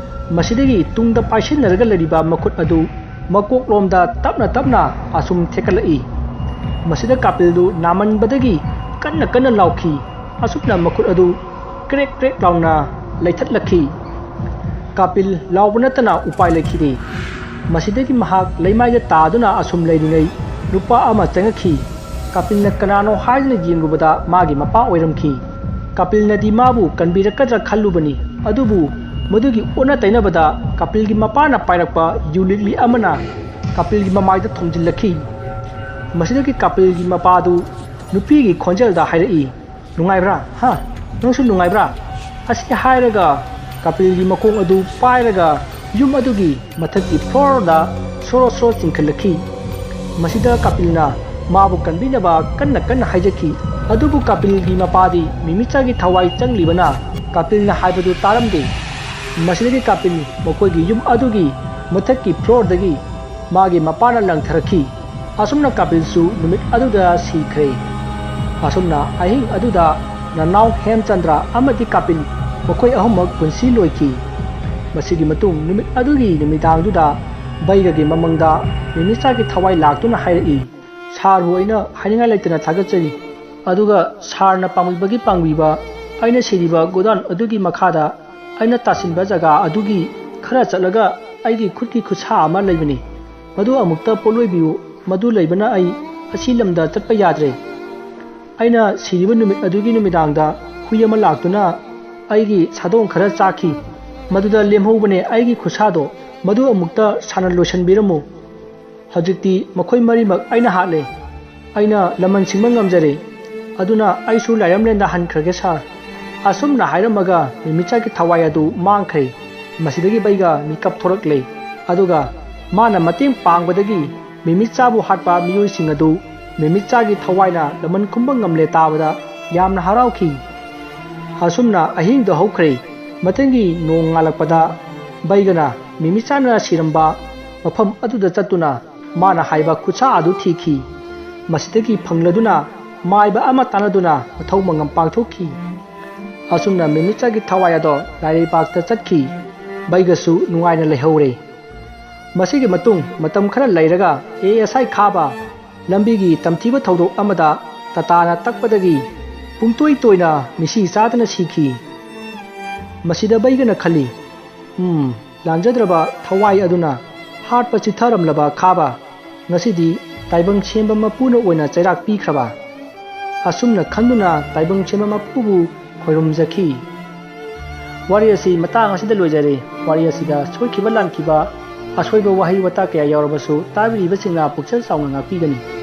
ꯃꯁꯤꯗꯒꯤ ꯇꯨꯡꯗ ꯄꯥꯏꯁꯤꯟꯅꯔꯒ ꯂꯩꯔꯤꯕ ꯃꯈꯨꯠ ꯑꯗꯨ ꯃꯀꯣꯛꯂꯣꯝꯗ ꯇꯞꯅ ꯇꯞꯅ ꯑꯁꯨꯝ ꯊꯦꯛꯀꯠꯂꯛꯏ꯫ ꯃꯁꯤꯗ ꯀꯥꯄꯤꯜꯗꯨ ꯅꯥꯃꯟꯕꯗꯒꯤ ꯀꯟꯅ ꯀꯟꯅ ꯂꯥꯎꯈꯤ꯫ ꯑꯁꯨꯝꯅ ꯃꯈꯨꯠ ꯑꯗꯨ ꯀ꯭ꯔꯦꯛ ꯀ꯭ꯔꯦꯛ ꯂꯥꯎꯅ ꯂꯩꯊꯠꯂꯛꯈꯤ꯫ ꯀꯥꯄꯤꯜ ꯂꯥꯎꯕ ꯅꯠꯇꯅ ꯎꯄꯥꯏ ꯂꯩꯈꯤꯗꯦ꯫ ꯃꯁꯤꯗꯒꯤ ꯃꯍꯥꯛ ꯂꯩꯃꯥꯏꯗ ꯇꯥꯗꯨꯅ ꯑꯁꯨꯝ ꯂꯩꯔꯤꯉꯩ ꯅꯨꯄꯥ ꯑꯃ ꯆꯪꯉꯛꯈꯤ꯫ ꯀꯥꯄꯤꯜꯅ ꯀꯅꯥꯅꯣ ꯍꯥꯏꯗꯨꯅ ꯌꯦꯡꯂꯨꯕꯗ ꯃꯥꯒꯤ ꯃꯄꯥ ꯑꯣꯏꯔꯝꯈꯤ꯫ ꯀꯥꯄꯤꯜꯅꯗꯤ ꯃꯥꯕꯨ ꯀꯟꯕꯤꯔꯛꯀꯗ꯭ꯔꯥ ꯈꯜꯂꯨꯕꯅꯤ, ꯑꯗꯨꯕꯨ ꯃꯗꯨꯒꯤ ꯑꯣꯟꯅ ꯇꯩꯅꯕꯗ ꯀꯥꯄꯤꯜꯒꯤ ꯃꯄꯥꯅ ꯄꯥꯏꯔꯛꯄ ꯌꯨ ꯂꯤꯛꯂꯤ ꯑꯃꯅ ꯀꯥꯄꯤꯜꯒꯤ ꯃꯃꯥꯏꯗ ꯊꯣꯝꯖꯤꯜꯂꯛꯈꯤ꯫ ꯃꯁꯤꯗꯒꯤ ꯀꯥꯄꯤꯜꯒꯤ ꯃꯄꯥꯗꯨ ꯅꯨꯄꯤꯒꯤ ꯈꯣꯟꯖꯦꯜꯗ ꯍꯥꯏꯔꯛꯏ, "ꯅꯨꯡꯉꯥꯏꯕ꯭ꯔꯥ? ꯍꯥ? ꯅꯪꯁꯨ ꯅꯨꯡꯉꯥꯏꯕ꯭ꯔꯥ?" ꯑꯁꯤ ꯍꯥꯏꯔꯒ ꯀꯥꯄꯤꯜꯒꯤ ꯃꯈꯣꯡ ꯑꯗꯨ ꯄꯥꯏꯔꯒ ꯌꯨꯝ ꯑꯗꯨꯒꯤ ꯃꯊꯛꯀꯤ ꯐ꯭ꯂꯣꯔꯗ ꯁꯣꯔꯣ ꯁꯣꯔꯣ ꯆꯤꯡꯈꯠꯂꯛꯈꯤ꯫ ꯃꯁꯤꯗ ꯀꯥꯄꯤꯜꯅ ꯃꯥꯕꯨ ꯀꯟꯕꯤꯅꯕ ꯀꯟꯅ ꯀꯟꯅ ꯍꯥꯏꯖꯈꯤ꯫ ꯑꯗꯨꯕꯨ ꯀꯥꯄꯤꯜꯒꯤ ꯃꯄꯥꯗꯤ ꯃꯤꯃꯤꯆꯥꯒꯤ ꯊꯋꯥꯏ ꯆꯪꯂꯤꯕꯅ ꯀꯥꯄꯤꯜꯅ ꯍꯥꯏꯕꯗꯨ ꯇꯥꯔꯝꯗꯦ꯫ ꯃꯁꯤꯗꯒꯤ ꯀꯥꯄꯤꯜ ꯃꯈꯣꯏꯒꯤ ꯌꯨꯝ ꯑꯗꯨꯒꯤ ꯃꯊꯛꯀꯤ ꯐ꯭ꯂꯣꯔꯗꯒꯤ ꯃꯥꯒꯤ ꯃꯄꯥꯅ ꯂꯪꯊꯔꯛꯈꯤ꯫ ꯑꯁꯨꯝꯅ ꯀꯥꯄꯤꯜꯁꯨ ꯅꯨꯃꯤꯠ ꯑꯗꯨꯗ ꯁꯤꯈ꯭ꯔꯦ꯫ ꯑꯁꯨꯝꯅ ꯑꯍꯤꯡ ꯑꯗꯨꯗ ꯅꯅꯥꯎ ꯍꯦꯝꯆꯟꯗ꯭ꯔ ꯑꯃꯗꯤ ꯀꯥꯄꯤꯜ ꯃꯈꯣꯏ ꯑꯍꯨꯝꯃꯛ ꯄꯨꯟꯁꯤ ꯂꯣꯏꯈꯤ꯫ ꯃꯁꯤꯒꯤ ꯃꯇꯨꯡ ꯅꯨꯃꯤꯠ ꯑꯗꯨꯒꯤ ꯅꯨꯃꯤꯗꯥꯡꯗꯨꯗ ꯕꯩꯒꯒꯤ ꯃꯃꯪꯗ ꯃꯤꯃꯤꯆꯥꯒꯤ ꯊꯋꯥꯏ ꯂꯥꯛꯇꯨꯅ ꯍꯥꯏꯔꯛꯏ, "ꯁꯥꯔꯕꯨ ꯑꯩꯅ ꯍꯥꯏꯅꯤꯡꯉꯥꯏ ꯂꯩꯇꯅ ꯊꯥꯒꯠꯆꯔꯤ꯫ ꯑꯗꯨꯒ ꯁꯥꯔꯅ ꯄꯥꯝꯕꯤꯕꯒꯤ ꯄꯥꯡꯕꯤꯕ ꯑꯩꯅ ꯁꯤꯔꯤꯕ ꯒꯣꯗꯥꯎꯟ ꯑꯗꯨꯒꯤ ꯃꯈꯥꯗ ꯑꯩꯅ ꯇꯥꯁꯤꯟꯕ ꯖꯒꯥ ꯑꯗꯨꯒꯤ ꯈꯔ ꯆꯠꯂꯒ ꯑꯩꯒꯤ ꯈꯨꯠꯀꯤ ꯈꯨꯠꯁꯥ ꯑꯃ ꯂꯩꯕꯅꯤ꯫ ꯃꯗꯨ ꯑꯃꯨꯛꯇ ꯄꯣꯠꯂꯣꯏꯕꯤꯌꯨ꯫ ꯃꯗꯨ ꯂꯩꯕꯅ ꯑꯩ ꯑꯁꯤ ꯂꯝꯗ ꯆꯠꯄ ꯌꯥꯗ꯭ꯔꯦ꯫ ꯑꯩꯅ ꯁꯤꯔꯤꯕ ꯅꯨꯃꯤꯠ ꯑꯗꯨꯒꯤ ꯅꯨꯃꯤꯗꯥꯡꯗ ꯍꯨꯏ ꯑꯃ ꯂꯥꯛꯇꯨꯅ ꯑꯩꯒꯤ ꯁꯥꯗꯣꯡ ꯈꯔ ꯆꯥꯈꯤ꯫ ꯃꯗꯨꯗ ꯂꯦꯝꯍꯧꯕꯅꯦ ꯑꯩꯒꯤ ꯈꯨꯠꯁꯥꯗꯣ꯫ ꯃꯗꯨ ꯑꯃꯨꯛꯇ ꯁꯥꯟꯅ ꯂꯣꯏꯁꯤꯟꯕꯤꯔꯝꯃꯨ꯫ ꯍꯧꯖꯤꯛꯇꯤ ꯃꯈꯣꯏ ꯃꯔꯤꯃꯛ ꯑꯩꯅ ꯍꯥꯠꯂꯦ꯫ ꯑꯩꯅ ꯂꯃꯟ ꯁꯤꯡꯕ ꯉꯝꯖꯔꯦ꯫ ꯑꯗꯨꯅ ꯑꯩꯁꯨ ꯂꯥꯏꯔꯝꯂꯦꯟꯗ ꯍꯟꯈ꯭ꯔꯒꯦ ꯁꯥꯔ꯫" ꯑꯁꯨꯝꯅ ꯍꯥꯏꯔꯝꯃꯒ ꯃꯤꯃꯤꯆꯥꯒꯤ ꯊꯋꯥꯏ ꯑꯗꯨ ꯃꯥꯡꯈ꯭ꯔꯦ꯫ ꯃꯁꯤꯗꯒꯤ ꯕꯩꯒ ꯃꯤꯀꯞ ꯊꯣꯔꯛꯂꯦ꯫ ꯑꯗꯨꯒ ꯃꯥꯅ ꯃꯇꯦꯡ ꯄꯥꯡꯕꯗꯒꯤ ꯃꯤꯃꯤꯆꯥꯕꯨ ꯍꯥꯠꯄ ꯃꯤꯑꯣꯏꯁꯤꯡ ꯑꯗꯨ ꯃꯤꯃꯤꯆꯥꯒꯤ ꯊꯋꯥꯏꯅ ꯂꯃꯟ ꯈꯨꯝꯕ ꯉꯝꯂꯦ ꯇꯥꯕꯗ ꯌꯥꯝꯅ ꯍꯔꯥꯎꯈꯤ꯫ ꯑꯁꯨꯝꯅ ꯑꯍꯤꯡꯗꯨ ꯍꯧꯈ꯭ꯔꯦ꯫ ꯃꯊꯪꯒꯤ ꯅꯣꯡ ꯉꯥꯜꯂꯛꯄꯗ ꯕꯩꯒꯅ ꯃꯤꯃꯤꯆꯥꯅ ꯁꯤꯔꯝꯕ ꯃꯐꯝ ꯑꯗꯨꯗ ꯆꯠꯇꯨꯅ ꯃꯥꯅ ꯍꯥꯏꯕ ꯈꯨꯠꯁꯥ ꯑꯗꯨ ꯊꯤꯈꯤ꯫ ꯃꯁꯤꯗꯒꯤ ꯐꯪꯂꯗꯨꯅ ꯃꯥꯏꯕ ꯑꯃ ꯇꯥꯟꯅꯗꯨꯅ ꯃꯊꯧ ꯃꯉꯝ ꯄꯥꯡꯊꯣꯛꯈꯤ꯫ ꯑꯁꯨꯝꯅ ꯃꯤꯃꯤꯆꯥꯒꯤ ꯊꯋꯥꯏ ꯑꯗꯣ ꯂꯥꯏꯔꯩꯕꯥꯛꯇ ꯆꯠꯈꯤ꯫ ꯕꯩꯒꯁꯨ ꯅꯨꯡꯉꯥꯏꯅ ꯂꯩꯍꯧꯔꯦ꯫ ꯃꯁꯤꯒꯤ ꯃꯇꯨꯡ ꯃꯇꯝ ꯈꯔ ꯂꯩꯔꯒ ꯑꯦ ꯑꯦꯁ ꯑꯥꯏ ꯈꯥꯕ ꯂꯝꯕꯤꯒꯤ ꯇꯝꯊꯤꯕ ꯊꯧꯗꯣꯛ ꯑꯃꯗ ꯇꯇꯥꯅ ꯇꯛꯄꯗꯒꯤ ꯄꯨꯡꯇꯣꯏ ꯇꯣꯏꯅ ꯃꯤꯁꯤ ꯆꯥꯗꯅ ꯁꯤꯈꯤ꯫ ꯃꯁꯤꯗ ꯕꯩꯒꯅ ꯈꯜꯂꯤ, "ꯎꯝ, ꯂꯥꯟꯖꯗ꯭ꯔꯕ ꯊꯋꯥꯏ ꯑꯗꯨꯅ ꯍꯥꯠꯄ ꯆꯤꯠꯊꯔꯝꯂꯕ ꯈꯥꯕ ꯉꯁꯤꯗꯤ ꯇꯥꯏꯕꯪ ꯁꯦꯝꯕ ꯃꯄꯨꯅ ꯑꯣꯏꯅ ꯆꯩꯔꯥꯛ ꯄꯤꯈ꯭ꯔꯕ?" ꯑꯁꯨꯝꯅ ꯈꯟꯗꯨꯅ ꯇꯥꯏꯕꯪ ꯁꯦꯝꯕ ꯃꯄꯨꯕꯨ ꯈꯣꯏꯔꯨꯝꯖꯈꯤ꯫ ꯋꯥꯔꯤ ꯑꯁꯤ ꯃꯇꯥꯡ ꯑꯁꯤꯗ ꯂꯣꯏꯖꯔꯦ꯫ ꯋꯥꯔꯤ ꯑꯁꯤꯗ ꯁꯣꯏꯈꯤꯕ ꯂꯥꯟꯈꯤꯕ, ꯑꯁꯣꯏꯕ ꯋꯥꯍꯩ ꯋꯥꯇꯥ ꯀꯌꯥ ꯌꯥꯎꯔꯕꯁꯨ ꯇꯥꯕꯤꯔꯤꯕꯁꯤꯡꯅ ꯄꯨꯛꯆꯦꯜ ꯆꯥꯎꯅ ꯉꯥꯛꯄꯤꯒꯅꯤ꯫